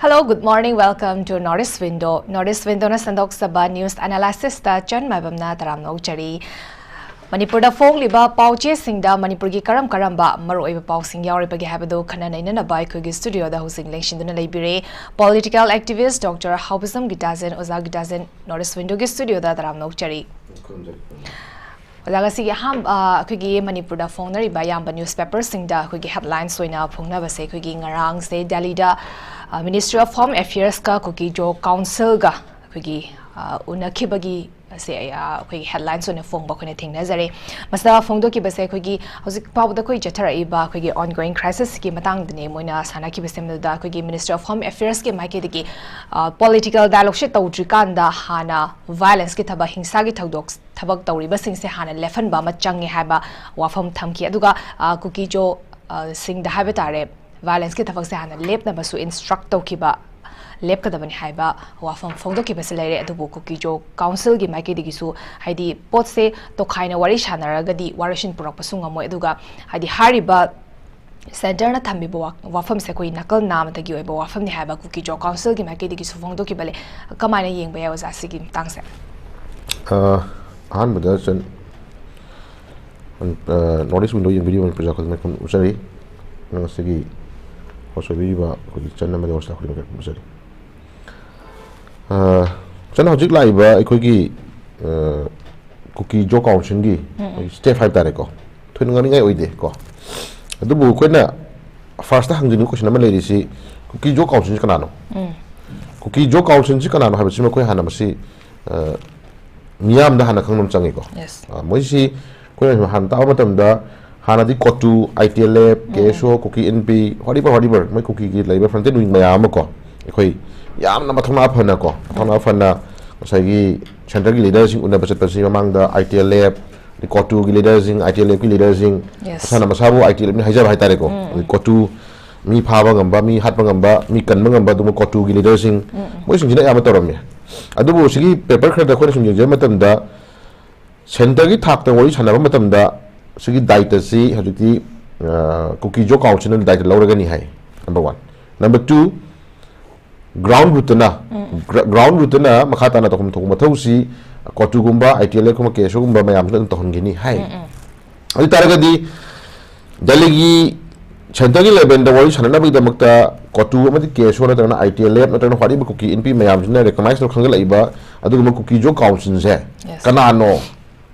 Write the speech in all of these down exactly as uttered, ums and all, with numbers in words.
Hello, good morning, welcome to North East Window. North East Window ꯅ ꯁꯟꯗꯣꯛꯆꯕ news analysis ꯇ ꯆꯟ ꯃꯥꯏꯕꯝꯅ ꯇꯔꯥꯝꯅ ꯑꯣꯛꯆꯔꯤ꯫ ꯃꯅꯤꯄꯨꯔꯗ ꯐꯣꯡꯂꯤꯕ ꯄꯥꯎꯆꯦꯁꯤꯡꯗ ꯃꯅꯤꯄꯨꯔꯒꯤ ꯀꯔꯝ ꯀꯔꯝꯕ ꯃꯔꯨꯑꯣꯏꯕ ꯄꯥꯎꯁꯤꯡ ꯌꯥꯎꯔꯤꯕꯒꯦ ꯍꯥꯏꯕꯗꯨ ꯈꯟꯅ ꯅꯩꯅꯅꯕ ꯑꯩꯈꯣꯏꯒꯤ studio ꯗ ꯍꯧꯖꯤꯛ ꯂꯦꯡꯁꯤꯟꯗꯨꯅ ꯂꯩꯕꯤꯔꯦ political activist Doctor ꯍꯥꯎꯕꯖꯝ ꯒꯤꯇꯥꯖꯦꯟ꯫ ꯑꯣꯖꯥ ꯒꯤꯇꯥꯖꯦꯟ, North East Window ꯒꯤ studio ꯗ ꯇꯔꯥꯝꯅ ꯑꯣꯛꯆꯔꯤ꯫ ꯈꯨꯔꯨꯝꯖꯔꯤ꯫ ꯑꯣꯖꯥ, ꯉꯁꯤꯒꯤ ꯑꯍꯥꯟꯕ, ꯑ, ꯑꯩꯈꯣꯏꯒꯤ ꯃꯅꯤꯄꯨꯔꯗ ꯐꯣꯡꯅꯔꯤꯕ ꯑꯌꯥꯝꯕ newspaper ꯁꯤꯡꯗ ꯑꯩꯈꯣꯏꯒꯤ headlines ꯑꯣꯏꯅ ꯐꯣꯡꯅꯕꯁꯦ, ꯑꯩꯈꯣꯏꯒꯤ ꯉꯔꯥꯡꯁꯦ ꯗꯦꯜꯂꯤꯗ, ꯑ, Ministry of Home Affairs ꯀ ꯀꯨꯀꯤꯖꯣ Council ꯒ ꯑꯩꯈꯣꯏꯒꯤ, ꯑ, ꯎꯅꯈꯤꯕꯒꯤ ꯁꯦ, ꯑ, ꯑꯩꯈꯣꯏꯒꯤ headlines ꯑꯣꯏꯅ ꯐꯣꯡꯕ ꯑꯩꯈꯣꯏꯅ ꯊꯦꯡꯅꯖꯔꯦ꯫ ꯃꯁꯤꯗ ꯐꯣꯡꯗꯣꯛꯈꯤꯕꯁꯦ, ꯑꯩꯈꯣꯏꯒꯤ ꯍꯧꯖꯤꯛ ꯐꯥꯎꯕꯗ ꯑꯩꯈꯣꯏ ꯆꯠꯊꯔꯛꯏꯕ ꯑꯩꯈꯣꯏꯒꯤ ongoing crisis ꯀꯤ ꯃꯇꯥꯡꯗꯅꯦ ꯃꯣꯏꯅ ꯁꯥꯟꯅꯈꯤꯕꯁꯦ꯫ ꯃꯗꯨꯗ ꯑꯩꯈꯣꯏꯒꯤ Ministry of Home Affairs ꯀꯤ ꯃꯥꯏꯀꯩꯗꯒꯤ, ꯑ, political dialogue ꯁꯦ ꯇꯧꯗ꯭ꯔꯤꯀꯥꯟꯗ ꯍꯥꯟꯅ violence ꯀꯤ ꯊꯕꯛ, ꯍꯤꯡꯁꯥꯒꯤ ꯊꯧꯗꯣꯛ, ꯊꯕꯛ ꯇꯧꯔꯤꯕꯁꯤꯡꯁꯦ ꯍꯥꯟꯅ ꯂꯦꯞꯍꯟꯕ ꯑꯃ ꯆꯪꯉꯦ ꯍꯥꯏꯕ ꯋꯥꯐꯝ ꯊꯝꯈꯤ꯫ ꯑꯗꯨꯒ, ꯑ, ꯀꯨꯀꯤꯖꯣ, ꯑ, ꯁꯤꯡꯗ ꯍꯥꯏꯕ ꯇꯥꯔꯦ, violence ꯀꯤ ꯊꯕꯛꯁꯦ ꯍꯥꯟꯅ ꯂꯦꯞꯅꯕꯁꯨ instruct ꯇꯧꯈꯤꯕ, ꯂꯦꯞꯀꯗꯕꯅꯤ ꯍꯥꯏꯕ ꯋꯥꯐꯝ ꯐꯣꯡꯗꯣꯛꯈꯤꯕꯁꯦ ꯂꯩꯔꯦ꯫ ꯑꯗꯨꯕꯨ ꯀꯨꯀꯤꯖꯣ Council ꯒꯤ ꯃꯥꯏꯀꯩꯗꯒꯤꯁꯨ, ꯍꯥꯏꯗꯤ, ꯄꯣꯠꯁꯦ ꯇꯣꯈꯥꯏꯅ ꯋꯥꯔꯤ ꯁꯥꯟꯅꯔꯒꯗꯤ ꯋꯥꯔꯣꯏꯁꯤꯟ ꯄꯨꯔꯛꯄꯁꯨ ꯉꯝꯃꯣꯏ꯫ ꯑꯗꯨꯒ, ꯍꯥꯏꯗꯤ, ꯍꯥꯏꯔꯤꯕ centre ꯅ ꯊꯝꯕꯤꯕ ꯋꯥ-, ꯋꯥꯐꯝꯁꯦ ꯑꯩꯈꯣꯏ ꯅꯥꯀꯜ ꯅꯥꯝꯃꯇꯒꯤ ꯑꯣꯏꯕ ꯋꯥꯐꯝꯅꯤ ꯍꯥꯏꯕ ꯀꯨꯀꯤꯖꯣ Council ꯒꯤ ꯃꯥꯏꯀꯩꯗꯒꯤꯁꯨ ꯐꯣꯡꯗꯣꯛꯈꯤꯕ ꯂꯩ꯫ ꯀꯃꯥꯏꯅ ꯌꯦꯡꯕ ꯌꯥꯏ, ꯑꯣꯖꯥ, ꯁꯤꯒꯤ ꯃꯇꯥꯡꯁꯦ? ꯑ, ꯑꯍꯥꯟꯕꯗ ꯆꯟ-, ꯑ, North East Window ꯌꯦꯡꯕꯤꯔꯤꯕ ꯃꯅꯤꯄꯨꯔ ꯈꯨꯗꯤꯡꯃꯛ ꯎꯠꯆꯔꯤ꯫ ꯉꯁꯤꯒꯤ host ꯑꯣꯏꯕꯤꯔꯤꯕ ꯑꯩꯈꯣꯏꯒꯤ ꯆꯟ ꯑꯃꯗꯤ host ꯈꯨꯗꯤꯡꯃꯛ ꯎꯠꯆꯔꯤ꯫ ꯑ, ꯆꯟ, ꯍꯧꯖꯤꯛ ꯂꯥꯛꯏꯕ ꯑꯩꯈꯣꯏꯒꯤ, ꯑ, ꯀꯨꯀꯤꯖꯣ Council ꯒꯤ ꯎꯝ, ꯎꯝ꯫ ꯑꯩꯈꯣꯏꯒꯤ step ꯍꯥꯏꯕ ꯇꯥꯔꯦꯀꯣ, ꯊꯣꯏꯅ ꯉꯥꯡꯅꯤꯡꯉꯥꯏ ꯑꯣꯏꯗꯦ ꯀꯣ꯫ ꯑꯗꯨꯕꯨ ꯑꯩꯈꯣꯏꯅ first ꯇ ꯍꯪꯖꯅꯤꯡꯕ question ꯑꯃ ꯂꯩꯔꯤꯁꯤ, ꯀꯨꯀꯤꯖꯣ Council ꯁꯤ ꯀꯅꯥꯅꯣ? ꯎꯝ꯫ ꯀꯨꯀꯤꯖꯣ Council ꯁꯤ ꯀꯅꯥꯅꯣ ꯍꯥꯏꯕꯁꯤꯃ ꯑꯩꯈꯣꯏ ꯍꯥꯟꯅ ꯃꯁꯤ, ꯑ, ꯃꯤꯌꯥꯝꯗ ꯍꯥꯟꯅ ꯈꯪꯕ ꯑꯃ ꯆꯪꯉꯤꯀꯣ꯫ Yes꯫ ꯑ, ꯃꯣꯏꯁꯤ ꯑꯩꯈꯣꯏꯅ ꯍꯥꯟꯅ ꯇꯥꯕ ꯃꯇꯝꯗ ꯍꯥꯟꯅꯗꯤ ꯀꯣꯇꯨ, ꯑꯥꯏ ꯇꯤ ꯑꯦꯜ ꯑꯦꯐ, ꯎꯝ꯫ ꯀꯦ ꯑꯦꯁ ꯑꯣ, ꯀꯨꯀꯤ ꯑꯦꯟ ꯄꯤ, whatever, whatever, ꯃꯣꯏ ꯀꯨꯀꯤꯒꯤ ꯂꯩꯕ frontier wing ꯃꯌꯥꯝ ꯑꯃ ꯀꯣ, ꯑꯩꯈꯣꯏ ꯌꯥꯝꯅ ꯃꯊꯧꯅꯥ ꯐꯅ ꯀꯣ, ꯃꯊꯧꯅꯥ ꯎꯝ꯫ ꯐꯅ ꯉꯁꯥꯏꯒꯤ centre ꯒꯤ leader ꯁꯤꯡ ꯎꯅꯕ ꯆꯠꯄꯁꯤ ꯃꯃꯥꯡꯗ ꯑꯥꯏ ꯇꯤ ꯑꯦꯜ ꯑꯦꯐ, ꯑꯗꯩ ꯀꯣꯇꯨꯒꯤ leader ꯁꯤꯡ, ꯑꯥꯏ ꯇꯤ ꯑꯦꯜ ꯑꯦꯐ ꯀꯤ leader ꯁꯤꯡ, Yes꯫ ꯃꯁꯥꯅ ꯃꯁꯥꯕꯨ ꯑꯥꯏ ꯇꯤ ꯑꯦꯜ ꯑꯦꯐ ꯅꯤ ꯍꯥꯏꯖꯕ ꯍꯥꯏꯇꯥꯔꯦꯀꯣ, ꯎꯝ, ꯎꯝ꯫ ꯑꯗꯩ ꯀꯣꯇꯨ ꯃꯤ ꯐꯥꯕ ꯉꯝꯕ, ꯃꯤ ꯍꯥꯠꯄ ꯉꯝꯕ, ꯃꯤ ꯀꯟꯕ ꯉꯝꯕ ꯑꯗꯨꯒꯨꯝꯕ ꯀꯣꯇꯨꯒꯤ leader ꯁꯤꯡ, ꯎꯝ, ꯎꯝ꯫ ꯃꯣꯏꯁꯤꯡꯁꯤꯅ ꯑꯌꯥꯝꯕ ꯇꯧꯔꯝꯃꯤ꯫ ꯑꯗꯨꯕꯨ ꯁꯤꯒꯤ paper ꯈꯔꯗ ꯑꯩꯈꯣꯏꯅ ꯁꯨꯝ ꯌꯦꯡꯖꯕ ꯃꯇꯝꯗ, centre ꯒꯤ ꯊꯥꯛꯇ ꯋꯥꯔꯤ ꯁꯥꯟꯅꯕ ꯃꯇꯝꯗ ꯁꯤꯒꯤ ꯗꯥꯏꯇꯁꯤ ꯍꯧꯖꯤꯛꯇꯤ, ꯑ, ꯀꯨꯀꯤꯖꯣ Council ꯅ ꯗꯥꯏꯇ ꯂꯧꯔꯒꯅꯤ ꯍꯥꯏ, number one꯫ Number two, ground ꯔꯨꯠꯇꯅ, ꯒ꯭ꯔꯥꯎꯟ ꯔꯨꯠꯇꯅ ꯃꯈꯥ ꯇꯥꯅ ꯇꯧꯐꯝ ꯊꯣꯛꯄ ꯃꯊꯧꯁꯤ ꯀꯣꯇꯨꯒꯨꯝꯕ, ꯑꯥꯏ ꯇꯤ ꯑꯦꯜ ꯑꯦꯐꯀꯨꯝꯕ, ꯀꯦ ꯑꯦꯁ ꯑꯣꯒꯨꯝꯕ ꯃꯌꯥꯝꯁꯤꯅ ꯑꯗꯨꯝ ꯇꯧꯍꯟꯒꯅꯤ ꯍꯥꯏ꯫ ꯑꯗꯨ ꯇꯥꯔꯒꯗꯤ ꯗꯦꯜꯂꯤꯒꯤ ꯁꯦꯟꯇꯔꯒꯤ ꯂꯦꯚꯦꯜꯗ ꯋꯥꯔꯤ ꯁꯥꯟꯅꯅꯕꯒꯤꯗꯃꯛꯇ ꯀꯣꯇꯨ ꯑꯃꯗꯤ ꯀꯦ ꯑꯦꯁ ꯑꯣ ꯅꯠꯇ꯭ꯔꯒꯅ ꯑꯥꯏ ꯇꯤ ꯑꯦꯜ ꯑꯦꯐ ꯅꯠꯇ꯭ꯔꯒꯅ ꯍ꯭ꯋꯥꯠ ꯑꯦꯚꯔ ꯀꯨꯀꯤ ꯏꯟꯄꯤ ꯃꯌꯥꯝꯁꯤꯅ ꯔꯦꯀꯒꯅꯥꯏꯁ ꯇꯧꯔ ꯈꯟꯒꯠꯂꯛꯏꯕ ꯑꯗꯨꯒꯨꯝꯕ ꯀꯨꯀꯤ ꯖꯣ ꯀꯥꯎꯟꯁꯤꯜꯁꯦ ꯀꯅꯥꯅꯣ?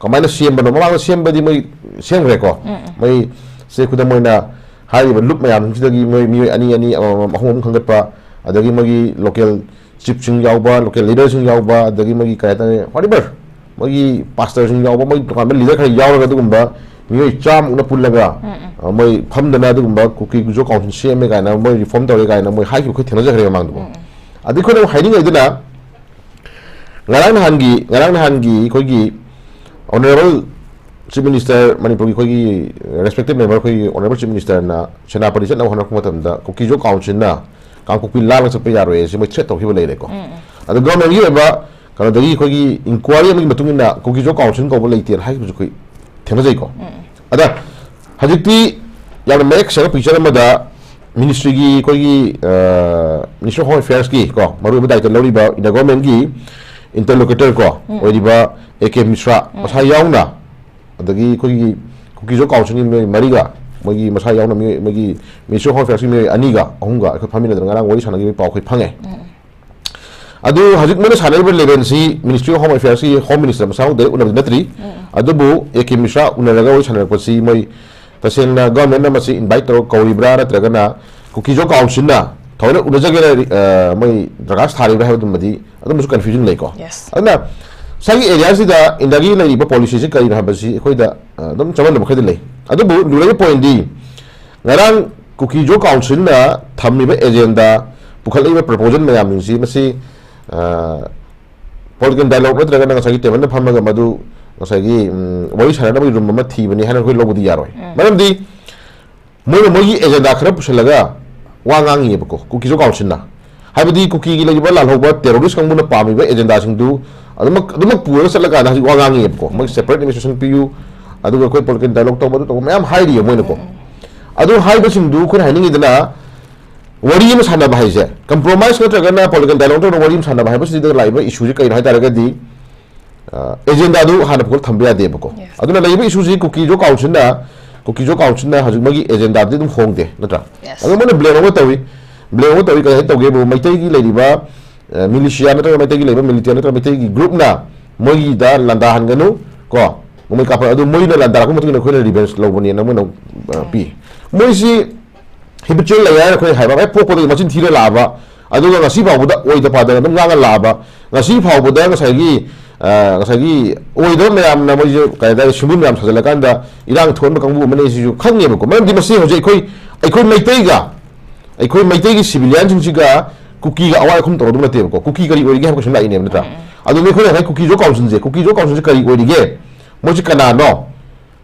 ꯀꯃꯥꯏꯅ ꯁꯦꯝꯕꯅꯣ? ꯃꯃꯥꯡꯗ ꯁꯦꯝꯕꯗꯤ ꯃꯣꯏ ꯁꯦꯝꯈ꯭ꯔꯦꯀꯣ꯫ ꯃꯣꯏ ꯁꯦ ꯈꯨꯗꯝ ꯑꯣꯏꯅ ꯍꯥꯏꯔꯤꯕ ꯂꯨꯞ ꯃꯌꯥꯝꯁꯤꯗꯒꯤ ꯃꯣꯏ ꯃꯤꯑꯣꯏ ꯑꯅꯤ ꯑꯅꯤ, ꯑꯃꯃꯝ, ꯑꯍꯨꯝ ꯑꯍꯨꯝ ꯈꯟꯒꯠꯄ, ꯑꯗꯒꯤ ꯃꯣꯏꯒꯤ ꯂꯣꯀꯦꯜ ꯆꯤꯞꯁꯤꯡ ꯌꯥꯎꯕ, ꯂꯣꯀꯦꯜ ꯂꯤꯗꯔꯁꯤꯡ ꯌꯥꯎꯕ, ꯑꯗꯒꯤ ꯃꯣꯏꯒꯤ ꯀꯩ ꯍꯥꯏꯇꯥꯔꯦ, ꯋꯥꯠ ꯑꯦꯚꯔ ꯃꯣꯏꯒꯤ ꯄꯥꯁꯇꯔꯁꯤꯡ ꯌꯥꯎꯕ, ꯃꯣꯏ ꯇꯣꯉꯥꯟꯕ ꯂꯤꯗꯔ ꯈꯔ ꯌꯥꯎꯔꯒ ꯑꯗꯨꯒꯨꯝꯕ ꯃꯤꯑꯣꯏ ꯆꯥꯝꯃꯃꯨꯛꯅ ꯄꯨꯜꯂꯒ ꯑ, ꯃꯣꯏ ꯐꯝꯗꯅ ꯑꯗꯨꯒꯨꯝꯕ ꯀꯨꯀꯤ ꯖꯣ ꯀꯥꯎꯟꯁꯤꯜ ꯁꯦꯝꯃꯦ ꯀꯥꯏꯅ, ꯃꯣꯏ ꯔꯤꯐꯣꯔꯝ ꯇꯧꯔꯦ ꯀꯥꯏꯅ ꯃꯣꯏ ꯍꯥꯏꯈꯤꯕ ꯑꯩꯈꯣꯏ ꯊꯦꯡꯅꯖꯈ꯭ꯔꯦ ꯃꯃꯥꯡꯗꯀꯣ꯫ ꯑꯗꯩ ꯑꯩꯈꯣꯏꯅ ꯑꯃꯨꯛ ꯍꯥꯏꯅꯤꯡꯉꯛꯏꯗꯨꯅ ꯉꯔꯥꯡ ꯅꯍꯥꯟꯒꯤ, ꯉꯔꯥꯡ ꯅꯍꯥꯟꯒꯤ ꯑꯩꯈꯣꯏꯒꯤ ꯑꯣꯅꯔꯦꯕꯜ ꯆꯤꯐ ꯃꯤꯅꯤꯁꯇꯔ, ꯃꯅꯤꯄꯨꯔꯒꯤ ꯑꯩꯈꯣꯏꯒꯤ ꯔꯦꯁꯄꯦꯛꯇꯦꯕ ꯃꯦꯝꯕꯔ, ꯑꯩꯈꯣꯏꯒꯤ ꯑꯣꯅꯔꯦꯕꯜ ꯆꯤꯐ ꯃꯤꯅꯤꯁꯇꯔꯅ ꯁꯦꯅꯥꯄꯇꯤ ꯆꯠꯅꯕ ꯍꯣꯠꯅꯔꯛꯄ ꯃꯇꯝꯗ ꯀꯨꯀꯤ ꯖꯣ ꯀꯥꯎꯟꯁꯤꯜꯅ ꯀꯥꯡꯄꯣꯛꯄꯤ ꯂꯥꯜꯂꯒ ꯆꯠꯄ ꯌꯥꯔꯣꯏ ꯍꯥꯏꯁꯦ ꯃꯣꯏ ꯊ꯭ꯔꯦꯠ ꯇꯧꯈꯤꯕ ꯂꯩꯔꯦꯀꯣ꯫ ꯑꯗꯣ ꯒꯚꯔꯟꯃꯦꯟꯒꯤ ꯑꯣꯏꯕ ꯀꯩꯅꯣꯗꯒꯤ ꯑꯩꯈꯣꯏꯒꯤ ꯏꯟꯀ꯭ꯋꯥꯏꯔꯤ ꯑꯃꯒꯤ ꯃꯇꯨꯡ ꯏꯟꯅ ꯀꯨꯀꯤ ꯖꯣ ꯀꯥꯎꯟꯁꯤꯜ ꯀꯧꯕ ꯂꯩꯇꯦꯅ ꯍꯥꯏꯈꯤꯕꯁꯨ ꯑꯩꯈꯣꯏ ꯊꯦꯡꯅꯖꯩꯀꯣ꯫ ꯑꯗ ꯍꯧꯖꯤꯛꯇꯤ ꯌꯥꯝꯅ ꯃꯌꯦꯛ ꯁꯦꯡꯅ ꯄꯤꯛꯆꯔ ꯑꯃꯗ ꯃꯤꯅꯤꯁꯇ꯭ꯔꯤꯒꯤ ꯑꯩꯈꯣꯏꯒꯤ ꯃꯤꯅꯤꯁꯇ꯭ꯔꯤ ꯑꯣꯐ ꯍꯣꯝ ꯑꯦꯐꯤꯌꯔꯁꯀꯤ ꯀꯣ ꯃꯔꯨꯑꯣꯏꯕ ꯗꯥꯏꯇ ꯂꯧꯔꯤꯕ ꯏꯟꯗꯤꯌꯥ ꯒꯣꯔꯃꯦꯟꯒꯤ ꯏꯟꯇꯔꯂꯣꯀꯦꯇꯔ ꯀꯣ ꯑꯣꯏꯔꯤꯕ ꯑꯦ ꯀꯦ ꯃꯤꯁ꯭ꯔꯥ ꯃꯁꯥ ꯌꯥꯎꯅ, ꯑꯗꯒꯤ ꯑꯩꯈꯣꯏꯒꯤ ꯀꯨꯀꯤ ꯖꯣ ꯀꯥꯎꯟꯁꯤꯜꯒꯤ ꯃꯤꯑꯣꯏ ꯃꯔꯤꯒ, ꯃꯣꯏꯒꯤ ꯃꯁꯥ ꯌꯥꯎꯅ ꯃꯤꯑꯣꯏ, ꯃꯣꯏꯒꯤ ꯃꯤꯅꯤꯁꯇ꯭ꯔꯤ ꯑꯣꯐ ꯍꯣꯝ ꯑꯦꯐꯤꯌꯔꯁꯀꯤ ꯃꯤꯑꯣꯏ ꯑꯅꯤꯒ ꯑꯍꯨꯝꯒ ꯑꯩꯈꯣꯏ ꯐꯝꯃꯤꯟꯅꯗꯅ ꯉꯔꯥꯡ ꯋꯥꯔꯤ ꯁꯥꯟꯅꯈꯤꯕꯒꯤ ꯄꯥꯎ ꯑꯩꯈꯣꯏ ꯐꯪꯉꯦ꯫ ꯑꯗꯨ ꯍꯧꯖꯤꯛ ꯃꯣꯏꯅ ꯁꯥꯟꯅꯔꯤꯕ ꯂꯦꯚꯦꯜꯁꯤ ꯃꯤꯅꯤꯁꯇ꯭ꯔꯤ ꯑꯣꯐ ꯍꯣꯝ ꯑꯦꯐꯤꯌꯔꯁꯀꯤ ꯍꯣꯝ ꯃꯤꯅꯤꯁꯇꯔ ꯃꯁꯥꯃꯛꯇ ꯎꯅꯕꯗꯤ ꯅꯠꯇ꯭ꯔꯤ꯫ ꯑꯗꯨꯕꯨ ꯑꯦ ꯀꯦ ꯃꯤꯁ꯭ꯔꯥ ꯎꯅꯔꯒ ꯋꯥꯔꯤ ꯁꯥꯟꯅꯔꯛꯄꯁꯤ ꯃꯣꯏ ꯇꯁꯦꯡꯅ ꯒꯚꯔꯟꯃꯦꯟꯅ ꯃꯁꯤ ꯏꯟꯚꯥꯏꯠ ꯇꯧꯔꯒ ꯀꯧꯔꯤꯕ꯭ꯔꯥ ꯅꯠꯇ꯭ꯔꯒꯅ ꯀꯨꯀꯤ ꯖꯣ ꯀꯥꯎꯟꯁꯤꯜꯅ ꯊꯑꯣꯏꯅ ꯎꯅꯖꯒꯦꯅ, ꯑ, ꯃꯣꯏ ꯗꯔꯈꯥꯁ ꯊꯥꯔꯤꯕ꯭ꯔꯥ ꯍꯥꯏꯕꯗꯨꯃꯗꯤ ꯑꯗꯨꯝꯕꯁꯨ ꯀꯟꯐ꯭ꯌꯨꯖꯟ ꯂꯩꯀꯣ꯫ Yes. ꯑꯗꯨꯅ ꯉꯁꯥꯏꯒꯤ ꯑꯦꯔꯤꯌꯥꯁꯤꯗ ꯏꯟꯗꯤꯌꯥꯒꯤ ꯂꯩꯔꯤꯕ ꯄꯣꯂꯤꯁꯤꯁꯤ ꯀꯔꯤꯅꯣ ꯍꯥꯏꯕꯁꯤ ꯑꯩꯈꯣꯏꯗ, ꯑ, ꯑꯗꯨꯝ ꯆꯃꯝꯅꯕ ꯈꯔꯗꯤ ꯂꯩ꯫ ꯑꯗꯨꯕꯨ ꯂꯨꯔꯤꯕ ꯄꯣꯏꯟꯗꯤ ꯉꯔꯥꯡ ꯀꯨꯀꯤ ꯖꯣ ꯀꯥꯎꯟꯁꯤꯜꯅ ꯊꯝꯃꯤꯕ ꯑꯦꯖꯦꯟꯗꯥ, ꯄꯨꯈꯠꯂꯛꯏꯕ ꯄ꯭ꯔꯄꯣꯖꯦꯜ ꯃꯌꯥꯝꯁꯤꯡꯁꯤ ꯃꯁꯤ, ꯑ, ꯄꯣꯂꯤꯇꯤꯀꯦꯜ ꯗꯥꯏꯂꯣꯒ ꯅꯠꯇ꯭ꯔꯒꯅ ꯉꯁꯥꯏꯒꯤ ꯇꯦꯕꯜꯗ ꯐꯝꯃꯒ ꯃꯗꯨ ꯉꯁꯥꯏꯒꯤ, ꯎꯝ, ꯋꯥꯔꯤ ꯁꯥꯟꯅꯅꯕꯒꯤ ꯔꯨꯝ ꯑꯃ ꯊꯤꯕꯅꯤ ꯍꯥꯏꯅ ꯑꯩꯈꯣꯏ ꯂꯧꯕꯗꯤ ꯌꯥꯔꯣꯏ꯫ ꯃꯔꯝꯗꯤ ꯃꯣꯏꯅ ꯃꯣꯏꯒꯤ ꯑꯦꯖꯦꯟꯗꯥ ꯈꯔ ꯄꯨꯁꯜꯂꯒ ꯋꯥ ꯉꯥꯡꯉꯤꯑꯕꯀꯣ ꯀꯨꯀꯤ ꯖꯣ ꯀꯥꯎꯟꯁꯤꯜꯅ꯫ ꯍꯥꯏꯕꯗꯤ ꯀꯨꯀꯤꯒꯤ ꯂꯩꯔꯤꯕ ꯂꯥꯜꯍꯧꯕ ꯇꯦꯔꯣꯔꯤꯁ ꯀꯥꯡꯕꯨꯅ ꯄꯥꯝꯃꯤꯕ ꯑꯦꯖꯦꯟꯗꯥꯁꯤꯡꯗꯨ ꯑꯗꯨꯃꯛ, ꯑꯗꯨꯃꯛ ꯄꯨꯔꯒ ꯆꯠꯂꯀꯥꯟꯗ ꯍꯧꯖꯤꯛ ꯋꯥ ꯉꯥꯡꯉꯤꯑꯕꯀꯣ꯫ ꯃꯣꯏ ꯁꯦꯄꯔꯦꯠ ꯑꯦꯗꯃꯤꯅꯤꯁꯇ꯭ꯔꯦꯁꯟ ꯄꯤꯌꯨ, ꯑꯗꯨꯒ ꯑꯩꯈꯣꯏ ꯄꯣꯂꯤꯇꯤꯀꯦꯜ ꯗꯥꯏꯂꯣꯒ ꯇꯧꯕ, ꯑꯗꯨ ꯇꯧꯕ ꯃꯌꯥꯝ ꯍꯥꯏꯔꯤꯑꯕ ꯃꯣꯏꯅꯀꯣ꯫ ꯑꯗꯨ ꯍꯥꯏꯕꯁꯤꯡꯗꯨ ꯑꯩꯈꯣꯏꯅ ꯍꯥꯏꯅꯤꯡꯉꯤꯗꯅ ꯋꯥꯔꯤ ꯑꯃ ꯁꯥꯟꯅꯕ ꯍꯥꯏꯁꯦ, ꯀꯝꯄ꯭ꯔꯣꯃꯥꯏꯁ ꯅꯠꯇ꯭ꯔꯒꯅ ꯄꯣꯂꯤꯇꯤꯀꯦꯜ ꯗꯥꯏꯂꯣꯒ ꯅꯠꯇ꯭ꯔꯒ ꯋꯥꯔꯤ ꯑꯃ ꯁꯥꯟꯅꯕ ꯍꯥꯏꯕꯁꯤꯗ ꯂꯥꯛꯏꯕ ꯏꯁꯨꯁꯤ ꯀꯩꯅꯣ ꯍꯥꯏ ꯇꯥꯔꯒꯗꯤ, ꯑꯦꯖꯦꯟꯗꯥꯗꯨ ꯍꯥꯟꯅ ꯄꯨꯈꯠ ꯊꯝꯕ ꯌꯥꯗꯦꯕꯀꯣ꯫ Yes. ꯑꯗꯨꯅ ꯂꯩꯔꯤꯕ ꯏꯁꯨꯁꯤ ꯀꯨꯀꯤꯖꯣ ꯀꯥꯎꯟꯁꯤꯜꯅ, ꯀꯨꯀꯤꯖꯣ ꯀꯥꯎꯟꯁꯤꯜꯅ ꯍꯧꯖꯤꯛ ꯃꯣꯏꯒꯤ ꯑꯦꯖꯦꯟꯗꯥꯗꯤ ꯑꯗꯨꯝ ꯍꯣꯡꯗꯦ, ꯅꯠꯇ꯭ꯔꯥ? Yes. ꯑꯗꯣ ꯃꯣꯏꯅ ꯕ꯭ꯂꯦꯝ ꯑꯃ ꯇꯧꯏ, ꯕ꯭ꯂꯦꯝ ꯑꯃ ꯇꯧꯏ꯫ ꯀꯔꯤ ꯍꯥꯏ ꯇꯧꯒꯦꯕꯨ, ꯃꯩꯇꯩꯒꯤ ꯂꯩꯔꯤꯕ ꯃꯤꯂꯤꯁꯤꯌꯥ ꯅꯠꯇ꯭ꯔꯒ ꯃꯩꯇꯩꯒꯤ ꯂꯩꯔꯤꯕ ꯃꯤꯂꯤꯇꯦꯟ ꯅꯠꯇ꯭ꯔꯒ ꯃꯩꯇꯩꯒꯤ ꯒ꯭ꯔꯨꯞꯅ ꯃꯣꯏꯒꯤꯗ ꯂꯥꯟꯗꯥꯍꯟꯒꯅꯨ ꯀꯣ, ꯅꯣꯡꯃꯩ ꯀꯥꯞꯄ ꯑꯗꯨ ꯃꯣꯏꯅ ꯂꯥꯟꯗꯥꯔꯛꯄ ꯃꯇꯨꯡ ꯏꯟꯅ ꯑꯩꯈꯣꯏꯅ ꯔꯤꯚꯦꯟꯁ ꯂꯧꯕꯅꯦꯅ ꯃꯣꯏꯅ ꯑ, ꯄꯤ꯫ ꯃꯣꯏꯁꯤ ꯍꯦꯕꯤꯆꯨꯋꯦꯜ ꯂꯩ ꯍꯥꯏꯅ ꯑꯩꯈꯣꯏ ꯍꯥꯏꯕ, ꯍꯦꯛ ꯄꯣꯛꯄꯗꯒꯤ ꯃꯆꯤꯟ ꯊꯤꯔ ꯂꯥꯛꯑꯕ, ꯑꯗꯨꯒ ꯉꯁꯤ ꯐꯥꯎꯕꯗ ꯑꯣꯏꯗ ꯄꯥꯗꯅ ꯑꯗꯨꯝ ꯉꯥꯡꯉ ꯂꯥꯛꯑꯕ, ꯉꯁꯤ ꯐꯥꯎꯕꯗ ꯉꯁꯥꯏꯒꯤ ꯑ, ꯉꯁꯥꯏꯒꯤ ꯑꯣꯏꯗꯕ ꯃꯌꯥꯝꯅ ꯃꯣꯏꯁꯦ ꯀꯩ ꯍꯥꯏꯇꯥꯔꯦ, ꯁꯤꯒꯨꯝ ꯃꯌꯥꯝ ꯁꯥꯖꯤꯜꯂꯀꯥꯟꯗ ꯏꯔꯥꯡ ꯊꯣꯛꯍꯟꯕ ꯀꯥꯡꯕꯨ ꯑꯃꯅꯤ ꯁꯤꯁꯨ ꯈꯪꯉꯦꯕꯀꯣ꯫ ꯃꯔꯝꯗꯤ ꯃꯁꯤ ꯍꯧꯖꯤꯛ ꯑꯩꯈꯣꯏ, ꯑꯩꯈꯣꯏ ꯃꯩꯇꯩꯒ, ꯑꯩꯈꯣꯏ ꯃꯩꯇꯩꯒꯤ ꯁꯤꯚꯤꯂꯤꯌꯟꯁꯤꯡꯁꯤꯒ ꯀꯨꯀꯤꯒ ꯑꯋꯥꯏ ꯑꯈꯨꯝ ꯇꯧꯔꯗꯧ ꯅꯠꯇꯦꯕꯀꯣ꯫ ꯀꯨꯀꯤ ꯀꯔꯤ ꯑꯣꯏꯔꯤꯒꯦ ꯍꯥꯏꯕ ꯀꯣꯏꯁꯟ ꯂꯥꯛꯏꯅꯦꯕ, ꯅꯠꯇ꯭ꯔꯥ? ꯑꯗꯨꯅ ꯑꯩꯈꯣꯏꯅ ꯉꯁꯥꯏ ꯀꯨꯀꯤꯖꯣ ꯀꯥꯎꯟꯁꯤꯜꯁꯦ, ꯀꯨꯀꯤꯖꯣ ꯀꯥꯎꯟꯁꯤꯜꯁꯦ ꯀꯔꯤ ꯑꯣꯏꯔꯤꯒꯦ? ꯃꯣꯏꯁꯤ ꯀꯅꯥꯅꯣ?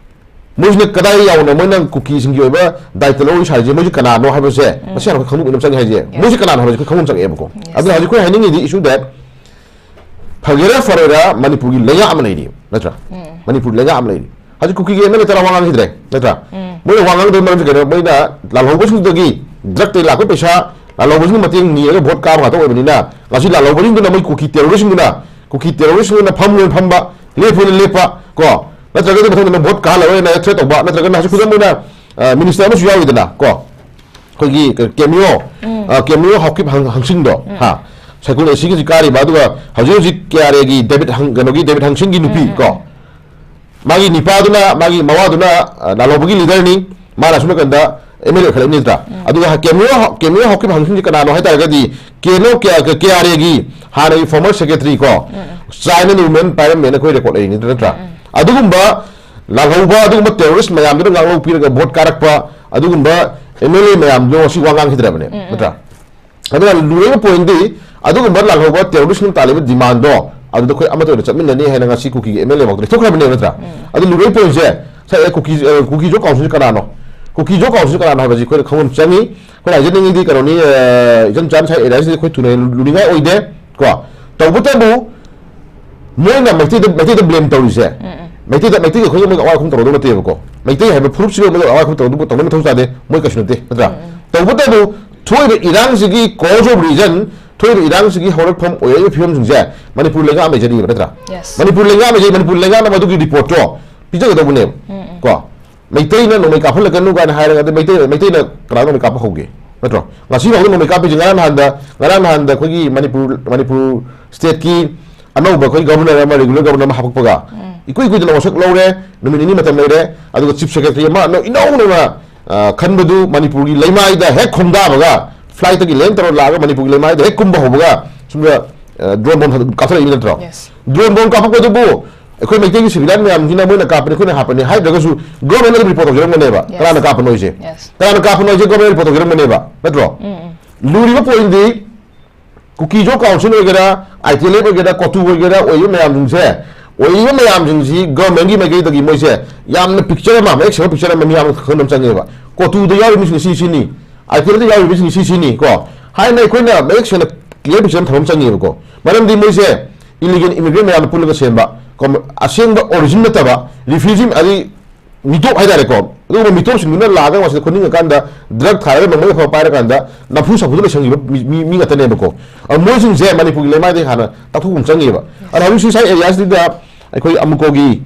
ꯃꯣꯏꯁꯤꯅ ꯀꯗꯥꯏ ꯌꯥꯎꯅ ꯃꯣꯏꯅ ꯀꯨꯀꯤꯁꯤꯡꯒꯤ ꯑꯣꯏꯕ ꯗꯥꯏꯇ ꯂꯧꯔꯤ ꯁꯥꯔꯤꯁꯦ, ꯃꯣꯏꯁꯤ ꯀꯅꯥꯅꯣ ꯍꯥꯏꯕꯁꯦ ꯃꯁꯤ ꯍꯥꯟꯅ ꯑꯩꯈꯣꯏ ꯈꯪꯗꯣꯛꯄ ꯑꯃ ꯆꯪꯉꯦ ꯍꯥꯏꯁꯦ꯫ ꯃꯣꯏꯁꯤ ꯀꯅꯥꯅꯣ ꯍꯥꯏꯕꯁꯦ ꯑꯩꯈꯣꯏ ꯈꯪꯕ ꯑꯃ ꯆꯪꯉꯛꯑꯦꯕꯀꯣ꯫ ꯑꯗꯨꯅ ꯍꯧꯖꯤꯛ ꯑꯩꯈꯣꯏ ꯍꯥꯏꯅꯤꯡꯉꯤꯗꯤ ꯏꯁꯨ ꯗꯦꯠ ꯐꯒꯦꯔꯥ ꯐꯔꯣꯏꯔꯥ ꯃꯅꯤꯄꯨꯔꯒꯤ ꯂꯩꯉꯥꯛ ꯑꯃ ꯂꯩꯔꯤ, ꯅꯠꯇ꯭ꯔꯥ? ꯃꯅꯤꯄꯨꯔ ꯂꯩꯉꯥꯛ ꯑꯃ ꯂꯩꯔꯤ꯫ ꯍꯧꯖꯤꯛ ꯀꯨꯀꯤꯒꯤ ꯑꯦꯝ ꯑꯦꯜ ꯑꯦ ꯇꯔꯥ ꯋꯥ ꯉꯥꯡꯈꯤꯗ꯭ꯔꯦ, ꯅꯠꯇ꯭ꯔꯥ? ꯃꯣꯏꯅ ꯋꯥ ꯉꯥꯡꯗꯕ ꯃꯔꯝꯁꯦ ꯀꯩꯅꯣ? ꯃꯣꯏꯅ ꯂꯥꯜꯍꯧꯕꯁꯤꯡꯗꯒꯤ ꯗ꯭ꯔꯛꯇꯒꯤ ꯂꯥꯛꯄ ꯄꯩꯁꯥ, ꯂꯥꯜꯍꯧꯕꯁꯤꯡꯒꯤ ꯃꯇꯦꯡ ꯅꯤꯔꯒ ꯚꯣꯠ ꯀꯥꯕ ꯉꯥꯛꯇ ꯑꯣꯏꯕꯅꯤꯅ, ꯉꯁꯤ ꯂꯥꯜꯍꯧꯕꯁꯤꯡꯗꯨꯅ, ꯃꯣꯏ ꯀꯨꯀꯤ ꯇꯦꯔꯣꯔꯤꯁꯁꯤꯡꯗꯨꯅ, ꯀꯨꯀꯤ ꯇꯦꯔꯣꯔꯤꯁꯁꯤꯡꯗꯨꯅ ꯐꯝ ꯑꯣꯏꯅ ꯐꯝꯕ, ꯂꯦꯞꯄ ꯑꯣꯏꯅ ꯂꯦꯞꯄ ꯀꯣ, ꯅꯠꯇ꯭ꯔꯒꯗꯤ ꯃꯊꯪꯗ ꯚꯣꯠ ꯀꯥꯍꯜꯂꯔꯣꯏꯅ ꯊ꯭ꯔꯦꯠ ꯇꯧꯕ, ꯅꯠꯇ꯭ꯔꯒꯅ ꯍꯧꯖꯤꯛ ꯈꯨꯗꯝ ꯑꯣꯏꯅ ꯃꯤꯅꯤꯁꯇꯔ ꯑꯃꯁꯨ ꯌꯥꯎꯔꯤꯗꯅ ꯀꯣ, ꯑꯩꯈꯣꯏꯒꯤ ꯀꯦꯃꯤꯑꯣ, ꯀꯦꯃꯤꯑꯣ ꯍꯥꯎꯀꯤꯞ ꯍꯪ- ꯍꯪꯁꯤꯡꯗꯣ, ꯍꯥ, ꯁꯥꯏꯀꯨꯜ ꯑꯦꯁꯤꯒꯤ ꯍꯧꯖꯤꯛ ꯀꯥꯔꯤꯕ, ꯑꯗꯨꯒ ꯍꯧꯖꯤꯛ ꯍꯧꯖꯤꯛ ꯀꯦ ꯑꯥꯔ ꯑꯦꯒꯤ ꯗꯦꯕꯤꯠ ꯍꯪ- ꯀꯩꯅꯣꯒꯤ ꯗꯦꯕꯤꯠ ꯍꯪꯁꯤꯡꯒꯤ ꯅꯨꯄꯤ ꯀꯣ, ꯃꯥꯒꯤ ꯅꯤꯄꯥꯗꯨꯅ, ꯃꯥꯒꯤ ꯃꯋꯥꯗꯨꯅ ꯑ, ꯂꯥꯜꯍꯧꯕꯒꯤ ꯂꯤꯗꯔꯅꯤ, ꯃꯥꯅ ꯑꯁꯣꯝ ꯅꯥꯀꯟꯗ ꯑꯦꯝ ꯑꯦꯜ ꯑꯦ ꯑꯣꯏꯈꯠꯂꯛꯏ, ꯅꯠꯇ꯭ꯔꯥ? ꯑꯗꯨꯒ ꯀꯦꯃꯤꯑꯣ ꯍꯥꯎ- ꯀꯦꯃꯤꯑꯣ ꯍꯥꯎꯀꯤꯞ ꯍꯪꯁꯤꯡꯁꯤ ꯀꯅꯥꯅꯣ ꯍꯥꯏ ꯇꯥꯔꯒꯗꯤ, ꯀꯦꯅꯣ ꯀꯦ- ꯀꯦ- ꯀꯦ ꯑꯥꯔ ꯑꯦꯒꯤ ꯍꯥꯟꯅꯒꯤ ꯐꯣꯔꯃꯔ ꯁꯦꯀ꯭ꯔꯦꯇꯔꯤ ꯀꯣ, ꯆꯥꯏꯅ ꯅꯨꯃꯦꯟ ꯄꯥꯏꯔꯝꯃꯦꯅ ꯑꯩꯈꯣꯏ ꯔꯦꯀꯣꯔꯠ ꯂꯩꯔꯤꯅꯤ, ꯅꯠꯇ꯭ꯔꯥ? ꯑꯗꯨꯒꯨꯝꯕ ꯂꯥꯜꯍꯧꯕ, ꯑꯗꯨꯒꯨꯝꯕ ꯇꯦꯔꯣꯔꯤꯁ ꯃꯌꯥꯝꯗꯨꯅ ꯉꯥꯛꯂꯧ ꯄꯤꯔꯒ ꯚꯣꯠ ꯀꯥꯔꯛꯄ ꯑꯗꯨꯒꯨꯝꯕ ꯑꯦꯝ ꯑꯦꯜ ꯑꯦ ꯃꯌꯥꯝꯗꯣ ꯉꯁꯤ ꯋꯥ ꯉꯥꯡꯈꯤꯗ꯭ꯔꯕꯅꯦ, ꯅꯠꯇ꯭ꯔꯥ? ꯑꯗꯨꯅ ꯂꯨꯔꯤꯕ ꯄꯣꯏꯟꯗꯤ, ꯑꯗꯨꯒꯨꯝꯕ ꯂꯥꯜꯍꯧꯕ ꯇꯦꯔꯣꯔꯤꯁꯅ ꯇꯥꯜꯂꯤꯕ ꯗꯤꯃꯥꯟꯗꯣ ꯑꯗꯨꯗ ꯑꯩꯈꯣꯏ ꯑꯃꯠꯇ ꯑꯣꯏꯅ ꯆꯠꯃꯤꯟꯅꯅꯤ ꯍꯥꯏꯅ ꯉꯁꯤ ꯀꯨꯀꯤꯒꯤ ꯑꯦꯝ ꯑꯦꯜ ꯑꯦ ꯐꯥꯎꯗ ꯂꯩꯊꯣꯛꯈ꯭ꯔꯕꯅꯦꯕ, ꯅꯠꯇ꯭ꯔꯥ? ꯑꯗꯨ ꯂꯨꯔꯤꯕ ꯄꯣꯏꯟꯁꯦ, ꯉꯁꯥꯏ ꯀꯨꯀꯤ, ꯑ, ꯀꯨꯀꯤꯖꯣ ꯀꯥꯎꯟꯁꯤꯜꯁꯦ ꯀꯅꯥꯅꯣ? ꯀꯨꯀꯤꯖꯣ ꯀꯥꯎꯟꯁꯤꯜꯁꯦ ꯀꯅꯥꯅꯣ ꯍꯥꯏꯕꯁꯤ ꯑꯩꯈꯣꯏꯅ ꯈꯪꯕ ꯑꯃ ꯆꯪꯉꯤ꯫ ꯑꯩꯈꯣꯏꯅ ꯍꯥꯏꯖꯅꯤꯡꯉꯤꯗꯤ ꯀꯩꯅꯣꯅꯤ, ꯑ, ꯏꯆꯝ ꯆꯝꯅ ꯉꯁꯥꯏ ꯑꯦꯔꯤꯌꯥꯁꯤꯗꯤ ꯑꯩꯈꯣꯏ ꯊꯨꯅ ꯂꯨꯅꯤꯡꯉꯥꯏ ꯑꯣꯏꯗꯦ ꯀꯣ꯫ ꯇꯧꯕꯇꯕꯨ ꯃꯣꯏꯅ ꯃꯩꯇꯩꯗ, ꯃꯩꯇꯩꯗ ꯕ꯭ꯂꯦꯝ ꯇꯧꯔꯤꯁꯦ, ꯃꯩꯇꯩꯗ, ꯃꯩꯇꯩꯒ ꯑꯩꯈꯣꯏꯒ ꯃꯣꯏꯒ ꯑꯋꯥ ꯑꯩꯈꯨꯝ ꯇꯧꯔꯗꯧ ꯅꯠꯇꯦꯕꯀꯣ꯫ ꯃꯩꯇꯩ ꯍꯥꯏꯕ ꯐꯨꯔꯨꯞꯁꯤꯒ ꯃꯣꯏꯒ ꯑꯋꯥ ꯑꯩꯈꯨꯝ ꯇꯧꯗꯧ, ꯇꯧꯗꯧ ꯃꯊꯧ ꯇꯥꯗꯦ, ꯃꯣꯏ ꯀꯩꯁꯨ ꯅꯠꯇꯦ, ꯅꯠꯇ꯭ꯔꯥ? ꯇꯧꯕꯇꯕꯨ ꯊꯣꯛꯏꯕ ꯏꯔꯥꯡꯁꯤꯒꯤ cause of reason, ꯊꯣꯛꯏꯕ ꯏꯔꯥꯡꯁꯤꯒꯤ ꯍꯧꯔꯛꯐꯝ ꯑꯣꯏꯔꯛꯏꯕ ꯐꯤꯕꯝꯁꯤꯡꯁꯦ ꯃꯅꯤꯄꯨꯔ ꯂꯩꯉꯥꯛꯅ ꯂꯩꯖꯔꯤꯕ ꯅꯠꯇ꯭ꯔꯥ? Yes. ꯃꯅꯤꯄꯨꯔ ꯂꯩꯉꯥꯛꯅ ꯂꯩꯖꯩ, ꯃꯅꯤꯄꯨꯔ ꯂꯩꯉꯥꯛꯅ ꯃꯗꯨꯒꯤ ꯔꯤꯄꯣꯔꯠꯇꯣ ꯄꯤꯖꯒꯗꯧꯕꯅꯦꯕ꯫ ꯎꯝ, ꯎꯝ. ꯀꯣ, ꯃꯩꯇꯩꯅ ꯅꯣꯡꯃꯩ ꯀꯥꯞꯍꯜꯂꯛꯀꯅꯨ ꯀꯥꯏꯅ ꯍꯥꯏꯔꯒ, ꯑꯗꯩ ꯃꯩꯇꯩ, ꯃꯩꯇꯩꯅ ꯀꯅꯥ ꯅꯣꯡꯃꯩ ꯀꯥꯞꯄ ꯍꯧꯒꯦ? ꯅꯠꯇ꯭ꯔꯣ? ꯉꯁꯤ ꯐꯥꯎꯗ ꯅꯣꯡꯃꯩ ꯀꯥꯞꯄꯤꯁꯦ ꯉꯔꯥꯡ ꯅꯍꯥꯟꯗ, ꯉꯔꯥꯡ ꯅꯍꯥꯟꯗ ꯑꯩꯈꯣꯏꯒꯤ ꯃꯅꯤꯄꯨꯔ, ꯃꯅꯤꯄꯨꯔ stateꯀꯤ ꯑꯅꯧꯕ ꯑꯩꯈꯣꯏ governor ꯑꯃ, regular governor ꯑꯃ ꯍꯥꯞꯄꯛꯄꯒ, ꯏꯀꯨꯏ ꯀꯨꯏꯗꯅ ꯋꯥꯁꯛ ꯂꯧꯔꯦ, ꯅꯨꯃꯤꯠ ꯅꯤꯅꯤ ꯃꯇꯝ ꯂꯩꯔꯦ, ꯑꯗꯨꯒ chief secretary ꯑꯃ ꯑꯅꯧ-, ꯏꯅꯧ ꯅꯧꯅ, ꯑ, ꯈꯟꯕꯗꯨ ꯃꯅꯤꯄꯨꯔꯒꯤ ꯂꯩꯃꯥꯏꯗ ꯍꯦꯛ ꯈꯣꯡꯗꯥꯕꯒ, flightꯇꯒꯤ land ꯇꯧꯔ ꯂꯥꯛꯑꯒ ꯃꯅꯤꯄꯨꯔꯒꯤ ꯂꯩꯃꯥꯏꯗ ꯍꯦꯛ ꯀꯨꯝꯕ ꯍꯧꯕꯒ ꯁꯨꯝꯗ, ꯑ, drone bomb ꯊꯥꯗ-, ꯀꯥꯞꯊꯔꯛꯏ ꯅꯠꯇ꯭ꯔꯣ? Yes. Drone bomb ꯀꯥꯞꯄꯛꯄꯗꯨꯕꯨ ꯑꯩꯈꯣꯏ ꯃꯩꯇꯩꯒꯤ civilian ꯃꯌꯥꯝꯁꯤꯅ ꯃꯣꯏꯅ ꯀꯥꯞꯄꯅꯤ, ꯑꯩꯈꯣꯏꯅ ꯍꯥꯞꯄꯅꯤ ꯍꯥꯏꯗ꯭ꯔꯒꯁꯨ government ꯑꯗꯨꯝ report ꯇꯧꯖꯔꯝꯒꯅꯦꯕ꯫ Yes. ꯀꯅꯥꯅ ꯀꯥꯞꯄꯅꯣ ꯍꯥꯏꯁꯦ? Yes. ꯀꯅꯥꯅ ꯀꯥꯞꯄꯅꯣ ꯍꯥꯏꯁꯦ government report ꯇꯧꯖꯔꯝꯒꯅꯦꯕ, ꯅꯠꯇ꯭ꯔꯣ? ꯎꯝ, ꯎꯝ. ꯂꯨꯔꯤꯕ pointꯗꯤ ꯀꯨꯀꯤꯖꯣ council ꯑꯣꯏꯒꯦꯔꯥ, ITLF ꯑꯣꯏꯒꯦꯔꯥ, ꯀꯣꯇꯨ ꯑꯣꯏꯒꯦꯔꯥ, ꯑꯣꯏꯔꯤꯕ ꯃꯌꯥꯝꯁꯤꯡꯁꯦ, ꯑꯣꯏꯔꯤꯕ ꯃꯌꯥꯝꯁꯤꯡꯁꯤ governmentꯀꯤ ꯃꯥꯏꯀꯩꯗꯒꯤ ꯃꯣꯏꯁꯦ ꯌꯥꯝꯅ picture ꯑꯃ, ꯃꯌꯦꯛ ꯁꯦꯡꯕ picture ꯑꯃ ꯃꯤꯌꯥꯝ ꯈꯪꯕ ꯑꯃ ꯆꯪꯉꯦꯕ꯫ ꯀꯣꯇꯨꯗ ꯌꯥꯎꯔꯤꯕ ꯃꯤꯁꯤꯡ ꯁꯤ ꯁꯤꯅꯤ, ITLFꯇ ꯌꯥꯎꯔꯤꯕ ꯃꯤꯁꯤꯡ ꯁꯤ ꯁꯤꯅꯤ ꯀꯣ ꯍꯥꯏꯅ ꯑꯩꯈꯣꯏꯅ ꯃꯌꯦꯛ ꯁꯦꯡꯅ clear picture ꯑꯃ ꯊꯝꯕ ꯑꯃ ꯆꯪꯉꯦꯕꯀꯣ꯫ ꯃꯔꯝꯗꯤ ꯃꯣꯏꯁꯦ illegal immigrant ꯃꯌꯥꯝꯅ ꯄꯨꯜꯂꯒ ꯁꯦꯝꯕ, ꯀꯣ-, ꯑꯁꯦꯡꯕ origin ꯅꯠꯇꯕ refugee, ꯑꯗꯩ ꯃꯤꯇꯣꯞ ꯍꯥꯏꯇꯥꯔꯦꯀꯣ, ꯑꯗꯨꯒꯨꯝꯕ ꯃꯤꯇꯣꯞꯁꯤꯡꯗꯨꯅ ꯂꯥꯛꯑꯒ ꯃꯁꯤꯗ ꯈꯨꯅꯤꯡꯉꯀꯥꯟꯗ drug ꯊꯥꯔꯒ ꯅꯣꯡꯃꯩ ꯑꯐꯕ ꯄꯥꯏꯔꯀꯥꯟꯗ ꯅꯝꯐꯨ ꯁꯥꯐꯨꯗ ꯂꯩꯁꯟꯈꯤꯕ ꯃꯤ, ꯃꯤ, ꯃꯤ ꯉꯥꯛꯇꯅꯦꯕꯀꯣ꯫ ꯑꯗꯨ ꯃꯣꯏꯁꯤꯡꯁꯦ ꯃꯅꯤꯄꯨꯔꯒꯤ ꯂꯩꯃꯥꯏꯗꯒꯤ ꯍꯥꯟꯅ ꯇꯥꯛꯊꯣꯛꯄ ꯑꯃ ꯆꯪꯉꯦꯕ꯫ ꯑꯗꯣ ꯍꯧꯖꯤꯛ ꯁꯤ ꯁ꯭ꯋꯥꯏ areaꯁꯤꯗ ꯑꯩꯈꯣꯏ ꯑꯃꯨꯀꯣꯒꯤ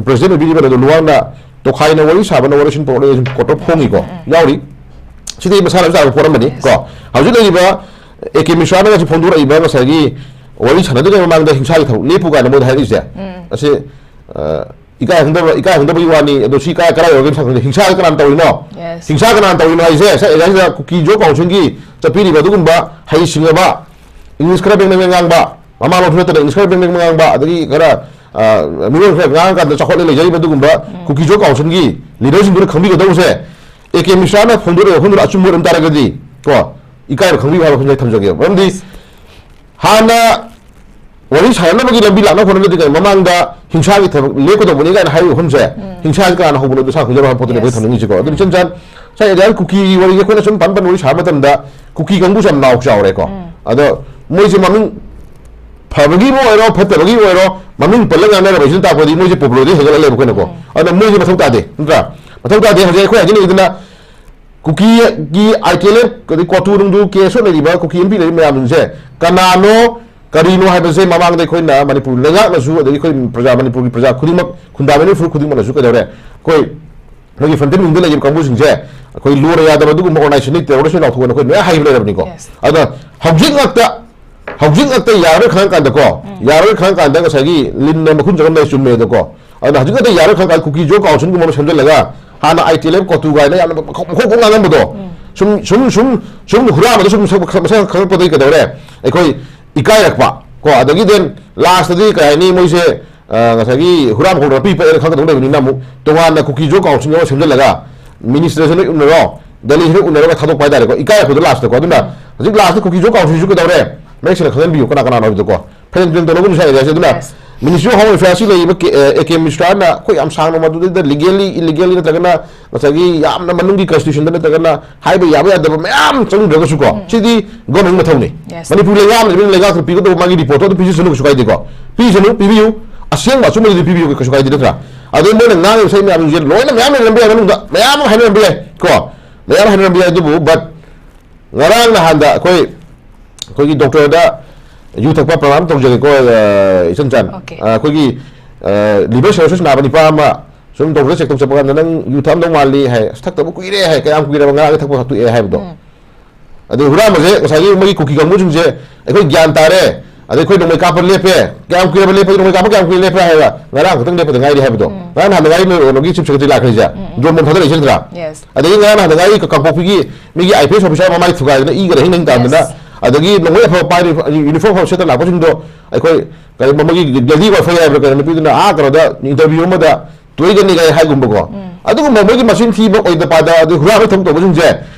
president ꯑꯣꯏꯕꯤꯔꯤꯕ ꯔꯦꯅꯨ ꯂꯨꯋꯥꯡꯅ ꯇꯣꯈꯥꯏꯅ ꯋꯥꯔꯤ ꯁꯥꯕ, ꯅꯋꯥ ꯔꯣꯁꯟ ꯄꯣꯔꯛꯂꯦ ꯍꯥꯏꯅ courtꯇ ꯐꯣꯡꯉꯤꯀꯣ, ꯌꯥꯎꯔꯤ꯫ ꯁꯤꯗꯤ ꯃꯁꯥꯅ ꯆꯥꯕ ꯄꯣꯠ ꯑꯃꯅꯤ ꯀꯣ꯫ ꯍꯧꯖꯤꯛ ꯂꯩꯔꯤꯕ ꯑꯦ ꯀꯦ ꯃꯤꯁ꯭ꯔꯥꯅ ꯉꯁꯤ ꯐꯣꯡꯗꯣꯔꯛꯏꯕ ꯉꯁꯥꯏꯒꯤ ꯋꯥꯔꯤ ꯁꯥꯟꯅꯗ꯭ꯔꯤꯉꯩ ꯃꯃꯥꯡꯗ ꯍꯤꯡꯁꯥꯒꯤ ꯊꯕꯛ ꯂꯦꯞꯄꯨ ꯀꯥꯏꯅ ꯃꯣꯏꯗ ꯍꯥꯏꯔꯛꯏꯁꯦ, ꯑꯁꯤ, ꯑ, ꯏꯀꯥꯏ ꯈꯪꯗꯕ, ꯏꯀꯥꯏ ꯈꯪꯗꯕꯒꯤ ꯋꯥꯅꯤ꯫ ꯑꯗꯣ ꯁꯤ ꯀꯥꯏ, ꯀꯗꯥꯏ ꯑꯣꯏꯔꯒꯦ ꯃꯁꯥ ꯈꯪꯗꯦ꯫ ꯍꯤꯡꯁꯥꯁꯦ ꯀꯅꯥꯅ ꯇꯧꯔꯤꯅꯣ? Yes. ꯍꯤꯡꯁꯥ ꯀꯅꯥꯅ ꯇꯧꯔꯤꯅꯣ ꯍꯥꯏꯁꯦ? ꯉꯁꯥꯏ ꯑꯦꯔꯤꯌꯥꯁꯤꯗ ꯀꯨꯀꯤꯖꯣ councilꯒꯤ ꯆꯠꯄꯤꯔꯤꯕ ꯑꯗꯨꯒꯨꯝꯕ ꯍꯩꯁꯤꯡꯉꯕ, English ꯈꯔ ꯕꯦꯡ ꯕꯦꯡ ꯉꯥꯡꯕ, ꯃꯃꯥ ꯂꯣꯟꯁꯨ ꯅꯠꯇꯅ English ꯈꯔ ꯕꯦꯡ ꯕꯦꯡ ꯉꯥꯡꯕ, ꯑꯗꯒꯤ ꯈꯔ, ꯑ, ꯃꯤꯔꯣꯜ ꯈꯔ ꯉꯥꯡꯉꯀꯥꯟꯗ ꯆꯥꯎꯈꯠꯂ ꯂꯩꯖꯔꯤꯕ ꯑꯗꯨꯒꯨꯝꯕ ꯀꯨꯀꯤꯖꯣ councilꯒꯤ leaderꯁꯤꯡꯗꯨꯅ ꯈꯪꯕꯤꯒꯗꯧꯕꯁꯦ, ꯑꯦ ꯀꯦ ꯃꯤꯁ꯭ꯔꯥꯅ ꯐꯣꯡꯗꯣꯔꯛꯏ ꯋꯥꯐꯝꯗꯨꯅ ꯑꯆꯨꯝꯕ ꯑꯣꯏꯔꯝ ꯇꯥꯔꯒꯗꯤ ꯀꯣ, ꯏꯀꯥꯏꯕ ꯈꯪꯕꯤꯌꯨ ꯍꯥꯏꯕ ꯋꯥꯐꯝꯁꯦ ꯊꯝꯖꯒꯦꯕ꯫ ꯃꯔꯝꯗꯤ ꯍꯥꯟꯅ ꯋꯥꯔꯤ ꯁꯥꯟꯅꯅꯕꯒꯤ ꯂꯝꯕꯤ ꯂꯥꯛꯅ ꯍꯣꯠꯅꯗ꯭ꯔꯤꯉꯩ ꯃꯃꯥꯡꯗ ꯍꯤꯡꯁꯥꯒꯤ ꯊꯕꯛ ꯂꯦꯞꯀꯗꯧꯕꯅꯤ ꯀꯥꯏꯅ ꯍꯥꯏꯔꯤꯕ ꯋꯥꯐꯝꯁꯦ, ꯍꯤꯡꯁꯥꯁꯤ ꯀꯅꯥꯅ ꯍꯧꯕꯅꯣ ꯑꯗꯨ ꯁꯥ ꯈꯪꯖꯕ ꯍꯥꯏꯕ ꯄꯣꯠꯇꯨꯅꯦ ꯑꯩꯈꯣꯏ Yes. ꯊꯝꯅꯤꯡꯉꯤꯁꯤꯀꯣ꯫ ꯑꯗꯨ ꯏꯆꯝ ꯆꯝ ꯉꯁꯥꯏ ꯑꯦꯔꯤꯌꯥ ꯀꯨꯀꯤꯒꯤ ꯋꯥꯔꯤꯁꯦ ꯑꯩꯈꯣꯏꯅ ꯁꯨꯝ ꯄꯟ ꯄꯟ ꯋꯥꯔꯤ ꯁꯥꯕ ꯃꯇꯝꯗ ꯀꯨꯀꯤ ꯀꯥꯡꯕꯨꯁꯦ ꯌꯥꯝ ꯅꯥꯎ ꯆꯥꯎꯔꯦꯀꯣ꯫ ꯑꯗꯣ ꯃꯣꯏꯁꯦ ꯃꯃꯤꯡ ꯐꯕꯒꯤꯕꯨ ꯑꯣꯏꯔꯣ, ꯐꯠꯇꯕꯒꯤꯕꯨ ꯑꯣꯏꯔꯣ, ꯃꯃꯤꯡ ꯄꯜꯂꯒ ꯉꯥꯡꯅꯔꯕ ꯍꯥꯏꯁꯤꯅ ꯇꯥꯛꯄꯗꯤ ꯃꯣꯏꯁꯦ popularity ꯍꯦꯟꯒꯠꯂꯛꯂꯦꯕ ꯑꯩꯈꯣꯏꯅꯀꯣ꯫ ꯑꯗꯨꯅ ꯃꯣꯏꯁꯦ ꯃꯊꯧ ꯇꯥꯗꯦ, ꯅꯠꯇ꯭ꯔꯥ? ꯃꯊꯧ ꯇꯥꯗꯦ꯫ ꯍꯧꯖꯤꯛ ꯑꯩꯈꯣꯏ ꯍꯥꯏꯖꯅꯤꯡꯉꯤꯗꯨꯅ ꯀꯨꯀꯤꯒꯤ ꯑꯥꯏ ꯇꯤ ꯑꯦꯜ ꯑꯦꯐ ꯑꯗꯩ ꯀꯣꯇꯨ ꯅꯨꯡꯗꯨ ꯀꯦꯁ ꯂꯩꯔꯤꯕ ꯀꯨꯀꯤ ꯑꯦꯝ ꯄꯤ ꯂꯩꯔꯤꯕ ꯃꯌꯥꯝꯁꯤꯡꯁꯦ ꯀꯅꯥꯅꯣ, ꯀꯔꯤꯅꯣ ꯍꯥꯏꯕꯁꯦ ꯃꯃꯥꯡꯗ ꯑꯩꯈꯣꯏꯅ ꯃꯅꯤꯄꯨꯔ ꯂꯩꯉꯥꯛꯅꯁꯨ, ꯑꯗꯒꯤ ꯑꯩꯈꯣꯏ ꯄ꯭ꯔꯖꯥ, ꯃꯅꯤꯄꯨꯔꯒꯤ ꯄ꯭ꯔꯖꯥ ꯈꯨꯗꯤꯡꯃꯛ, ꯈꯨꯟꯗꯥꯃꯤꯅꯤ ꯐꯨꯔꯨꯞ ꯈꯨꯗꯤꯡꯃꯛꯅꯁꯨ ꯀꯩꯗꯧꯔꯦ, ꯑꯩꯈꯣꯏ ꯃꯣꯏꯒꯤ ꯐ꯭ꯔꯟꯇꯦꯜ ꯋꯤꯡꯗ ꯂꯩꯔꯤꯕ ꯀꯥꯡꯕꯨꯁꯤꯡꯁꯦ ꯑꯩꯈꯣꯏ ꯂꯣꯟꯅ ꯌꯥꯗꯕ ꯑꯗꯨꯒꯨꯝꯕ ꯑꯣꯔꯒꯅꯥꯏꯖꯦꯁꯟꯗꯒꯤ ꯇꯦꯔꯣꯔꯤꯁ ꯂꯥꯎꯊꯣꯛꯑꯅ ꯑꯩꯈꯣꯏ ꯂꯣꯏ ꯍꯥꯏꯕ ꯂꯩꯔꯕꯅꯤꯀꯣ꯫ Yes. ꯑꯗꯨꯅ ꯍꯧꯖꯤꯛ ꯉꯥꯛꯇ, ꯍꯧꯖꯤꯛ ꯉꯥꯛꯇ ꯌꯥꯔꯣꯏ ꯈꯪꯉ ꯀꯥꯟꯗꯀꯣ, ꯌꯥꯔꯣꯏ ꯈꯪꯉ ꯀꯥꯟꯗ ꯉꯁꯥꯏꯒꯤ ꯂꯤꯟꯅ ꯃꯈꯨꯟ ꯆꯪꯉꯝ ꯂꯩ, ꯆꯨꯝꯃꯦꯗꯀꯣ꯫ ꯑꯗꯨꯅ ꯍꯧꯖꯤꯛ ꯉꯥꯛꯇ ꯌꯥꯔꯣꯏ ꯈꯪꯉ ꯀꯥꯟꯗ ꯀꯨꯀꯤ ꯖꯣ ꯀꯥꯎꯟꯁꯤꯜꯒꯨꯝꯕ ꯑꯃ ꯁꯦꯝꯖꯤꯜꯂꯒ ꯍꯥꯟꯅ ꯑꯥꯏ ꯇꯤ ꯑꯦꯜ ꯑꯦꯐ ꯀꯣꯇꯨ ꯀꯥꯏꯅ ꯌꯥꯝꯅ ꯃꯈꯣꯡ ꯃꯈꯣꯡ ꯉꯥꯡꯉꯝꯕꯗꯣ ꯁꯨꯝ ꯁꯨꯝ ꯁꯨꯝ ꯁꯨꯝ ꯍꯨꯔꯥꯟꯕꯗ ꯁꯨꯝ ꯃꯁꯛ ꯃꯁꯛ ꯈꯪꯉꯛꯄꯗꯒꯤ ꯀꯩꯗꯧꯔꯦ, ꯑꯩꯈꯣꯏ ꯏꯀꯥꯏꯔꯛꯄ ꯀꯣ꯫ ꯑꯗꯒꯤ ꯗꯦꯟ ꯂꯥꯁꯇꯗꯤ ꯀꯩ ꯍꯥꯏꯅꯤ, ꯃꯣꯏꯁꯦ ꯑ, ꯉꯁꯥꯏꯒꯤ ꯍꯨꯔꯥꯟꯕ ꯈꯣꯡ ꯅꯥꯄꯤ ꯄꯛꯑꯦꯅ ꯈꯪꯒꯗꯧ ꯂꯩꯕꯅꯤꯅ ꯑꯃꯨꯛ ꯇꯣꯉꯥꯟꯅ ꯀꯨꯀꯤ ꯖꯣ ꯀꯥꯎꯟꯁꯤꯜ ꯑꯃ ꯁꯦꯝꯖꯤꯜꯂꯒ ꯃꯤꯅꯤꯁꯇꯔꯁꯤꯅ ꯎꯅꯔꯣ, ꯗꯦꯜꯂꯤꯁꯤꯅ ꯎꯅꯔꯒ ꯊꯥꯗꯣꯛꯄ ꯍꯥꯏꯇꯥꯔꯦꯀꯣ, ꯏꯀꯥꯏꯔꯛꯄꯗꯣ ꯂꯥꯁꯇꯀꯣ꯫ ꯑꯗꯨꯅ ꯍꯧꯖꯤꯛ ꯂꯥꯁꯇ ꯀꯨꯀꯤ ꯖꯣ ꯀꯥꯎꯟꯁꯤꯜꯁꯨ ꯀꯩꯗꯧꯔꯦ, ꯃꯌꯦꯛ ꯁꯦꯡꯅ ꯈꯪꯍꯟꯕꯤꯌꯨ ꯀꯅꯥ ꯀꯅꯥꯅꯣ ꯍꯥꯏꯕꯗꯣꯀꯣ꯫ ꯐꯩꯔꯦꯟ ꯇꯨꯔꯦꯟ ꯇꯧꯅꯒꯨꯝꯁꯦ ꯍꯥꯏꯔꯦ ꯑꯗꯨꯅ Yes. ꯃꯤꯅꯤꯁꯇ꯭ꯔꯤ ꯑꯣꯐ ꯍꯣꯝ ꯑꯦꯐꯤꯌꯔꯁꯀꯤ ꯂꯩꯔꯤꯕ ꯀꯦ-, ꯑꯦ, ꯑꯦ ꯀꯦ ꯃꯤꯁ꯭ꯔꯥꯅ ꯑꯩꯈꯣꯏ ꯌꯥꯝ ꯁꯥꯡꯅ ꯃꯗꯨꯗꯩꯗ ꯂꯤꯒꯦꯜꯂꯤ, ꯏꯂꯤꯒꯦꯜꯂꯤ ꯅꯠꯇ꯭ꯔꯒꯅ ꯉꯁꯥꯏꯒꯤ ꯌꯥꯝꯅ ꯃꯅꯨꯡꯒꯤ ꯀꯟꯁꯇꯤꯇ꯭ꯌꯨꯁꯟꯗ ꯅꯠꯇ꯭ꯔꯒꯅ ꯍꯥꯏꯕ ꯌꯥꯕ ꯌꯥꯗꯕ ꯃꯌꯥꯝ ꯆꯪꯗ꯭ꯔꯒꯁꯨꯀꯣ, ꯁꯤꯗꯤ ꯒꯣꯔꯃꯦꯟ ꯃꯊꯧꯅꯤ꯫ Yes. ꯃꯅꯤꯄꯨꯔ ꯂꯩꯉꯥꯛ ꯑꯃ ꯂꯩꯕꯅꯤꯅ ꯂꯩꯉꯥꯛꯇꯨꯅ ꯄꯤꯒꯗꯧꯕ ꯃꯥꯒꯤ ꯔꯤꯄꯣꯔꯠꯇꯣ ꯑꯗꯨꯝ ꯄꯤꯖꯁꯅꯨ, ꯀꯩꯁꯨ ꯀꯥꯏꯗꯦꯀꯣ꯫ ꯄꯤꯁꯅꯨ, ꯄꯤꯕꯤꯌꯨ, ꯑꯁꯦꯡꯕ ꯑꯆꯨꯝꯕꯗꯨꯗꯤ ꯄꯤꯕꯤꯌꯨ, ꯀꯩꯁꯨ ꯀꯥꯏꯗꯦ ꯅꯠꯇ꯭ꯔꯥ? ꯑꯗꯩ ꯃꯣꯏꯅ ꯉꯥꯡꯉꯤꯕ ꯏꯁꯩ ꯃꯌꯥꯝꯁꯤꯡꯁꯦ ꯂꯣꯏꯅ ꯃꯌꯥꯝ ꯂꯩꯔꯝꯕ ꯌꯥꯏ, ꯃꯅꯨꯡꯗ ꯃꯌꯥꯝ ꯑꯃ ꯍꯥꯏꯅꯔꯝꯕ ꯌꯥꯏ ꯀꯣ, ꯃꯌꯥꯝ ꯍꯥꯏꯅꯔꯝꯕ ꯌꯥꯏ꯫ ꯑꯗꯨꯕꯨ ꯕꯠ ꯉꯔꯥꯡ ꯅꯍꯥꯟꯗ ꯑꯩꯈꯣꯏ, ꯑꯩꯈꯣꯏꯒꯤ ꯗꯣꯛꯇꯔꯗ ꯌꯨ ꯊꯛꯄ ꯄ꯭ꯔꯃꯥꯟ ꯇꯧꯖꯒꯦꯀꯣ, ꯑ, ꯏꯆꯟ ꯆꯟ꯫ Okay. ꯑ, ꯑꯩꯈꯣꯏꯒꯤ, ꯑ, ꯂꯤꯚꯔ ꯁꯤꯔꯣꯁꯤꯁ ꯅꯥꯕ ꯅꯤꯄꯥ ꯑꯃ ꯁꯨꯝ ꯗꯣꯛꯇꯔꯗ ꯆꯦꯛ ꯇꯧ ꯆꯠꯄ ꯀꯥꯟꯗ, "ꯅꯪ ꯌꯨ ꯊꯛꯑꯝꯗꯧ ꯃꯥꯜꯂꯤ" ꯍꯥꯏ꯫ "ꯑꯁ, ꯊꯛꯇꯕ ꯀꯨꯏꯔꯦ" ꯍꯥꯏ꯫ "ꯀꯌꯥꯝ ꯀꯨꯏꯔꯕ?" "ꯉꯔꯥꯡꯗꯤ ꯊꯛꯄ ꯇꯣꯛꯑꯦ" ꯍꯥꯏꯕꯗꯣ꯫ ꯑꯗꯩ ꯍꯨꯔꯥꯟꯕꯁꯦ ꯉꯁꯥꯏꯒꯤ ꯃꯣꯏꯒꯤ ꯀꯨꯀꯤ ꯀꯥꯡꯕꯨꯁꯤꯡꯁꯦ, "ꯑꯩꯈꯣꯏ ꯒ꯭ꯌꯥꯟ ꯇꯥꯔꯦ, ꯑꯗꯩ ꯑꯩꯈꯣꯏ ꯅꯣꯡꯃꯩ ꯀꯥꯞꯄ ꯂꯦꯞꯄꯦ"꯫ "ꯀꯌꯥꯝ ꯀꯨꯏꯔꯕ ꯂꯦꯞꯄ, ꯅꯣꯡꯃꯩ ꯀꯥꯞꯄ ꯀꯌꯥꯝ ꯀꯨꯏꯔꯦ ꯂꯦꯞꯄꯦ?" ꯍꯥꯏꯔꯒ, "ꯉꯔꯥꯡ ꯈꯛꯇꯪ ꯂꯦꯞꯄꯗ ꯉꯥꯏꯔꯤ" ꯍꯥꯏꯕꯗꯣ꯫ ꯉꯔꯥꯡ ꯅꯍꯥꯟꯗ ꯉꯥꯏꯔꯤ ꯅꯣꯏ ꯀꯩꯅꯣꯒꯤ ꯆꯤꯐ ꯁꯦꯀ꯭ꯔꯦꯇꯔꯤ ꯂꯥꯛꯈ꯭ꯔꯤꯁꯦ, ꯗ꯭ꯔꯣꯟ ꯕꯣꯝ ꯊꯥꯗꯔꯛꯏꯁꯦ ꯅꯠꯇ꯭ꯔꯥ? Yes. ꯑꯗꯒꯤ ꯉꯔꯥꯡ ꯅꯍꯥꯟꯗ ꯉꯥꯏꯔꯤ ꯀꯥꯡꯄꯣꯛꯄꯤꯒꯤ ꯃꯤꯒꯤ ꯑꯥꯏ ꯄꯤ ꯑꯦꯁ ꯑꯣꯐꯤꯁꯥꯔ ꯃꯃꯥꯏ ꯊꯨꯒꯥꯏꯗꯅ ꯏꯒ ꯍꯤꯡ ꯍꯤꯡ ꯇꯥꯗꯅ, Yes. ꯑꯗꯒꯤ ꯅꯣꯡꯃꯩ ꯑꯐꯕ ꯄꯥꯏꯔꯤ, ꯌꯨꯅꯤꯐꯣꯔꯝ ꯑꯐꯕ ꯁꯦꯠꯇ ꯂꯥꯛꯄꯁꯤꯡꯗꯣ ꯑꯩꯈꯣꯏ ꯀꯔꯤ ꯃꯣꯏꯒꯤ ꯗꯦꯜꯂꯤ ꯋꯥꯏꯐꯥꯏ ꯍꯥꯏꯕ꯭ꯔꯥ ꯀꯩꯅꯣ, ꯅꯨꯄꯤꯗꯨꯅ ꯑꯥ ꯀꯩꯅꯣꯗ ꯏꯟꯇꯔꯚꯤꯌꯨ ꯑꯃꯗ ꯇꯣꯏꯒꯅꯤ ꯀꯥꯏ ꯍꯥꯏꯒꯨꯝꯕꯀꯣ꯫ ꯑꯗꯨꯒꯨꯝꯕ ꯃꯣꯏꯒꯤ ꯃꯆꯤꯟ ꯊꯤꯕ ꯑꯣꯏꯗ ꯄꯥꯗ ꯑꯗꯨ ꯍꯨꯔꯥꯟꯕ ꯊꯕꯛ ꯇꯧꯕꯁꯤꯡꯁꯦ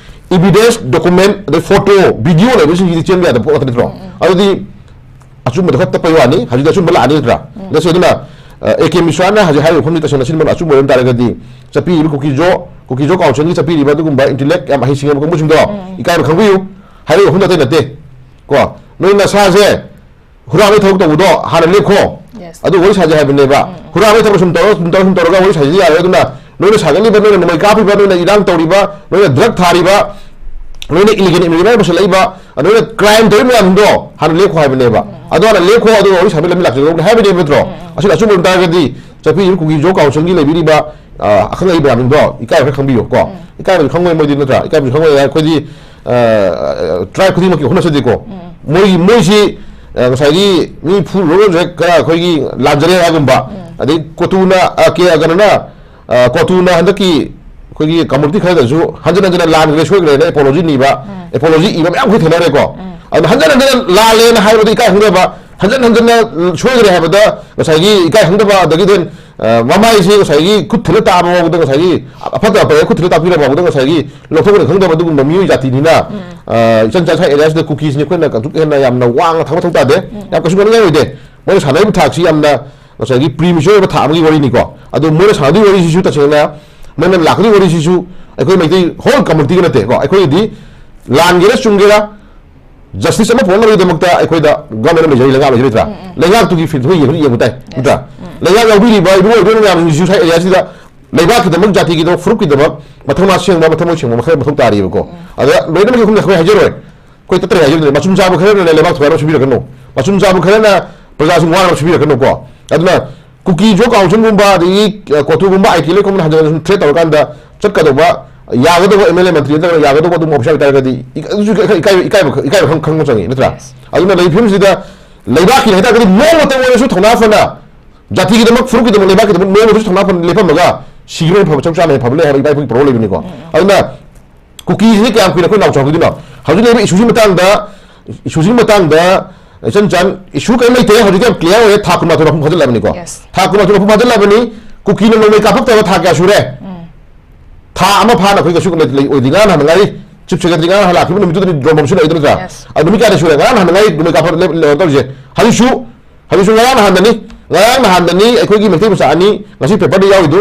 ꯏꯕꯤꯗꯦꯟꯁ, ꯗꯣꯀꯨꯃꯦꯟ, ꯑꯗꯩ ꯐꯣꯇꯣ, ꯚꯤꯗꯤꯑꯣ ꯂꯩꯕꯁꯤꯡꯁꯤꯗꯤ ꯆꯦꯟꯕ ꯌꯥꯗꯕ ꯄꯣꯠ ꯉꯥꯛꯇ ꯅꯠꯇ꯭ꯔꯣ? ꯑꯗꯨꯗꯤ ꯑꯆꯨꯝꯕꯗꯣ ꯈꯔ ꯇꯞꯄꯩ ꯋꯥꯅꯤ, ꯍꯧꯖꯤꯛꯇꯤ ꯑꯆꯨꯝꯕ ꯂꯥꯛꯑꯅꯤ ꯅꯠꯇ꯭ꯔꯥ? ꯅꯠꯇꯦ, ꯑꯗꯨꯅ, ꯑ, ꯑꯦ ꯀꯦ ꯃꯤꯁ꯭ꯔꯥꯅ ꯍꯧꯖꯤꯛ ꯍꯥꯏꯔꯤꯕ ꯋꯥꯐꯝꯁꯤ ꯇꯁꯦꯡꯅ ꯑꯆꯨꯝꯕ ꯑꯣꯏꯔꯝ ꯇꯥꯔꯒꯗꯤ, ꯆꯠꯄꯤꯔꯤꯕ ꯀꯨꯀꯤꯖꯣ, ꯀꯨꯀꯤꯖꯣ ꯀꯥꯎꯟꯁꯤꯜꯒꯤ ꯆꯠꯄꯤꯔꯤꯕ ꯑꯗꯨꯒꯨꯝꯕ ꯏꯟꯇꯤꯂꯦꯛ ꯌꯥꯝ ꯍꯩꯁꯤꯡꯉꯕ ꯀꯥꯡꯕꯨꯁꯤꯡꯗꯣ ꯏꯀꯥꯏꯕ ꯈꯪꯕꯤꯌꯨ꯫ ꯍꯥꯏꯔꯤꯕ ꯋꯥꯐꯝꯗꯣ ꯑꯇꯩ ꯅꯠꯇꯦ꯫ ꯀꯣ, ꯅꯣꯏ ꯅꯁꯥꯁꯦ ꯍꯨꯔꯥꯟꯕꯒꯤ ꯊꯕꯛ ꯇꯧꯕꯗꯣ ꯍꯥꯟꯅ ꯂꯦꯞꯈꯣ꯫ Yes. ꯑꯗꯨ ꯋꯥꯔꯤ ꯁꯥꯖꯩ ꯍꯥꯏꯕꯅꯦꯕ꯫ ꯍꯨꯔꯥꯟꯕꯒꯤ ꯊꯕꯛ ꯁꯨꯝ ꯇꯧꯔ, ꯁꯨꯝ ꯇꯧꯔ, ꯁꯨꯝ ꯇꯧꯔꯒ ꯋꯥꯔꯤ ꯁꯥꯖꯩ ꯌꯥꯔꯣꯏ꯫ ꯑꯗꯨꯅ ꯅꯣꯏꯅ ꯁꯥꯒꯠꯂꯤꯕ, ꯅꯣꯏꯅ ꯅꯣꯡꯃꯩ ꯀꯥꯞꯄꯤꯕ, ꯅꯣꯏꯅ ꯏꯔꯥꯡ ꯇꯧꯔꯤꯕ, ꯅꯣꯏꯅ ꯗ꯭ꯔꯒ ꯊꯥꯔꯤꯕ, ꯅꯣꯏꯅ ꯏꯂꯤꯒꯦꯜ ꯏꯃꯤꯒ꯭ꯔꯦꯟ ꯄꯨꯁꯜꯂꯛꯏꯕ, ꯅꯣꯏꯅ ꯀ꯭ꯔꯥꯏꯝ ꯇꯧꯔꯤꯕ ꯃꯌꯥꯝꯗꯣ ꯍꯥꯟꯅ ꯂꯦꯞꯈꯣ ꯍꯥꯏꯕꯅꯦꯕ꯫ ꯑꯗꯣ ꯍꯥꯟꯅ ꯂꯦꯞꯈꯣ, ꯑꯗꯨꯒ ꯋꯥꯔꯤ ꯁꯥꯕꯒꯤ ꯂꯝꯕꯤ ꯂꯥꯛꯆꯒꯗꯧꯕꯅꯤ ꯍꯥꯏꯕꯅꯦꯕ ꯅꯠꯇ꯭ꯔꯣ? ꯑꯁꯤꯅ ꯑꯆꯨꯝꯕ ꯑꯣꯏꯕ ꯇꯥꯔꯒꯗꯤ ꯆꯠꯄꯤꯔꯤꯕ ꯀꯨꯀꯤ ꯖꯣ ꯀꯥꯎꯟꯁꯤꯜꯒꯤ ꯂꯩꯕꯤꯔꯤꯕ, ꯑ, ꯑꯈꯪ ꯑꯍꯩ ꯃꯌꯥꯝꯁꯤꯡꯗꯣ ꯏꯀꯥꯏꯕ ꯈꯔ ꯈꯪꯕꯤꯌꯨ ꯀꯣ꯫ ꯏꯀꯥꯏꯕꯁꯨ ꯈꯪꯉꯣꯏ ꯃꯣꯏꯗꯤ ꯅꯠꯇ꯭ꯔꯥ? ꯏꯀꯥꯏꯕꯁꯨ ꯈꯪꯉꯣꯏ꯫ ꯑꯩꯈꯣꯏꯗꯤ, ꯑ, ꯇ꯭ꯔꯥꯏꯕ ꯈꯨꯗꯤꯡꯃꯛꯀꯤ ꯍꯣꯠꯅꯖꯗꯦꯀꯣ꯫ ꯃꯣꯏꯒꯤ, ꯃꯣꯏꯁꯤ, ꯑ, ꯉꯁꯥꯏꯒꯤ ꯃꯤ ꯐꯨꯔꯨꯔꯒꯁꯨ ꯍꯦꯛ ꯈꯔ ꯑꯩꯈꯣꯏꯒꯤ ꯂꯥꯟꯖꯔꯦ ꯍꯥꯏꯒꯨꯝꯕ, ꯑꯗꯩ ꯀꯣꯇꯨꯅ, ꯑ, ꯀꯦ-, ꯑ, ꯀꯩꯅꯣꯅ, ꯑ, ꯀꯣꯇꯨꯅ ꯍꯟꯗꯛꯀꯤ ꯑꯩꯈꯣꯏꯒꯤ ꯀꯝꯃꯨꯅꯤꯇꯤ ꯈꯔꯗꯁꯨ ꯍꯟꯖꯤꯟ ꯍꯟꯖꯤꯟꯅ ꯂꯥꯟꯈ꯭ꯔꯦ, ꯁꯣꯏꯈ꯭ꯔꯦꯅ ꯑꯦꯄꯣꯂꯣꯖꯤ ꯅꯤꯕ, ꯑꯦꯄꯣꯂꯣꯖꯤ ꯏꯕ ꯃꯌꯥꯝ ꯑꯩꯈꯣꯏ ꯊꯦꯡꯅꯔꯦꯀꯣ꯫ ꯑꯗꯨꯅ ꯍꯟꯖꯤꯟ ꯍꯟꯖꯤꯟꯅ ꯂꯥꯜꯂꯦꯅ ꯍꯥꯏꯕꯗ ꯏꯀꯥꯏ ꯈꯪꯗꯕ, ꯍꯟꯖꯤꯟ ꯍꯟꯖꯤꯟꯅ ꯁꯣꯏꯈ꯭ꯔꯦ ꯍꯥꯏꯕꯗ ꯉꯁꯥꯏꯒꯤ ꯏꯀꯥꯏ ꯈꯪꯗꯕ, ꯑꯗꯒꯤꯗꯤ, ꯑ, ꯃꯃꯥꯏꯁꯦ ꯉꯁꯥꯏꯒꯤ ꯈꯨꯠ ꯊꯤꯜꯂ ꯇꯥꯕ ꯐꯥꯎꯕꯗ, ꯉꯁꯥꯏꯒꯤ ꯑꯐꯠꯇ ꯑꯄꯥꯏ ꯈꯨꯠ ꯊꯤꯜꯂ ꯇꯥꯛꯄꯤꯔꯕ ꯐꯥꯎꯕꯗ ꯉꯁꯥꯏꯒꯤ ꯂꯧꯊꯣꯛꯐꯝ ꯈꯪꯗꯕ ꯑꯗꯨꯒꯨꯝꯕ ꯃꯤꯑꯣꯏ ꯖꯥꯇꯤꯅꯤꯅ, ꯑ, ꯏꯆꯟ ꯆꯟ ꯁ꯭ꯋꯥꯏ ꯑꯦꯔꯤꯌꯥꯁꯤꯗ ꯀꯨꯀꯤꯁꯤꯅ ꯑꯩꯈꯣꯏꯅ ꯀꯩꯁꯨ ꯍꯦꯟꯅ ꯌꯥꯝꯅ ꯋꯥꯡꯅ ꯊꯥꯡꯕ ꯃꯊꯧ ꯇꯥꯗꯦ꯫ ꯌꯥꯝ ꯀꯩꯁꯨ ꯉꯥꯡꯅꯤꯡꯉꯥꯏ ꯑꯣꯏꯗꯦ꯫ ꯃꯣꯏꯅ ꯁꯥꯟꯅꯔꯤꯕ ꯊꯥꯛꯁꯤ ꯌꯥꯝꯅ ꯉꯁꯥꯏꯒꯤ ꯄ꯭ꯔꯤꯃꯦꯆꯣꯔ ꯑꯣꯏꯕ ꯊꯥꯛ ꯑꯃꯒꯤ ꯋꯥꯔꯤꯅꯤꯀꯣ꯫ ꯑꯗꯣ ꯃꯣꯏꯅ ꯁꯥꯟꯅꯗꯣꯏ ꯋꯥꯔꯤꯁꯤꯁꯨ ꯇꯁꯦꯡꯅ ꯃꯣꯏꯅ ꯂꯥꯛꯀꯗꯣꯏ ꯋꯥꯔꯤꯁꯤꯁꯨ ꯑꯩꯈꯣꯏ ꯃꯩꯇꯩ ꯍꯣꯜ ꯀꯝꯃꯨꯅꯤꯇꯤꯒꯤ ꯅꯠꯇꯦꯀꯣ꯫ ꯑꯩꯈꯣꯏꯒꯤꯗꯤ ꯂꯥꯟꯒꯦꯔꯥ ꯆꯨꯝꯒꯦꯔꯥ, ꯖꯁꯇꯤꯁ ꯑꯃ ꯄꯨꯔꯛꯅꯕꯒꯤꯗꯃꯛꯇ ꯑꯩꯈꯣꯏꯗ ꯒꯚꯔꯟꯃꯦꯟꯠ ꯑꯃ ꯂꯩꯖꯔꯤ, ꯂꯩꯉꯥꯛ ꯂꯩꯖꯔꯤ ꯅꯠꯇ꯭ꯔꯥ? ꯂꯩꯉꯥꯛꯇꯨꯒꯤ ꯐꯤꯜꯗ ꯑꯩꯈꯣꯏ ꯌꯦꯡꯕ, ꯌꯦꯡꯕ ꯇꯥꯏ ꯅꯠꯇ꯭ꯔꯥ? ꯂꯩꯉꯥꯛ ꯌꯥꯎꯕꯤꯔꯤꯕ ꯏꯕꯨꯡ ꯑꯣꯏꯕ ꯃꯌꯥꯝꯁꯤꯡꯁꯤꯁꯨ ꯁ꯭ꯋꯥꯏ ꯑꯦꯔꯤꯌꯥꯁꯤꯗ ꯂꯩꯕꯥꯛꯀꯤꯗꯃꯛ, ꯖꯥꯇꯤꯒꯤꯗꯃꯛ, ꯐꯨꯔꯨꯞꯀꯤꯗꯃꯛ ꯃꯊꯧꯅꯥ ꯁꯦꯡꯕ, ꯃꯊꯃꯣꯏ ꯁꯦꯡꯕ ꯃꯈꯜ ꯃꯊꯧ ꯇꯥꯔꯤꯕꯀꯣ꯫ ꯑꯗ ꯂꯣꯏꯅꯃꯛ ꯑꯩꯈꯣꯏꯅ ꯑꯩꯈꯣꯏ ꯍꯥꯏꯖꯔꯣꯏ꯫ ꯑꯩꯈꯣꯏ ꯇꯠꯇ꯭ꯔꯦ ꯍꯥꯏꯖꯕꯅꯦ꯫ ꯃꯆꯨꯝ ꯆꯥꯕ ꯈꯔꯅ ꯂꯩꯕꯥꯛ ꯊꯨꯒꯥꯏꯅꯕ ꯁꯤꯟꯕꯤꯔꯛꯀꯅꯨ꯫ ꯃꯆꯨꯝ ꯆꯥꯕ ꯈꯔꯅ ꯄ꯭ꯔꯖꯥꯁꯤꯡ ꯋꯥꯅꯕ ꯁꯤꯟꯕꯤꯔꯛꯀꯅꯨꯀꯣ꯫ ꯑꯗꯨꯅ ꯀꯨꯀꯤ ꯖꯣ ꯀꯥꯎꯟꯁꯤꯜꯒꯨꯝꯕ, ꯑꯗꯒꯤ, ꯑ, ꯀꯣꯇꯨꯒꯨꯝꯕ, ꯑꯥꯏ ꯇꯤ ꯂꯩꯈꯣꯝꯅ ꯍꯟꯖꯤꯟ ꯍꯟꯖꯤꯟ ꯊ꯭ꯔꯦꯠ ꯇꯧꯔꯀꯥꯟꯗ ꯆꯠꯀꯗꯧꯕ, ꯌꯥꯒꯗꯧꯕ ꯑꯦꯝ ꯑꯦꯜ ꯑꯦ ꯃꯟꯇ꯭ꯔꯤ ꯅꯠꯇ꯭ꯔꯒ ꯌꯥꯒꯗꯧꯕ ꯑꯗꯨꯝ ꯑꯣꯐꯤꯁꯥꯔ ꯑꯣꯏꯇꯥꯔꯒꯗꯤ ꯏ-, ꯑꯗꯨꯁꯨ ꯏꯀꯥꯏ-, ꯏꯀꯥꯏꯕ, ꯏꯀꯥꯏꯕ ꯈꯪ-, ꯈꯪꯕ ꯆꯪꯉꯤ ꯅꯠꯇ꯭ꯔꯥ? ꯑꯗꯨꯅ ꯂꯩꯔꯤꯕ ꯐꯤꯕꯝꯁꯤꯗ ꯂꯩꯕꯥꯛꯀꯤꯅꯤ ꯍꯥꯏꯇꯥꯔꯒꯗꯤ ꯅꯣꯡꯃꯇ ꯑꯣꯏꯔꯁꯨ ꯊꯧꯅꯥ ꯐꯅ ꯖꯥꯇꯤꯒꯤꯗꯃꯛ, ꯐꯨꯔꯨꯞꯀꯤꯗꯃꯛ, ꯂꯩꯕꯥꯛꯀꯤꯗꯃꯛ ꯅꯣꯡꯃꯇꯁꯨ ꯊꯧꯅꯥ ꯐꯅ ꯂꯦꯞꯄꯝꯃꯒ ꯁꯤꯈꯤꯕꯅ ꯐꯕ, ꯆꯞ ꯆꯥꯅ ꯐꯕ ꯂꯩ ꯍꯥꯏꯕ ꯏꯄꯥ ꯏꯄꯨꯒꯤ ꯄꯥꯎꯔꯧ ꯂꯩꯕꯅꯤꯀꯣ꯫ ꯑꯗꯨꯅ ꯀꯨꯀꯤꯁꯤꯗꯤ ꯀꯌꯥꯝ ꯀꯨꯏꯅ ꯑꯩꯈꯣꯏ ꯅꯥꯎ ꯆꯥꯎꯍꯟꯈꯤꯗꯣꯏꯅꯣ? ꯍꯧꯖꯤꯛ ꯂꯩꯔꯤꯕ ꯏꯁꯨꯁꯤ ꯃꯇꯥꯡꯗ, ꯏꯁꯨꯁꯤ ꯃꯇꯥꯡꯗ ꯏꯆꯟ ꯆꯟ, ꯏꯁꯨ ꯀꯔꯤꯝ ꯂꯩꯇꯦ꯫ ꯍꯧꯖꯤꯛꯇꯤ ꯌꯥꯝ ꯀ꯭ꯂꯤꯌꯥꯔ ꯑꯣꯏꯔꯦ꯫ ꯊꯥ ꯀꯨꯟꯃꯥꯊꯣꯏ ꯃꯄꯨꯡ ꯐꯥꯖꯤꯜꯂꯛꯑꯕꯅꯤꯀꯣ꯫ Yes. ꯊꯥ ꯀꯨꯟꯃꯥꯊꯣꯏ ꯃꯄꯨꯡ ꯐꯥꯖꯤꯜꯂꯛꯑꯕꯅꯤ꯫ ꯀꯨꯀꯤꯅ ꯅꯣꯡꯃꯩ ꯀꯥꯞꯄꯛꯇꯕ ꯊꯥ ꯀꯌꯥ ꯁꯨꯔꯦ? ꯊꯥ ꯑꯃ ꯐꯥꯅ ꯑꯩꯈꯣꯏ ꯀꯩꯁꯨ ꯂꯩ-, ꯂꯩ-, ꯑꯣꯏꯗꯦ꯫ ꯉꯔꯥꯡ ꯅꯍꯥꯟ ꯉꯥꯏꯔꯤ꯫ ꯆꯤꯐ ꯁꯦꯀ꯭ꯔꯦꯇꯔꯤ ꯉꯔꯥꯡ ꯅꯍꯥꯟ ꯂꯥꯛꯈꯤꯕ ꯅꯨꯃꯤꯠꯇꯨꯗꯗꯤ ꯗ꯭ꯔꯣꯟ ꯕꯣꯝ ꯁꯤꯖꯤꯟꯅꯩꯗꯣ ꯅꯠꯇ꯭ꯔꯥ? Yes. ꯑꯗꯨ ꯅꯨꯃꯤꯠ ꯀꯌꯥꯅꯤ ꯁꯨꯔꯦ? ꯉꯔꯥꯡ ꯅꯍꯥꯟ ꯉꯥꯏꯔꯤ ꯅꯣꯡꯃꯩ ꯀꯥꯞꯄ ꯂꯦꯞ-, ꯂꯦꯞ-, ꯇꯧꯔꯤꯁꯦ꯫ ꯍꯧꯖꯤꯛꯁꯨ, ꯍꯧꯖꯤꯛꯁꯨ ꯉꯔꯥꯡ ꯅꯍꯥꯟꯗꯅꯤ, ꯉꯔꯥꯡ ꯅꯍꯥꯟꯗꯅꯤ ꯑꯩꯈꯣꯏꯒꯤ ꯃꯩꯇꯩ ꯃꯆꯥ ꯑꯅꯤ ꯉꯁꯤ ꯄꯦꯄꯔꯗ ꯌꯥꯎꯔꯤꯗꯨ,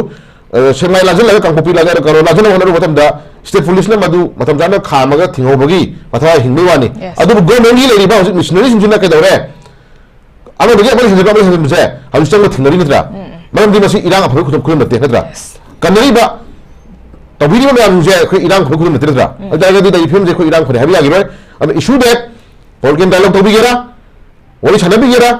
ꯑ, ꯁꯦꯛꯃꯥꯏ ꯂꯥꯟꯁꯤꯜꯂꯒ ꯀꯥꯡꯄꯣꯛꯄꯤ ꯂꯥꯟ-, ꯀꯩꯅꯣ ꯂꯥꯟꯁꯤꯟꯅꯕ ꯍꯣꯠꯅꯔꯨꯕ ꯃꯇꯝꯗ ꯁ꯭ꯇꯦꯠ ꯄꯨꯂꯤꯁꯅ ꯃꯗꯨ ꯃꯇꯝ ꯆꯥꯅ ꯈꯥꯝꯃꯒ ꯊꯤꯡꯍꯧꯕꯒꯤ ꯃꯊꯥ ꯍꯤꯡꯕꯒꯤ ꯋꯥꯅꯤ꯫ Yes. ꯑꯗꯨꯕꯨ ꯒꯣꯔꯃꯦꯟꯒꯤ ꯂꯩꯔꯤꯕ ꯍꯧꯖꯤꯛ ꯃꯤꯁꯅꯔꯤꯁꯤꯡꯁꯤꯅ ꯀꯩꯗꯧꯔꯦ? ꯑꯃꯗꯒꯤ ꯑꯃꯗ ꯍꯦꯟꯖꯤꯟꯕ, ꯑꯃꯗ ꯍꯦꯟꯖꯤꯟꯕꯁꯦ ꯍꯧꯖꯤꯛ ꯆꯪꯕ ꯊꯦꯡꯅꯔꯤ ꯅꯠꯇ꯭ꯔꯥ? ꯃꯔꯝꯗꯤ ꯃꯁꯤ ꯏꯔꯥꯡ ꯑꯐꯕꯒꯤ ꯈꯨꯗꯝ, ꯈꯨꯗꯝ ꯅꯠꯇꯦ ꯅꯠꯇ꯭ꯔꯥ? Yes. ꯀꯟꯅꯔꯤꯕ, ꯇꯧꯕꯤꯔꯤꯕ ꯃꯌꯥꯝꯁꯦ ꯑꯩꯈꯣꯏ ꯏꯔꯥꯡ ꯈꯨꯗꯝ ꯅꯠꯇꯦ ꯅꯠꯇ꯭ꯔꯥ? ꯑꯗꯨ ꯑꯣꯏꯇꯥꯔꯒꯗꯤ ꯂꯩꯔꯤꯕ ꯐꯤꯕꯝꯁꯦ ꯑꯩꯈꯣꯏ ꯏꯔꯥꯡ ꯐꯔꯦ ꯍꯥꯏꯕ ꯌꯥꯈꯤꯔꯣꯏ꯫ ꯑꯗꯨꯅ issue that political dialogue ꯇꯧꯕꯤꯒꯦꯔꯥ, ꯋꯥꯔꯤ ꯁꯥꯟꯅꯕꯤꯒꯦꯔꯥ,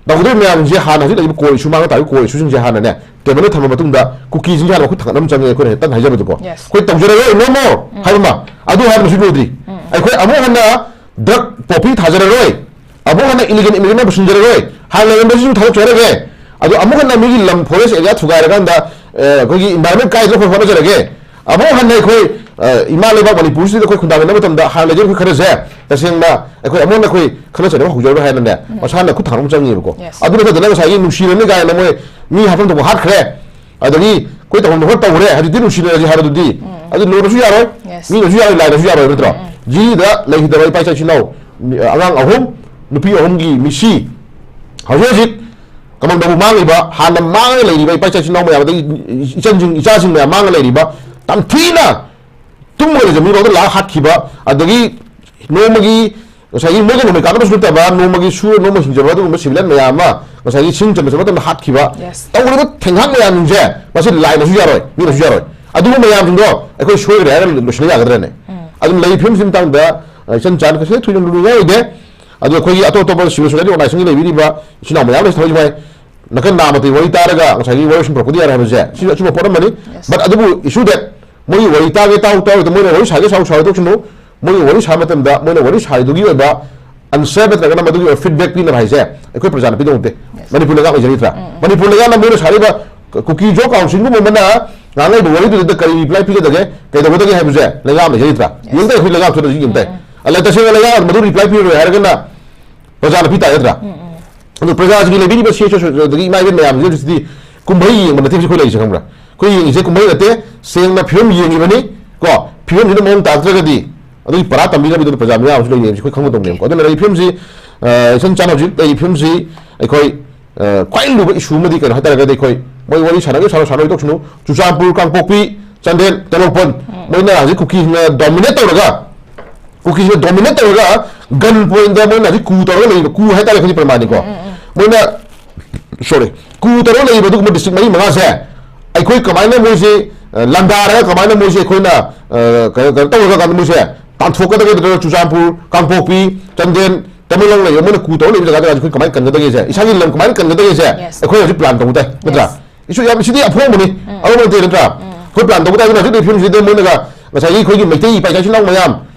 ꯇꯧꯒꯗꯧꯔꯤꯕ ꯃꯌꯥꯝꯁꯦ ꯍꯥꯟꯅ ꯍꯧꯖꯤꯛ ꯂꯩꯔꯤꯕ core issue, ꯃꯥꯡ ꯇꯥꯔꯤꯕ core issue ꯁꯤꯡꯁꯦ ꯍꯥꯟꯅꯅꯦ ꯇꯦꯕꯜꯗ ꯊꯝꯃ ꯃꯇꯨꯡꯗ ꯀꯨꯀꯤꯁꯤꯡꯁꯦ ꯍꯥꯟꯅ ꯃꯈꯨꯠ ꯊꯥꯡꯒꯠꯅꯕ ꯆꯪꯉꯦ꯫ ꯑꯩꯈꯣꯏꯅ ꯍꯦꯛꯇ ꯍꯥꯏꯖꯕꯗꯀꯣ, Yes. ꯑꯩꯈꯣꯏ ꯇꯧꯖꯔꯔꯣꯏ, no more ꯍꯥꯏꯕ ꯑꯃ, ꯑꯗꯨ ꯍꯥꯏꯕꯁꯨ ꯂꯣꯏꯗ꯭ꯔꯤ꯫ ꯑꯩꯈꯣꯏ ꯑꯃꯨꯛ ꯍꯟꯅ drug poppy ꯊꯥꯖꯔꯔꯣꯏ, ꯑꯃꯨꯛ ꯍꯟꯅ illegal immigrant ꯄꯨꯁꯤꯟꯖꯔꯔꯣꯏ, ꯍꯥꯟꯅ ꯂꯩꯔꯝꯕꯁꯤꯡ ꯊꯥꯗꯣꯛꯆꯔꯒꯦ꯫ ꯑꯗꯣ ꯑꯃꯨꯛ ꯍꯟꯅ ꯃꯤꯒꯤ ꯂꯝ forest area ꯊꯨꯒꯥꯏꯔꯀꯥꯟꯗ ꯑ, ꯑꯩꯈꯣꯏꯒꯤ environment ꯀꯥꯏꯗꯅꯕ ꯑꯩꯈꯣꯏ ꯍꯣꯠꯅꯖꯔꯒꯦ꯫ ꯑꯃꯨꯛ ꯍꯟꯅ ꯑꯩꯈꯣꯏ ꯑ, ꯏꯃꯥ ꯂꯩꯕꯥꯛ ꯃꯅꯤꯄꯨꯔꯁꯤꯗ ꯑꯩꯈꯣꯏ ꯈꯨꯟꯗꯥꯃꯤꯟꯅꯕ ꯃꯇꯝꯗ ꯍꯥꯟꯅ ꯂꯩꯖꯔꯤꯕ ꯑꯩꯈꯣꯏ ꯈꯔꯁꯦ ꯇꯁꯦꯡꯅ ꯑꯩꯈꯣꯏ ꯑꯃꯨꯛ ꯍꯟꯅ ꯑꯩꯈꯣꯏ ꯈꯠꯅ ꯆꯩꯅꯕ ꯍꯧꯖꯔꯔꯣꯏ ꯍꯥꯏꯅꯅꯦ ꯃꯁꯥꯅ ꯈꯨꯠ ꯊꯥꯡꯒꯠꯅꯕ ꯆꯪꯉꯦꯕꯀꯣ꯫ Yes. ꯑꯗꯨ ꯅꯠꯇꯗꯅ ꯉꯁꯥꯏꯒꯤ ꯅꯨꯡꯁꯤꯅꯅꯤ ꯀꯥꯏꯅ ꯃꯣꯏ ꯃꯤ ꯍꯥꯠꯐꯝ ꯊꯣꯛꯄ ꯍꯥꯠꯈ꯭ꯔꯦ, ꯑꯗꯒꯤ ꯑꯩꯈꯣꯏ ꯇꯧꯐꯝ ꯊꯣꯛꯄ ꯇꯧꯔꯦ, ꯍꯧꯖꯤꯛꯇꯤ ꯅꯨꯡꯁꯤꯅꯔꯁꯤ ꯍꯥꯏꯕꯗꯨꯗꯤ ꯑꯗꯨ ꯂꯣꯅꯁꯨ ꯌꯥꯔꯣꯏ, Yes. ꯃꯤꯅꯁꯨ ꯌꯥꯔꯣꯏ, ꯂꯥꯏꯅꯁꯨ ꯌꯥꯔꯣꯏ, ꯅꯠꯇ꯭ꯔꯣ? ꯖꯤꯔꯤꯗ ꯂꯩꯈꯤꯗꯕ ꯏꯄꯥ ꯏꯆꯥ ꯏꯆꯤꯟ ꯏꯅꯥꯎ, ꯑꯉꯥꯡ ꯑꯍꯨꯝ, ꯅꯨꯄꯤ ꯑꯍꯨꯝꯒꯤ ꯃꯤꯁꯤ ꯍꯧꯖꯤꯛ ꯍꯧꯖꯤꯛ ꯀꯃꯟꯗꯕꯨ ꯃꯥꯡꯉꯤꯕ, ꯍꯥꯟꯅ ꯃꯥꯡꯉꯒ ꯂꯩꯔꯤꯕ ꯏꯄꯥ ꯏꯆꯥ ꯏꯆꯤꯟ ꯏꯅꯥꯎ ꯃꯌꯥꯝ, ꯑꯗꯒꯤ ꯏꯆꯟꯁꯤꯡ ꯏꯆꯥꯁꯤꯡ ꯃꯌꯥꯝ ꯃꯥꯡꯉꯒ ꯂꯩꯔꯤꯕ, ꯇꯝꯊꯤꯅ ꯇꯨꯝꯃꯒ ꯂꯩꯖꯕ ꯃꯤꯐꯥꯎꯗ ꯂꯥꯛꯑ ꯍꯥꯠꯈꯤꯕ, ꯑꯗꯒꯤ ꯅꯣꯡꯃꯒꯤ ꯉꯁꯥꯏꯒꯤ ꯃꯣꯏꯒ ꯅꯣꯡꯃꯩ ꯀꯥꯞꯅꯕꯁꯨ ꯅꯠꯇꯕ, ꯅꯣꯡꯃꯒꯤ ꯁꯨꯔ ꯅꯣꯡꯃ ꯍꯤꯡꯖꯕ ꯑꯗꯨꯒꯨꯝꯕ civilian ꯃꯌꯥꯝ ꯑꯃ ꯉꯁꯥꯏꯒꯤ ꯁꯤꯡ ꯆꯟꯕ ꯆꯠꯄ ꯃꯇꯝꯗ ꯍꯥꯠꯈꯤꯕ, Yes. ꯇꯧꯔꯤꯕ ꯊꯦꯡꯍꯥꯛ ꯃꯌꯥꯝꯁꯤꯡꯁꯦ ꯃꯁꯤ ꯂꯥꯏꯅꯁꯨ ꯌꯥꯔꯣꯏ, ꯃꯤꯅꯁꯨ ꯌꯥꯔꯣꯏ꯫ ꯑꯗꯨꯒꯨꯝꯕ ꯃꯌꯥꯝꯁꯤꯡꯗꯣ ꯑꯩꯈꯣꯏ ꯁꯣꯏꯈ꯭ꯔꯦ ꯍꯥꯏꯔꯒ ꯂꯣꯏꯁꯤꯟꯕ ꯌꯥꯒꯗ꯭ꯔꯅꯦ? ꯑꯗꯨꯝ ꯂꯩꯔꯤꯕ ꯐꯤꯕꯝꯁꯤ ꯃꯇꯥꯡꯗ ꯑ, ꯏꯆꯟ ꯆꯥꯟ ꯀꯩꯁꯨ ꯊꯣꯏꯅ ꯂꯨꯅꯤꯡꯉꯥꯏ ꯑꯣꯏꯗꯦ꯫ ꯑꯗꯣ ꯑꯩꯈꯣꯏꯒꯤ ꯑꯇꯣꯞ ꯑꯇꯣꯞꯄ civil society organization ꯒꯤ ꯂꯩꯕꯤꯔꯤꯕ ꯏꯆꯤꯟ ꯏꯅꯥꯎ ꯃꯌꯥꯝ ꯂꯩ, ꯊꯕꯛ ꯃꯥꯏ ꯅꯥꯀꯟ ꯅꯥꯝꯃ ꯑꯇꯩ ꯋꯥꯔꯤ ꯇꯥꯔꯒ ꯉꯁꯥꯏꯒꯤ ꯋꯥꯔꯤꯁꯤꯡ ꯄꯨꯔꯛꯄꯗꯤ ꯌꯥꯔꯦ ꯍꯥꯏꯕꯁꯦ ꯁꯤ ꯑꯆꯨꯝꯕ ꯄꯣꯠ ꯑꯃꯅꯤ꯫ Yes. But ꯑꯗꯨꯕꯨ issue that ꯃꯣꯏꯒꯤ ꯋꯥꯔꯤ ꯇꯥꯒꯦ ꯇꯥꯎ ꯇꯥꯎ, ꯃꯣꯏꯅ ꯋꯥꯔꯤ ꯁꯥꯒꯦ ꯁꯥꯎ ꯁꯥꯎ ꯇꯣꯛꯁꯅꯨ꯫ ꯃꯣꯏꯒꯤ ꯋꯥꯔꯤ ꯁꯥꯕ ꯃꯇꯝꯗ ꯃꯣꯏꯅ ꯋꯥꯔꯤ ꯁꯥꯔꯤꯗꯨꯒꯤ ꯑꯣꯏꯕ answer ꯅꯠꯇ꯭ꯔꯒꯅ ꯃꯗꯨꯒꯤ ꯑꯣꯏꯕ feedback ꯄꯤꯅꯕ ꯍꯥꯏꯁꯦ ꯑꯩꯈꯣꯏ ꯄ꯭ꯔꯖꯥꯅ ꯄꯤꯗꯧ ꯅꯠꯇꯦ꯫ ꯃꯅꯤꯄꯨꯔ ꯂꯩꯉꯥꯛ ꯂꯩꯖꯔꯤꯗ꯭ꯔꯥ? ꯃꯅꯤꯄꯨꯔ ꯂꯩꯉꯥꯛꯅ ꯃꯣꯏꯅ ꯁꯥꯔꯤꯕ ꯀꯨꯀꯤ ꯖꯣ ꯀꯥꯎꯟꯁꯤꯜꯒꯨꯝꯕ ꯑꯃꯅ ꯉꯥꯡꯉꯛꯏꯕ ꯋꯥꯔꯤꯗꯨꯗ ꯀꯔꯤ reply ꯄꯤꯒꯗꯒꯦ, ꯀꯩꯗꯧꯒꯗꯒꯦ ꯍꯥꯏꯕꯁꯦ ꯂꯩꯉꯥꯛ ꯂꯩꯖꯔꯤꯗ꯭ꯔꯥ? ꯌꯦꯡꯗ ꯑꯩꯈꯣꯏ ꯂꯩꯉꯥꯛꯇꯨꯗ ꯌꯦꯡꯗ꯫ ꯑꯗ ꯇꯁꯦꯡꯅ ꯂꯩꯉꯥꯛ ꯃꯗꯨ reply ꯄꯤꯔꯣꯏ ꯍꯥꯏꯔꯒꯅ ꯄ꯭ꯔꯖꯥꯅ ꯄꯤ ꯇꯥꯔꯦ ꯅꯠꯇ꯭ꯔꯥ? ꯑꯗꯣ ꯄ꯭ꯔꯖꯥꯁꯤꯒꯤ ꯂꯩꯕꯤꯔꯤꯕ ꯁꯤ ꯑꯗꯒꯤ ꯏꯃꯥ ꯏꯕꯦꯟ ꯃꯌꯥꯝꯁꯤꯗꯤ ꯀꯨꯝꯍꯩ ꯌꯦꯡꯕ ꯅꯠꯇꯦ ꯑꯩꯈꯣꯏ ꯂꯩꯔꯤꯁꯦ, ꯈꯪꯕ꯭ꯔꯥ? ꯑꯩꯈꯣꯏ ꯌꯦꯡꯉꯤꯁꯦ ꯀꯨꯝꯍꯩ ꯅꯠꯇꯦ, ꯁꯦꯡꯅ ꯐꯤꯕꯝ ꯌꯦꯡꯉꯤꯕꯅꯤ ꯀꯣ꯫ ꯐꯤꯕꯝꯁꯤꯗ ꯃꯑꯣꯡ ꯇꯥꯔꯛꯇ꯭ꯔꯒꯗꯤ ꯑꯗꯨꯒꯤ ꯄꯔꯥ ꯇꯝꯕꯤꯅꯕꯗꯨꯅ ꯄ꯭ꯔꯖꯥ ꯃꯤꯌꯥꯝ ꯑꯃꯁꯨ ꯂꯩꯔꯤꯕꯁꯤ ꯑꯩꯈꯣꯏ ꯈꯪꯕ ꯇꯧꯅꯦꯕꯀꯣ꯫ ꯑꯗꯨꯅ ꯂꯩꯔꯤꯕ ꯐꯤꯕꯝꯁꯤ, ꯑ, ꯏꯆꯟ ꯆꯥꯟꯅ ꯍꯧꯖꯤꯛ ꯂꯩꯔꯤꯕ ꯐꯤꯕꯝꯁꯤ ꯑꯩꯈꯣꯏ, ꯑ, ꯈ꯭ꯋꯥꯏ ꯂꯨꯕ issue ꯑꯃꯗꯤ ꯀꯩꯅꯣ ꯍꯥꯏꯇꯥꯔꯒꯗꯤ ꯑꯩꯈꯣꯏ ꯃꯣꯏ ꯋꯥꯔꯤ ꯁꯥꯟꯅꯒꯦ ꯁꯥꯟꯅ ꯁꯥꯟꯅꯔꯣꯏ ꯇꯣꯛꯁꯅꯨ꯫ ꯆꯨꯔꯆꯥꯟꯄꯨꯔ, ꯀꯥꯡꯄꯣꯛꯄꯤ, ꯆꯥꯟꯗꯦꯜ, ꯇꯦꯡꯅꯧꯄꯜ ꯃꯣꯏꯅ ꯍꯧꯖꯤꯛ ꯀꯨꯀꯤꯁꯤꯡꯅ dominate ꯇꯧꯔꯒ, ꯀꯨꯀꯤꯁꯤꯡꯅ dominate ꯇꯧꯔꯒ gun point ꯗ ꯃꯣꯏꯅ ꯍꯧꯖꯤꯛ coup ꯇꯧꯔꯒ ꯂꯩꯔꯤꯕ, coup ꯍꯥꯏꯇꯥꯔꯦ ꯑꯩꯈꯣꯏꯒꯤ ꯄ꯭ꯔꯃꯥꯟꯅꯤꯀꯣ꯫ ꯃꯣꯏꯅ, sorry, coup ꯇꯧꯔꯒ ꯂꯩꯔꯤꯕ ꯑꯗꯨꯒꯨꯝꯕ district ꯃꯔꯤ ꯃꯉꯥꯁꯦ ꯑꯩꯈꯣꯏ ꯀꯃꯥꯏꯅ ꯃꯣꯏꯁꯦ, ꯑ, ꯂꯥꯟꯗꯥꯔꯒ ꯀꯃꯥꯏꯅ ꯃꯣꯏꯁꯦ ꯑꯩꯈꯣꯏꯅ, ꯑ, ꯀꯩꯅꯣ, ꯀꯩꯅꯣ ꯇꯧꯔꯒ ꯃꯣꯏꯁꯦ ꯇꯥꯟꯊꯣꯛꯀꯗꯒꯦ? ꯅꯠꯇ꯭ꯔꯒ ꯆꯨꯔꯆꯥꯟꯄꯨꯔ, ꯀꯥꯡꯄꯣꯛꯄꯤ, ꯆꯥꯟꯗꯦꯜ, ꯇꯃꯦꯡꯂꯣꯡ ꯂꯩꯕ ꯃꯣꯏꯅ ꯀꯨ ꯇꯧꯔ ꯂꯩꯕ ꯖꯒꯥꯗ ꯑꯩꯈꯣꯏ ꯀꯃꯥꯏꯅ ꯀꯟꯒꯗꯒꯦꯁꯦ, ꯏꯁꯥꯒꯤ ꯂꯝ ꯀꯃꯥꯏꯅ ꯀꯟꯒꯗꯒꯦꯁꯦ, yes, ꯑꯩꯈꯣꯏ ꯍꯧꯖꯤꯛ plan ꯇꯧꯕ ꯇꯥꯏ, ꯅꯠꯇ꯭ꯔꯥ? Yes. ꯏꯁꯨ ꯌꯥꯝ, ꯁꯤꯗꯤ ꯑꯐꯣꯡꯕꯅꯤ꯫ ꯎꯝ꯫ ꯑꯔꯨꯕ ꯅꯠꯇꯦ, ꯅꯠꯇ꯭ꯔꯥ? ꯎꯝ꯫ ꯑꯩꯈꯣꯏ plan ꯇꯧꯕ ꯇꯥꯏ꯫ ꯑꯗꯨꯅ ꯍꯧꯖꯤꯛ ꯐꯤꯕꯝꯁꯤꯗ ꯃꯣꯏꯅꯒ ꯉꯁꯥꯏꯒꯤ ꯑꯩꯈꯣꯏꯒꯤ ꯃꯩꯇꯩ ꯏꯄꯥ ꯏꯆꯥ ꯏꯆꯤꯟ ꯏꯅꯥꯎ ꯃꯌꯥꯝ,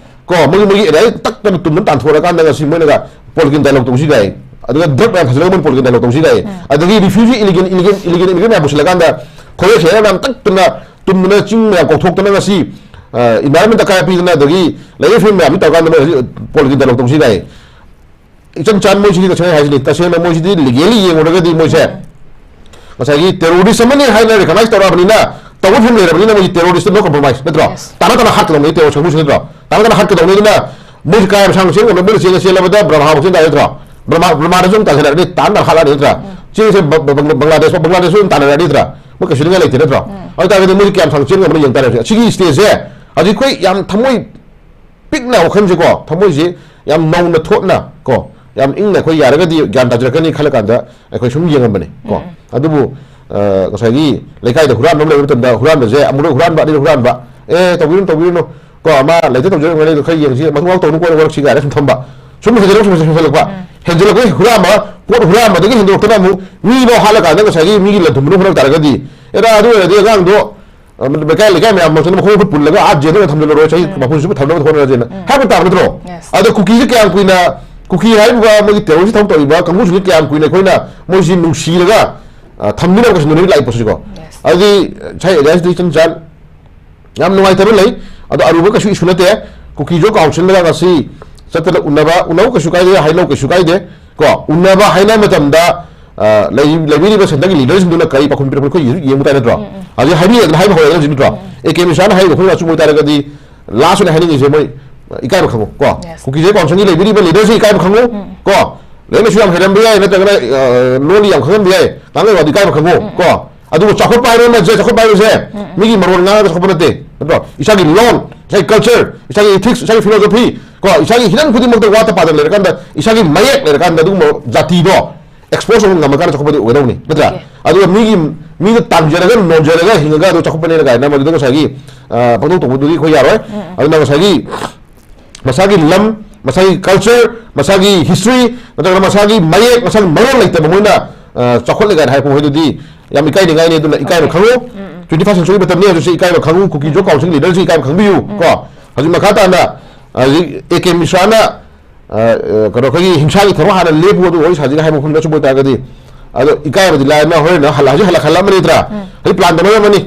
ꯀꯣ, ꯃꯣꯏꯒꯤ, ꯃꯣꯏꯒꯤ area ꯇꯛꯇꯅ ꯇꯨꯝꯗꯨꯅ ꯇꯥꯟꯊꯣꯔꯛꯑꯀꯥꯟꯗ ꯉꯁꯤ ꯃꯣꯏꯅꯒ political dialogue ꯇꯧꯁꯤ ꯀꯥꯏ, ꯑꯗꯨꯒ drug ꯃꯌꯥꯝ ꯊꯥꯖꯤꯜꯂꯒ ꯃꯣꯏꯅ political dialogue ꯇꯧꯁꯤ ꯀꯥꯏ, ꯎꯝ꯫ ꯑꯗꯒꯤ refugee illegal, illegal, illegal immigrant ꯃꯌꯥꯝ ꯄꯨꯁꯤꯜꯂꯀꯥꯟꯗ ꯈꯣꯏꯔꯦꯛ ꯁꯦꯔꯦꯛ ꯃꯌꯥꯝ ꯇꯛꯇꯅ ꯇꯨꯝꯗꯅ ꯆꯤꯡ ꯃꯌꯥꯝ ꯀꯣꯛꯊꯣꯛꯇꯅ ꯉꯁꯤ, ꯑ, environment ꯑꯀꯥꯏ ꯄꯤꯗꯅ ꯑꯗꯒꯤ ꯂꯩꯔꯤꯛ ꯐꯤꯕꯝ ꯃꯌꯥꯝꯁꯤ ꯇꯧꯔꯀꯥꯟꯗ ꯃꯣꯏ ꯍꯧꯖꯤꯛ political dialogue ꯇꯧꯁꯤ ꯀꯥꯏ꯫ ꯏꯆꯝ ꯆꯥꯟ ꯃꯣꯏꯁꯤꯗꯤ ꯇꯁꯦꯡꯅ ꯍꯥꯏꯁꯤꯅꯤ, ꯇꯁꯦꯡꯅ ꯃꯣꯏꯁꯤꯗꯤ legally ꯌꯦꯡꯉꯨꯔꯒꯗꯤ ꯃꯣꯏꯁꯦ ꯉꯁꯥꯏꯒꯤ terrorist ꯑꯃꯅꯤ ꯍꯥꯏꯅ recognize ꯇꯧꯔꯛꯑꯕꯅꯤꯅ, ꯇꯧꯕ ꯐꯤꯕꯝ ꯂꯩꯔꯕꯅꯤꯅ ꯃꯣꯏꯒꯤ terrorist no compromise, ꯅꯠꯇ꯭ꯔꯣ? Yes. ꯇꯥꯅ ꯇꯥꯅ ꯍꯥꯠꯀꯗꯧꯅꯤ terrorist ꯀꯥꯡꯕꯨꯁꯤ, ꯅꯠꯇ꯭ꯔꯣ? ꯇꯥꯅ ꯇꯥꯅ ꯍꯥꯠꯀꯗꯧꯅꯤ꯫ ꯑꯗꯨꯅ ꯃꯣꯏꯁꯤ ꯀꯥꯏ ꯃꯁꯥꯡ ꯆꯦꯟ ꯉꯝꯂꯣꯏ, ꯃꯣꯏꯅ ꯆꯦꯟꯒ ꯆꯦꯜꯂꯕꯗ ꯕ꯭ꯔꯍꯃꯥ ꯐꯥꯎ ꯆꯦꯟ ꯇꯥꯔꯦ, ꯅꯠꯇ꯭ꯔꯣ? ꯕ꯭ꯔꯍꯃꯥ, ꯕ꯭ꯔꯍꯃꯥꯗꯁꯨ ꯑꯗꯨꯝ ꯇꯥꯟꯅꯔꯛꯑꯅꯤ, ꯇꯥꯅ ꯇꯥꯅ ꯍꯥꯠꯂꯛꯑꯅꯤ, ꯅꯠꯇ꯭ꯔꯥ? ꯆꯦꯡꯁꯦ ꯕ-, ꯕ-, ꯕꯪ-, ꯕꯪꯒ꯭ꯂꯥꯗꯦꯁ, ꯕꯪꯒ꯭ꯂꯥꯗꯦꯁꯁꯨ ꯑꯗꯨꯝ ꯇꯥꯟꯅꯔꯛꯑꯅꯤ, ꯅꯠꯇ꯭ꯔꯥ? ꯃꯣꯏ ꯀꯩꯁꯨ ꯅꯤꯡꯉꯥꯏ ꯂꯩꯇꯦ, ꯅꯠꯇ꯭ꯔꯣ? ꯎꯝ꯫ ꯑꯗꯨ ꯑꯣꯏꯇꯥꯔꯒꯗꯤ ꯃꯣꯏꯁꯤ ꯀꯌꯥꯝ ꯁꯥꯡ ꯆꯦꯟ ꯉꯝꯕꯅꯣ ꯌꯦꯡ ꯇꯥꯔꯦ꯫ ꯁꯤꯒꯤ stage ꯁꯦ ꯍꯧꯖꯤꯛ ꯑꯩꯈꯣꯏ ꯌꯥꯝ ꯊꯃꯣꯏ ꯄꯤꯛꯅ ꯋꯥꯈꯜꯁꯦꯀꯣ, ꯊꯃꯣꯏꯁꯦ ꯌꯥꯝ ꯅꯧꯅ ꯊꯣꯠꯅ ꯀꯣ, ꯌꯥꯝ ꯏꯪꯅ ꯑꯩꯈꯣꯏ ꯌꯥꯔꯒꯗꯤ ꯒ꯭ꯌꯥꯟ ꯇꯥꯖꯔꯛꯀꯅꯤ ꯈꯜꯂ ꯀꯥꯟꯗ ꯑꯩꯈꯣꯏ ꯁꯨꯝ ꯌꯦꯡꯉꯝꯕꯅꯤ ꯀꯣ꯫ ꯎꯝ꯫ ꯑꯗꯨꯕꯨ, ꯑ, ꯉꯁꯥꯏꯒꯤ ꯂꯩꯀꯥꯏꯗ ꯍꯨꯔꯥꯟꯕ ꯑꯃ ꯂꯩꯕ ꯃꯇꯝꯗ ꯍꯨꯔꯥꯟꯕꯁꯦ ꯑꯃꯨꯛ ꯍꯨꯔꯥꯟꯕ, ꯑꯅꯤꯔꯛ ꯍꯨꯔꯥꯟꯕ, "ꯑꯦ, ꯇꯧꯕꯤꯔꯨꯅꯨ, ꯇꯧꯕꯤꯔꯨꯅꯨ ꯀꯣ, ꯃꯥ ꯂꯩꯇ ꯇꯧꯖꯔꯛꯄ ꯂꯩꯗꯣ ꯈꯔ ꯌꯦꯡꯁꯤ, ꯃꯊꯧ ꯇꯧꯅꯨ, ꯀꯣꯟꯅ ꯋꯥꯔꯛꯁꯤ" ꯀꯥꯏꯅ ꯁꯨꯝ ꯊꯝꯕ꯫ ꯁꯨꯝ ꯍꯦꯟꯖꯜꯂꯛ-, ꯁꯨꯝ ꯍꯦꯟꯖꯜꯂꯛꯄ꯫ ꯎꯝ꯫ ꯍꯦꯟꯖꯜꯂꯛꯄꯒꯤ ꯍꯨꯔꯥꯟꯕ, ꯄꯣꯠ ꯍꯨꯔꯥꯟꯕꯗꯒꯤ ꯍꯦꯟꯗꯣꯔꯛꯇꯅ ꯑꯃꯨꯛ ꯃꯤꯐꯥꯎ ꯍꯥꯠꯂ ꯀꯥꯟꯗ ꯉꯁꯥꯏꯒꯤ ꯃꯤꯒꯤ ꯂꯟ ꯊꯨꯝꯕꯅ ꯍꯨꯔꯥꯟ ꯇꯥꯔꯒꯗꯤ, "ꯑꯦꯔꯥ, ꯑꯗꯨ ꯑꯣꯏꯔꯗꯤ ꯑꯉꯥꯡꯗꯣ, ꯑ, ꯂꯩꯀꯥꯏ, ꯂꯩꯀꯥꯏ ꯃꯌꯥꯝ ꯃꯔꯛꯇ ꯃꯈꯣꯡ ꯃꯈꯨꯠ ꯄꯨꯜꯂꯒ ꯑꯥ ꯖꯦꯜꯗ ꯑꯣꯏꯅ ꯊꯝꯖꯤꯜꯂꯔꯣꯏ, ꯆꯍꯤ ꯎꯝ꯫ ꯃꯄꯨꯟꯁꯤ ꯆꯨꯞꯄ ꯊꯝꯅꯕ ꯍꯣꯠꯅꯔꯁꯦꯅ" ꯎꯝ꯫ ꯍꯥꯏꯕ ꯇꯥꯕ ꯅꯠꯇ꯭ꯔꯣ? Yes. ꯑꯗꯣ ꯀꯨꯀꯤꯁꯦ ꯀꯌꯥꯝ ꯀꯨꯏꯅ, ꯀꯨꯀꯤ ꯍꯥꯏꯔꯤꯕ ꯃꯣꯏꯒꯤ terrorist ꯊꯕꯛ ꯇꯧꯔꯤꯕ ꯀꯥꯡꯕꯨꯁꯤꯡꯁꯦ ꯀꯌꯥꯝ ꯀꯨꯏꯅ ꯑꯩꯈꯣꯏꯅ ꯃꯣꯏꯁꯤ ꯅꯨꯡꯁꯤꯔꯒ, ꯑ, ꯊꯝꯕꯤꯅꯕ ꯀꯩꯁꯨ ꯅꯨꯃꯤꯠ ꯂꯥꯛꯏ ꯄꯣꯠꯁꯤꯀꯣ? Yes. ꯑꯗꯨꯗꯤ ꯉꯁꯥꯏ ꯑꯦꯂꯤꯌꯥꯟꯁꯇ ꯏꯆꯝ ꯆꯥꯟ ꯌꯥꯝ ꯅꯨꯡꯉꯥꯏꯇꯕ ꯂꯩ꯫ ꯑꯗꯣ ꯑꯔꯨꯕ ꯀꯩꯁꯨ issue ꯅꯠꯇꯦ꯫ ꯀꯨꯀꯤꯁꯨ council ꯗ ꯉꯁꯤ ꯆꯠꯇꯅ ꯎꯅꯕ, ꯎꯅꯧ ꯀꯩꯁꯨ ꯀꯥꯏꯗꯦ, ꯍꯥꯏꯅꯧ ꯀꯩꯁꯨ ꯀꯥꯏꯗꯦ꯫ ꯀꯣ, ꯎꯅꯕ ꯍꯥꯏꯅꯕ ꯃꯇꯝꯗ, ꯑ, ꯂꯩ-, ꯂꯩꯕꯤꯔꯤꯕ ꯁꯦꯟꯇꯔꯒꯤ leader ꯁꯤꯡꯗꯨꯅ ꯀꯔꯤ ꯄꯥꯎꯈꯨꯝ ꯄꯤꯔꯛꯄꯅꯣ ꯑꯩꯈꯣꯏ ꯌꯦꯡꯕ ꯇꯥꯏ, ꯅꯠꯇ꯭ꯔꯣ? ꯎꯝ, ꯎꯝ꯫ ꯍꯧꯖꯤꯛ ꯍꯥꯏꯕꯤꯔꯦꯗꯅ, ꯍꯥꯏꯕ ꯍꯧꯔꯦꯗꯅ ꯍꯧꯖꯤꯛ, ꯅꯠꯇ꯭ꯔꯣ? ꯎꯝ, ꯎꯝ꯫ ꯑꯦ ꯀꯦ ꯃꯤꯁꯥꯅ ꯍꯥꯏꯔꯤꯕ ꯃꯐꯝꯗ ꯑꯆꯨꯝꯕ ꯑꯣꯏꯇꯥꯔꯒꯗꯤ last ꯑꯣꯏꯅ ꯍꯥꯏꯅꯤꯡꯉꯤꯁꯦ ꯃꯣꯏ ꯏꯀꯥꯏꯕ ꯈꯪꯉꯨ ꯀꯣ꯫ Yes. ꯀꯨꯀꯤꯁꯦ council ꯒꯤ ꯂꯩꯕꯤꯔꯤꯕ leader ꯁꯤꯡ ꯏꯀꯥꯏꯕ ꯈꯪꯉꯨ ꯎꯝ꯫ ꯀꯣ꯫ ꯂꯥꯏꯔꯤꯛ ꯂꯥꯏꯁꯨ ꯌꯥꯝ ꯍꯩꯔꯝꯕ ꯌꯥꯏ, ꯅꯠꯇ꯭ꯔꯒꯅ, ꯑ, ꯂꯣꯟ ꯌꯥꯝ ꯈꯪꯉꯝꯕ ꯌꯥꯏ, ꯉꯥꯡꯅꯕ ꯋꯥꯗꯤ ꯏꯀꯥꯏꯕ ꯈꯪꯉꯨ ꯎꯝ, ꯎꯝ꯫ ꯀꯣ꯫ ꯑꯗꯨꯕꯨ ꯆꯥꯎꯈꯠꯄ ꯍꯥꯏꯕ ꯑꯃꯁꯦ, ꯆꯥꯎꯈꯠꯄ ꯍꯥꯏꯕꯁꯦ ꯎꯝ, ꯎꯝ꯫ ꯃꯤꯒꯤ ꯃꯔꯣꯟ ꯉꯥꯡꯉꯒ ꯆꯥꯎꯈꯠꯄ ꯅꯠꯇꯦ, ꯅꯠꯇ꯭ꯔꯣ? ꯏꯁꯥꯒꯤ ꯂꯣꯟ, ꯏꯁꯥꯒꯤ culture, ꯏꯁꯥꯒꯤ ethics, ꯏꯁꯥꯒꯤ philosophy, ꯀꯣ, ꯏꯁꯥꯒꯤ ꯍꯤꯔꯝ ꯈꯨꯗꯤꯡꯃꯛꯇ ꯋꯥꯠꯇ ꯄꯥꯗꯅ ꯂꯩꯔꯀꯥꯟꯗ, ꯏꯁꯥꯒꯤ ꯃꯌꯦꯛ ꯂꯩꯔꯀꯥꯟꯗ ꯑꯗꯨꯒꯨꯝꯕ ꯖꯥꯇꯤꯗꯣ expose ꯇꯧꯕ ꯉꯝꯃꯀꯥꯟꯗ ꯆꯥꯎꯈꯠꯄꯗꯤ ꯑꯣꯏꯒꯗꯧꯕꯅꯤ, ꯅꯠꯇ꯭ꯔꯥ? Okay. ꯑꯗꯨꯒ ꯃꯤꯒꯤ ꯃꯤꯅ ꯇꯥꯡꯖꯔꯒ ꯅꯣꯟꯖꯔꯒ ꯍꯤꯡꯉꯒ ꯑꯗꯨ ꯆꯥꯎꯈꯠꯄꯅꯦꯅ ꯀꯥꯏꯅ ꯃꯗꯨꯗ ꯉꯁꯥꯏꯒꯤ, ꯑ, ꯄꯪꯇꯧ ꯇꯧꯕꯗꯨꯗꯤ ꯑꯩꯈꯣꯏ ꯌꯥꯔꯣꯏ꯫ ꯎꯝ꯫ ꯑꯗꯨꯅ ꯉꯁꯥꯏꯒꯤ ꯃꯁꯥꯒꯤ ꯂꯝ, ꯃꯁꯥꯒꯤ culture, ꯃꯁꯥꯒꯤ history, ꯅꯠꯇ꯭ꯔꯒꯅ ꯃꯁꯥꯒꯤ ꯃꯌꯦꯛ, ꯃꯁꯥꯒꯤ ꯃꯔꯣꯟ ꯂꯩꯇꯕ ꯃꯣꯏꯅ, ꯑ, ꯆꯥꯎꯈꯠꯂꯦ ꯀꯥꯏꯅ ꯍꯥꯏꯔꯛꯄ ꯃꯈꯣꯏꯗꯨꯗꯤ ꯌꯥꯝ ꯏꯀꯥꯏꯅꯤꯡꯉꯥꯏꯅꯤ꯫ ꯑꯗꯨꯅ ꯏꯀꯥꯏꯕ Okay. ꯈꯪꯉꯨ꯫ ꯎꯝ, ꯎꯝ꯫ Twenty first century ꯃꯇꯝꯅꯤ ꯍꯧꯖꯤꯛꯁꯦ, ꯏꯀꯥꯏꯕ ꯈꯪꯉꯨ꯫ ꯀꯨꯀꯤꯁꯨ council leaderꯁꯨ ꯏꯀꯥꯏꯕ ꯈꯪꯕꯤꯌꯨ, ꯎꯝ꯫ ꯀꯣ꯫ ꯍꯧꯖꯤꯛ ꯃꯈꯥ ꯇꯥꯅ, ꯍꯧꯖꯤꯛ ꯑꯦ ꯀꯦ ꯃꯤꯁ꯭ꯔꯥꯅ ꯑ, ꯑ, ꯀꯩꯅꯣ, ꯑꯩꯈꯣꯏꯒꯤ ꯍꯤꯡꯁꯥꯒꯤ ꯊꯕꯛ ꯍꯥꯟꯅ ꯂꯦꯞꯄꯨ, ꯑꯗꯨꯒ ꯋꯥꯔꯤ ꯁꯥꯁꯤꯒ ꯍꯥꯏꯕ ꯃꯐꯝꯗ ꯑꯆꯨꯝꯕ ꯑꯣꯏꯇꯥꯔꯒꯗꯤ, ꯑꯗꯣ ꯏꯀꯥꯏꯕꯗꯤ ꯂꯥꯏꯔꯅ ꯍꯣꯔꯦꯟ ꯍꯜꯂꯛ-, ꯍꯧꯖꯤꯛ ꯍꯜꯂꯛꯍꯜꯂꯝꯃꯅꯤ ꯅꯠꯇ꯭ꯔꯥ? ꯎꯝ꯫ ꯍꯧꯖꯤꯛ plan ꯇꯧꯅꯔꯝꯃꯅꯤ꯫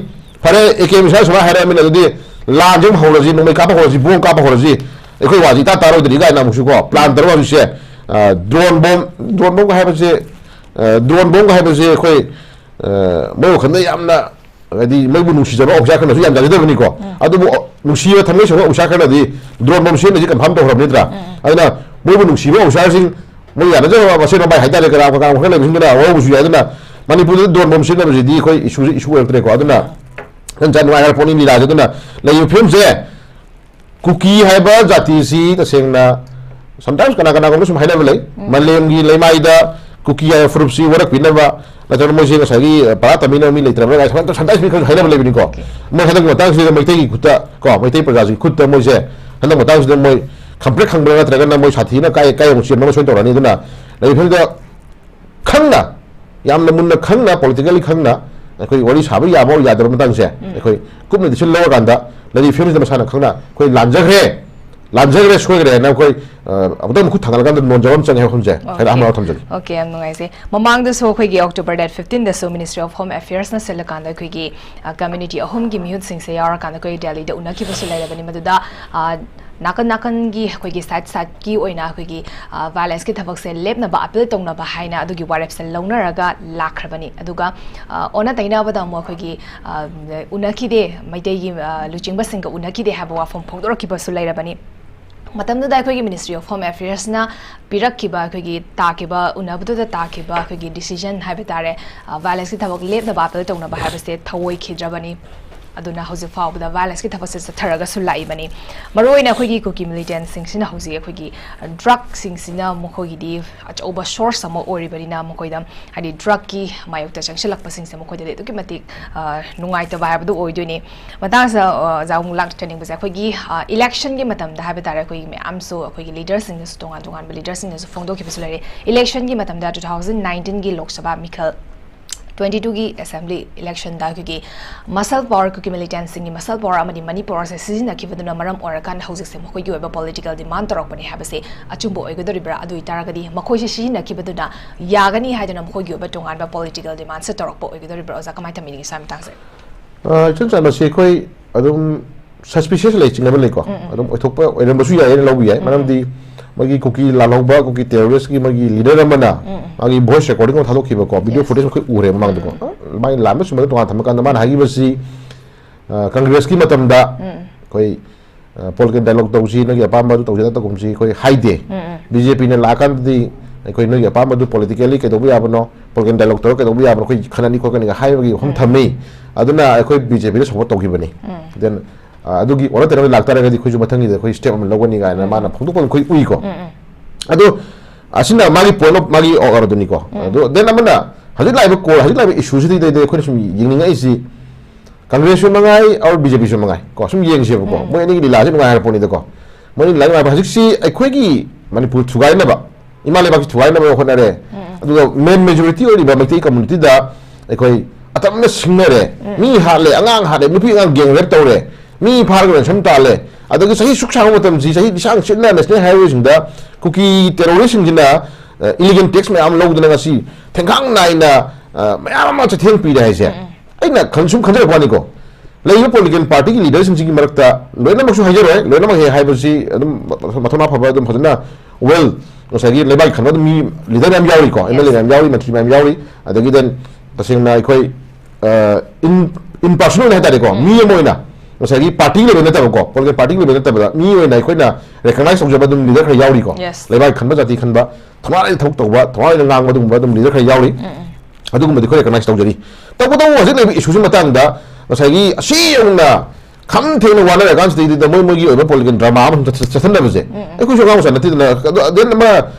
ꯐꯔꯦ, ꯑꯦ ꯀꯦ ꯃꯤꯁ꯭ꯔꯥ ꯁꯨꯃꯥꯏꯅ ꯍꯥꯏꯔꯛꯑꯃꯤꯅ, ꯑꯗꯨꯗꯤ ꯂꯥꯟꯁꯦ ꯑꯃꯨꯛ ꯍꯧꯔꯁꯤ, ꯅꯣꯡꯃꯩ ꯀꯥꯞꯄ ꯍꯧꯔꯁꯤ, bomb ꯀꯥꯞꯄ ꯍꯧꯔꯁꯤ, ꯑꯩꯈꯣꯏ ꯋꯥꯁꯤ ꯏꯇꯥ ꯇꯥꯔꯣꯏꯗ꯭ꯔꯤ ꯀꯥꯏꯅ ꯑꯃꯨꯛꯁꯨ ꯀꯣ, plan ꯇꯧꯔꯒ ꯍꯧꯖꯤꯛꯁꯦ, ꯑ, drone bomb, drone bomb ꯍꯥꯏꯕꯁꯦ, ꯑ, drone bomb ꯍꯥꯏꯕꯁꯦ ꯑꯩꯈꯣꯏ, ꯑ, ꯃꯣꯏ ꯋꯥꯈꯜꯗ ꯌꯥꯝꯅ ꯍꯥꯏꯗꯤ ꯃꯣꯏꯕꯨ ꯅꯨꯡꯁꯤꯖꯕ officer ꯈꯔꯅꯁꯨ ꯌꯥꯝ ꯌꯥꯖꯗꯕꯅꯤꯀꯣ꯫ ꯎꯝ꯫ ꯑꯗꯨꯕꯨ ꯅꯨꯡꯁꯤꯕ ꯊꯃꯣꯏ ꯁꯦꯡꯕ officer ꯈꯔꯅꯗꯤ drone bomb ꯁꯤꯖꯤꯟꯅꯁꯤ confirm ꯇꯧꯈ꯭ꯔꯕ ꯅꯠꯇ꯭ꯔꯥ? ꯎꯝ, ꯎꯝ꯫ ꯑꯗꯨꯅ ꯃꯣꯏꯕꯨ ꯅꯨꯡꯁꯤꯕ officerꯁꯤꯡ, ꯃꯣꯏ ꯌꯥꯅꯖꯕ ꯃꯁꯦꯟ ꯃꯕꯥꯏ ꯍꯥꯏꯇꯥꯔꯦ, ꯀꯅꯥ ꯀꯅꯥ ꯈꯔ ꯂꯩꯕꯁꯤꯡꯗꯨꯅ ꯋꯥꯍꯧꯕꯁꯨ ꯌꯥꯏ꯫ ꯑꯗꯨꯅ ꯃꯅꯤꯄꯨꯔꯗ drone bomb ꯁꯤꯖꯤꯟꯅꯕꯁꯤꯗꯤ ꯑꯩꯈꯣꯏ issueꯁꯦ issue ꯑꯣꯏꯔꯛꯇ꯭ꯔꯦꯀꯣ꯫ ꯑꯗꯨꯅ ꯎꯝ꯫ ꯅꯪ ꯆꯥ ꯅꯨꯡꯉꯥꯏ ꯍꯥꯏꯔ ꯄꯣꯠꯅꯤ ꯂꯤꯂꯥꯁꯦ꯫ ꯑꯗꯨꯅ ꯂꯩꯔꯤꯕ ꯐꯤꯕꯝꯁꯦ ꯀꯨꯀꯤ ꯍꯥꯏꯕ ꯖꯥꯇꯤꯁꯤ ꯇꯁꯦꯡꯅ sometimes ꯀꯅꯥ ꯀꯅꯥꯒꯨꯝꯕ ꯁꯨꯝ ꯍꯥꯏꯅꯕ ꯂꯩ, ꯎꯝ꯫ ꯃꯥꯂꯦꯝꯒꯤ ꯂꯩꯃꯥꯏꯗ ꯀꯨꯀꯤ ꯍꯥꯏꯕ ꯐꯨꯔꯨꯞꯁꯤ ꯋꯥꯔꯛꯄꯤꯅꯕ, ꯅꯠꯇ꯭ꯔꯒ ꯃꯣꯏꯁꯦ ꯉꯁꯥꯏꯒꯤ, ꯑ, ꯄꯔꯥ ꯇꯝꯕꯤꯅꯕ ꯃꯤ ꯂꯩꯇ꯭ꯔꯕ꯭ꯔꯥ ꯀꯥꯏꯅ sometimes ꯃꯤ ꯈꯔꯁꯨ ꯍꯥꯏꯅꯕ ꯂꯩꯕꯅꯤꯀꯣ꯫ Okay. ꯃꯣꯏ ꯍꯟꯗꯛꯀꯤ ꯃꯇꯥꯡꯁꯤꯗ ꯃꯩꯇꯩꯒꯤ ꯈꯨꯠꯇ, ꯀꯣ, ꯃꯩꯇꯩ ꯄ꯭ꯔꯖꯥꯁꯤꯒꯤ ꯈꯨꯠꯇ ꯃꯣꯏꯁꯦ ꯍꯟꯗꯛ ꯃꯇꯥꯡꯁꯤꯗ ꯃꯣꯏ ꯈꯪꯄ꯭ꯔꯦꯛ ꯈꯪꯕ꯭ꯔꯥ ꯅꯠꯇ꯭ꯔꯒꯅ ꯃꯣꯏ ꯁꯥꯊꯤꯅ ꯀꯥꯏ, ꯀꯥꯏ ꯑꯃꯨꯛ ꯆꯦꯟꯕ ꯑꯃ ꯁꯣꯏꯅ ꯇꯧꯔꯛꯑꯅꯤ꯫ ꯑꯗꯨꯅ ꯂꯩꯔꯤꯕ ꯐꯤꯕꯝꯗ ꯈꯪꯅ, ꯌꯥꯝꯅ ꯃꯨꯟꯅ ꯈꯪꯅ, politically ꯈꯪꯅ ꯑꯩꯈꯣꯏ ꯋꯥꯔꯤ ꯁꯥꯕ ꯌꯥꯕ ꯑꯣꯔ ꯌꯥꯗꯕ ꯃꯇꯥꯡꯁꯦ ꯎꯝ꯫ ꯑꯩꯈꯣꯏ ꯀꯨꯞꯅ decision ꯂꯧꯔꯀꯥꯟꯗ ꯂꯩꯔꯤꯕ ꯐꯤꯕꯝꯁꯤꯗ ꯃꯁꯥꯅ ꯈꯪꯅ ꯑꯩꯈꯣꯏ ꯂꯥꯟꯖꯈ꯭ꯔꯦ, ꯂꯥꯟꯖꯈ꯭ꯔꯦ, ꯁꯣꯏꯈ꯭ꯔꯦ ꯍꯥꯏꯅ ꯑꯩꯈꯣꯏ, ꯑ, ꯑꯃꯨꯛꯇꯪ ꯃꯈꯨꯠ ꯊꯥꯡꯒꯠꯂꯀꯥꯟꯗ ꯅꯣꯟꯖꯕ ꯑꯃ ꯆꯪꯉꯦ ꯍꯥꯏꯕ ꯋꯥꯐꯝꯁꯦ ꯍꯥꯏꯅ ꯑꯍꯥꯟꯕ ꯊꯝꯖꯒꯦ꯫ Okay, ꯌꯥꯝ ꯅꯨꯡꯉꯥꯏꯖꯩ꯫ ꯃꯃꯥꯡꯗꯁꯨ ꯑꯩꯈꯣꯏꯒꯤ October date fifteenꯗꯁꯨ Ministry of Home Affairsꯅ ꯁꯤꯜꯂꯀꯥꯟꯗ ꯑꯩꯈꯣꯏꯒꯤ, ꯑ, community ꯑꯍꯨꯝꯒꯤ ꯃꯤꯍꯨꯠꯁꯤꯡꯁꯦ ꯌꯥꯎꯔꯀꯥꯟꯗ ꯑꯩꯈꯣꯏ ꯗꯦꯜꯂꯤꯗ ꯎꯅꯈꯤꯕꯁꯨ ꯂꯩꯔꯕꯅꯤ꯫ ꯃꯗꯨꯗ, ꯑ, ꯅꯥꯀꯟ ꯅꯥꯀꯟꯒꯤ ꯑꯩꯈꯣꯏꯒꯤ side sideꯀꯤ ꯑꯣꯏꯅ ꯑꯩꯈꯣꯏꯒꯤ, ꯑ, violenceꯀꯤ ꯊꯕꯛꯁꯦ ꯂꯦꯞꯅꯕ appeal ꯇꯧꯅꯕ ꯍꯥꯏꯅ ꯑꯗꯨꯒꯤ ꯋꯥꯔꯦꯞꯁꯦ ꯂꯧꯅꯔꯒ ꯂꯥꯛꯈ꯭ꯔꯕꯅꯤ꯫ ꯑꯗꯨꯒ, ꯑ, ꯑꯣꯟꯅ ꯇꯩꯅꯕꯗ ꯑꯃꯨꯛ ꯑꯩꯈꯣꯏꯒꯤ, ꯑ, ꯎꯅꯈꯤꯗꯦ, ꯃꯩꯇꯩꯒꯤ, ꯑ, ꯂꯨꯆꯤꯡꯕꯁꯤꯡꯒ ꯎꯅꯈꯤꯗꯦ ꯍꯥꯏꯕ ꯋꯥꯐꯝ ꯐꯣꯡꯗꯣꯔꯛꯈꯤꯕꯁꯨ ꯂꯩꯔꯕꯅꯤ꯫ ꯃꯇꯝꯗꯨꯗ ꯑꯩꯈꯣꯏꯒꯤ Ministry of Home Affairsꯅ ꯄꯤꯔꯛꯈꯤꯕ, ꯑꯩꯈꯣꯏꯒꯤ ꯇꯥꯈꯤꯕ, ꯎꯅꯕꯗꯨꯗ ꯇꯥꯈꯤꯕ ꯑꯩꯈꯣꯏꯒꯤ decision ꯍꯥꯏꯕ ꯇꯥꯔꯦ, ꯑ, violenceꯀꯤ ꯊꯕꯛ ꯂꯦꯞꯅꯕ appeal ꯇꯧꯅꯕ ꯍꯥꯏꯕꯁꯦ ꯊꯧꯑꯣꯏꯈꯤꯗ꯭ꯔꯕꯅꯤ꯫ ꯑꯗꯨꯅ ꯍꯧꯖꯤꯛ ꯐꯥꯎꯕꯗ violence ꯀꯤ ꯊꯕꯛꯁꯦ ꯆꯠꯊꯔꯒꯁꯨ ꯂꯥꯛꯏꯕꯅꯤ꯫ ꯃꯔꯨꯑꯣꯏꯅ ꯑꯩꯈꯣꯏꯒꯤ ꯀꯨꯀꯤ militant ꯁꯤꯡꯁꯤꯅ ꯍꯧꯖꯤꯛ ꯑꯩꯈꯣꯏꯒꯤ drug ꯁꯤꯡꯁꯤꯅ ꯃꯈꯣꯏꯒꯤꯗꯤ ꯑꯆꯧꯕ source ꯑꯃ ꯑꯣꯏꯔꯤꯕꯅꯤꯅ, ꯃꯈꯣꯏꯗ ꯍꯥꯏꯗꯤ drug ꯀꯤ ꯃꯥꯌꯣꯛꯇ ꯆꯪꯁꯤꯜꯂꯛꯄꯁꯤꯡꯁꯦ ꯃꯈꯣꯏꯗꯗꯤ ꯑꯗꯨꯛꯀꯤ ꯃꯇꯤꯛ ꯑ, ꯅꯨꯡꯉꯥꯏꯇꯕ ꯍꯥꯏꯕꯗꯨ ꯑꯣꯏꯗꯣꯏꯅꯤ꯫ ꯃꯇꯥꯡꯁꯤꯗ ꯑ, ꯑꯣꯖꯥ ꯑꯃꯨꯛ ꯂꯥꯛꯆꯅꯤꯡꯕꯁꯦ, ꯑꯩꯈꯣꯏꯒꯤ ꯑ, election ꯒꯤ ꯃꯇꯝꯗ ꯍꯥꯏꯕ ꯇꯥꯔꯦ, ꯑꯩꯈꯣꯏꯒꯤ ꯃꯌꯥꯝꯁꯨ ꯑꯩꯈꯣꯏꯒꯤ leader ꯁꯤꯡꯅꯁꯨ, ꯇꯣꯉꯥꯟ ꯇꯣꯉꯥꯟꯕ leader ꯁꯤꯡꯅꯁꯨ ꯐꯣꯡꯗꯣꯛꯈꯤꯕꯁꯨ ꯂꯩꯔꯦ꯫ Election ꯒꯤ ꯃꯇꯝꯗ two thousand nineteen ꯒꯤ ꯂꯣꯛ ꯁꯚꯥ ꯃꯤꯈꯜ twenty two ꯒꯤ assembly election ꯗ ꯑꯩꯈꯣꯏꯒꯤ muscle power, ꯀꯨꯀꯤ militant ꯁꯤꯡꯒꯤ muscle power ꯑꯃꯗꯤ money power ꯁꯦ ꯁꯤꯖꯤꯟꯅꯈꯤꯕꯗꯨꯅ ꯃꯔꯝ ꯑꯣꯏꯔꯀꯥꯟꯗ ꯍꯧꯖꯤꯛꯁꯦ ꯃꯈꯣꯏꯒꯤ ꯑꯣꯏꯕ political demand ꯇꯧꯔꯛꯄꯅꯤ ꯍꯥꯏꯕꯁꯦ ꯑꯆꯨꯝꯕ ꯑꯣꯏꯒꯗꯧꯔꯤꯕ꯭ꯔꯥ? ꯑꯗꯨ ꯑꯣꯏꯇꯥꯔꯒꯗꯤ ꯃꯈꯣꯏꯁꯦ ꯁꯤꯖꯤꯟꯅꯈꯤꯕꯗꯨꯅ ꯌꯥꯒꯅꯤ ꯍꯥꯏꯗꯨꯅ ꯃꯈꯣꯏꯒꯤ ꯑꯣꯏꯕ ꯇꯣꯉꯥꯟꯕ political demand ꯁꯦ ꯇꯧꯔꯛꯄ ꯑꯣꯏꯒꯗꯧꯔꯤꯕ꯭ꯔꯥ? ꯑꯣꯖꯥ, ꯀꯃꯥꯏꯅ ꯊꯝꯕꯤꯅꯤꯡꯉꯤ ꯁ꯭ꯋꯥꯏ ꯃꯇꯥꯡꯁꯦ? ꯑ, ꯏꯆꯝ ꯆꯝꯅ ꯁꯤ ꯑꯩꯈꯣꯏ ꯑꯗꯨꯝ suspicious ꯂꯩ, ꯆꯤꯡꯅꯕ ꯂꯩꯀꯣ꯫ ꯎꯝ, ꯎꯝ꯫ ꯑꯗꯨꯝ ꯑꯣꯏꯊꯣꯛꯄ ꯑꯣꯏꯔꯝꯕꯁꯨ ꯌꯥꯏ ꯍꯥꯏꯅ ꯂꯧꯕ ꯌꯥꯏ꯫ ꯎꯝ, ꯎꯝ꯫ ꯃꯔꯝꯗꯤ ꯃꯣꯏꯒꯤ ꯀꯨꯀꯤ ꯂꯥꯜꯍꯧꯕ, ꯀꯨꯀꯤ terrorist ꯀꯤ ꯃꯣꯏꯒꯤ leader ꯑꯃꯅ ꯎꯝ, ꯎꯝ꯫ ꯃꯥꯒꯤ voice recording ꯑꯃ ꯊꯥꯗꯣꯛꯈꯤꯕꯀꯣ, video Yes. footage ꯑꯩꯈꯣꯏ ꯎꯔꯦꯕ ꯃꯃꯥꯡꯗꯀꯣ꯫ ꯎꯝ꯫ ꯑ, ꯃꯥꯒꯤ ꯂꯥꯟꯕ ꯆꯨꯝꯕꯗ ꯇꯣꯉꯥꯟ ꯊꯝꯃꯀꯥꯟꯗ ꯃꯥꯅ ꯍꯥꯏꯈꯤꯕꯁꯤ, ꯑ, Congress ꯀꯤ ꯃꯇꯝꯗ ꯎꯝ꯫ ꯑꯩꯈꯣꯏ, ꯑ, political dialogue ꯇꯧꯁꯤ, ꯅꯣꯏꯒꯤ ꯑꯄꯥꯝꯕ ꯑꯗꯨ ꯇꯧꯁꯤ, ꯇꯧꯒꯨꯝꯁꯤ ꯑꯩꯈꯣꯏ ꯍꯥꯏꯗꯦ꯫ ꯎꯝ, ꯎꯝ꯫ B J P ꯅ ꯂꯥꯛꯑꯀꯥꯟꯗꯗꯤ ꯑꯩꯈꯣꯏ ꯅꯣꯏꯒꯤ ꯑꯄꯥꯝꯕꯗꯨ politically ꯀꯩꯗꯧꯕ ꯌꯥꯕꯅꯣ, political dialogue ꯇꯧꯔꯒ ꯀꯩꯗꯧꯕ ꯌꯥꯕꯅꯣ, ꯑꯩꯈꯣꯏ ꯈꯟꯅꯅꯤ ꯈꯣꯠꯀꯅꯤꯒ ꯍꯥꯏꯕꯒꯤ ꯋꯥꯐꯝ ꯎꯝ꯫ ꯊꯝꯃꯤ꯫ ꯑꯗꯨꯅ ꯑꯩꯈꯣꯏ B J P ꯗ support ꯇꯧꯈꯤꯕꯅꯤ꯫ ꯎꯝ꯫ Then, ꯑ, ꯑꯗꯨꯒꯤ ꯑꯣꯟꯅ ꯇꯩꯅꯕ ꯂꯥꯛꯇꯥꯔꯒꯗꯤ ꯑꯩꯈꯣꯏꯁꯨ ꯃꯊꯪꯒꯤꯗ ꯑꯩꯈꯣꯏ step ꯑꯃ ꯂꯧꯒꯅꯤ ꯀꯥꯏꯅ ꯎꯝ꯫ ꯃꯥꯅ ꯐꯣꯡꯗꯣꯛꯄ ꯑꯩꯈꯣꯏ ꯎꯏꯀꯣ꯫ ꯎꯝ, ꯎꯝ꯫ ꯑꯗꯣ ꯑꯁꯤꯅ ꯃꯥꯒꯤ point of, ꯃꯥꯒꯤ ꯑꯣꯔꯗꯨꯅꯤꯀꯣ꯫ ꯎꯝ꯫ ꯑꯗꯣ then ꯑꯃꯅ ꯍꯧꯖꯤꯛ ꯂꯥꯛꯏꯕ call, ꯍꯧꯖꯤꯛ ꯂꯥꯛꯏꯕ issue ꯁꯤꯗꯩꯗ ꯑꯩꯈꯣꯏꯅ ꯁꯨꯝ ꯌꯦꯡꯅꯤꯡꯉꯛꯏꯁꯤ, Congress ꯁꯨ ꯃꯉꯥꯏ or B J P ꯁꯨ ꯃꯉꯥꯏ ꯀꯣ, ꯁꯨꯝ ꯌꯦꯡꯁꯦꯕꯀꯣ꯫ ꯎꯝ꯫ ꯃꯣꯏ ꯑꯅꯤꯒꯤ ꯂꯤꯂꯥꯁꯤ ꯅꯨꯡꯉꯥꯏ ꯍꯥꯏꯔ ꯄꯣꯠꯅꯤꯗꯀꯣ꯫ ꯃꯣꯏ ꯂꯤꯂꯥ ꯅꯨꯡꯉꯥꯏꯕ, ꯍꯧꯖꯤꯛꯁꯤ ꯑꯩꯈꯣꯏꯒꯤ ꯃꯅꯤꯄꯨꯔ ꯊꯨꯒꯥꯏꯅꯕ, ꯏꯃꯥ ꯂꯩꯕꯥꯛꯁꯤ ꯊꯨꯒꯥꯏꯅꯕ ꯍꯣꯠꯅꯔꯦ꯫ ꯎꯝ꯫ ꯑꯗꯨꯒ main majority ꯑꯣꯏꯔꯤꯕ ꯃꯩꯇꯩ community ꯗ ꯑꯩꯈꯣꯏ ꯑꯇꯝꯅ ꯁꯤꯡꯅꯔꯦ꯫ ꯎꯝ꯫ ꯃꯤ ꯍꯥꯠꯂꯦ, ꯑꯉꯥꯡ ꯍꯥꯠꯂꯦ, ꯅꯨꯄꯤ ꯑꯉꯥꯡ gang rape ꯇꯧꯔꯦ, ꯃꯤ ꯐꯥꯔꯒ ransom ꯇꯥꯜꯂꯦ꯫ ꯑꯗꯒꯤ ꯆꯍꯤ ꯁꯨꯛ ꯁꯥꯡꯕ ꯃꯇꯝꯁꯤ, ꯆꯍꯤ ꯂꯤꯁꯥꯡ ꯆꯤꯠꯅ national highway ꯁꯤꯡꯗ ꯀꯨꯀꯤ terrorist ꯁꯤꯡꯁꯤꯅ, ꯑ, illegal tax ꯃꯌꯥꯝ ꯂꯧꯗꯅ ꯉꯁꯤ ꯊꯦꯡꯈꯥꯡ ꯅꯥꯏꯅ, ꯑ, ꯃꯌꯥꯝ ꯑꯃ ꯆꯩꯊꯦꯡ ꯄꯤꯔꯦ ꯍꯥꯏꯁꯦ꯫ ꯎꯝ, ꯎꯝ꯫ ꯑꯩꯅ ꯈꯟ-, ꯁꯨꯝ ꯈꯟꯖꯔꯛꯄ ꯋꯥꯅꯤꯀꯣ꯫ ꯂꯩꯔꯤꯕ political party ꯒꯤ leader ꯁꯤꯡꯁꯤꯒꯤ ꯃꯔꯛꯇ ꯂꯣꯏꯅꯃꯛꯁꯨ ꯍꯥꯏꯖꯔꯣꯏ, ꯂꯣꯏꯅꯃꯛ ꯍꯦꯛ ꯍꯥꯏꯕꯁꯤ ꯑꯗꯨꯝ ꯃꯊꯧꯅꯥ ꯐꯕ, ꯑꯗꯨꯝ ꯐꯖꯅ well, ꯉꯁꯥꯏꯒꯤ ꯂꯩꯕꯥꯛꯀꯤ ꯈꯟꯕ ꯑꯗꯨꯝ ꯃꯤ leader ꯃꯌꯥꯝ ꯌꯥꯎꯔꯤꯀꯣ, M L A Yes. ꯃꯌꯥꯝ ꯌꯥꯎꯔꯤ, ꯃꯟꯇ꯭ꯔꯤ ꯃꯌꯥꯝ ꯌꯥꯎꯔꯤ, ꯑꯗꯒꯤ then ꯇꯁꯦꯡꯅ ꯑꯩꯈꯣꯏ, ꯑ, in, in personal ꯍꯥꯏꯇꯥꯔꯦꯀꯣ, ꯎꯝ꯫ ꯃꯤ ꯑꯃ ꯑꯣꯏꯅ ꯉꯁꯥꯏꯒꯤ party level ꯅꯠꯇꯕꯀꯣ, political party level ꯅꯠꯇꯕꯗ ꯃꯤ ꯑꯣꯏꯅ ꯑꯩꯈꯣꯏꯅ recognize ꯇꯧꯖꯕ ꯑꯗꯨꯝ leader ꯈꯔ ꯌꯥꯎꯔꯤꯀꯣ꯫ Yes. ꯂꯩꯕꯥꯛꯀꯤ ꯈꯟꯕ, ꯖꯥꯇꯤ ꯈꯟꯕ, ꯊꯧꯅꯥ ꯂꯩꯅ ꯊꯕꯛ ꯇꯧꯕ, ꯊꯧꯅꯥ ꯂꯩꯅ ꯉꯥꯡꯕ ꯑꯗꯨꯒꯨꯝꯕ ꯑꯗꯨꯝ leader ꯈꯔ ꯌꯥꯎꯔꯤ꯫ ꯎꯝ, ꯎꯝ꯫ ꯑꯗꯨꯒꯨꯝꯕꯗꯤ ꯑꯩꯈꯣꯏ recognize ꯇꯧꯖꯔꯤ꯫ ꯇꯧꯕꯇꯕꯨ ꯍꯧꯖꯤꯛ ꯂꯩꯔꯤꯕ issue ꯁꯤ ꯃꯇꯥꯡꯗ, ꯉꯁꯥꯏꯒꯤ ꯑꯁꯤ ꯌꯧꯅ ꯈꯝ ꯊꯦꯡꯅ ꯋꯥꯅꯔꯀꯥꯟꯁꯤꯗꯩꯗꯨꯗ ꯃꯣꯏ ꯃꯣꯏꯒꯤ ꯑꯣꯏꯕ ꯄꯣꯂꯤꯇꯤꯀꯦꯜ ꯗ꯭ꯔꯃꯥ ꯑꯃ ꯁꯨꯝ ꯆꯠ- ꯆꯠꯊꯅꯕꯁꯦ ꯑꯩꯈꯣꯏꯁꯨ ꯑꯉꯥꯡ ꯃꯆꯥ ꯅꯠꯇꯦꯗꯅ꯫ ꯑꯗꯣ then ꯑꯃ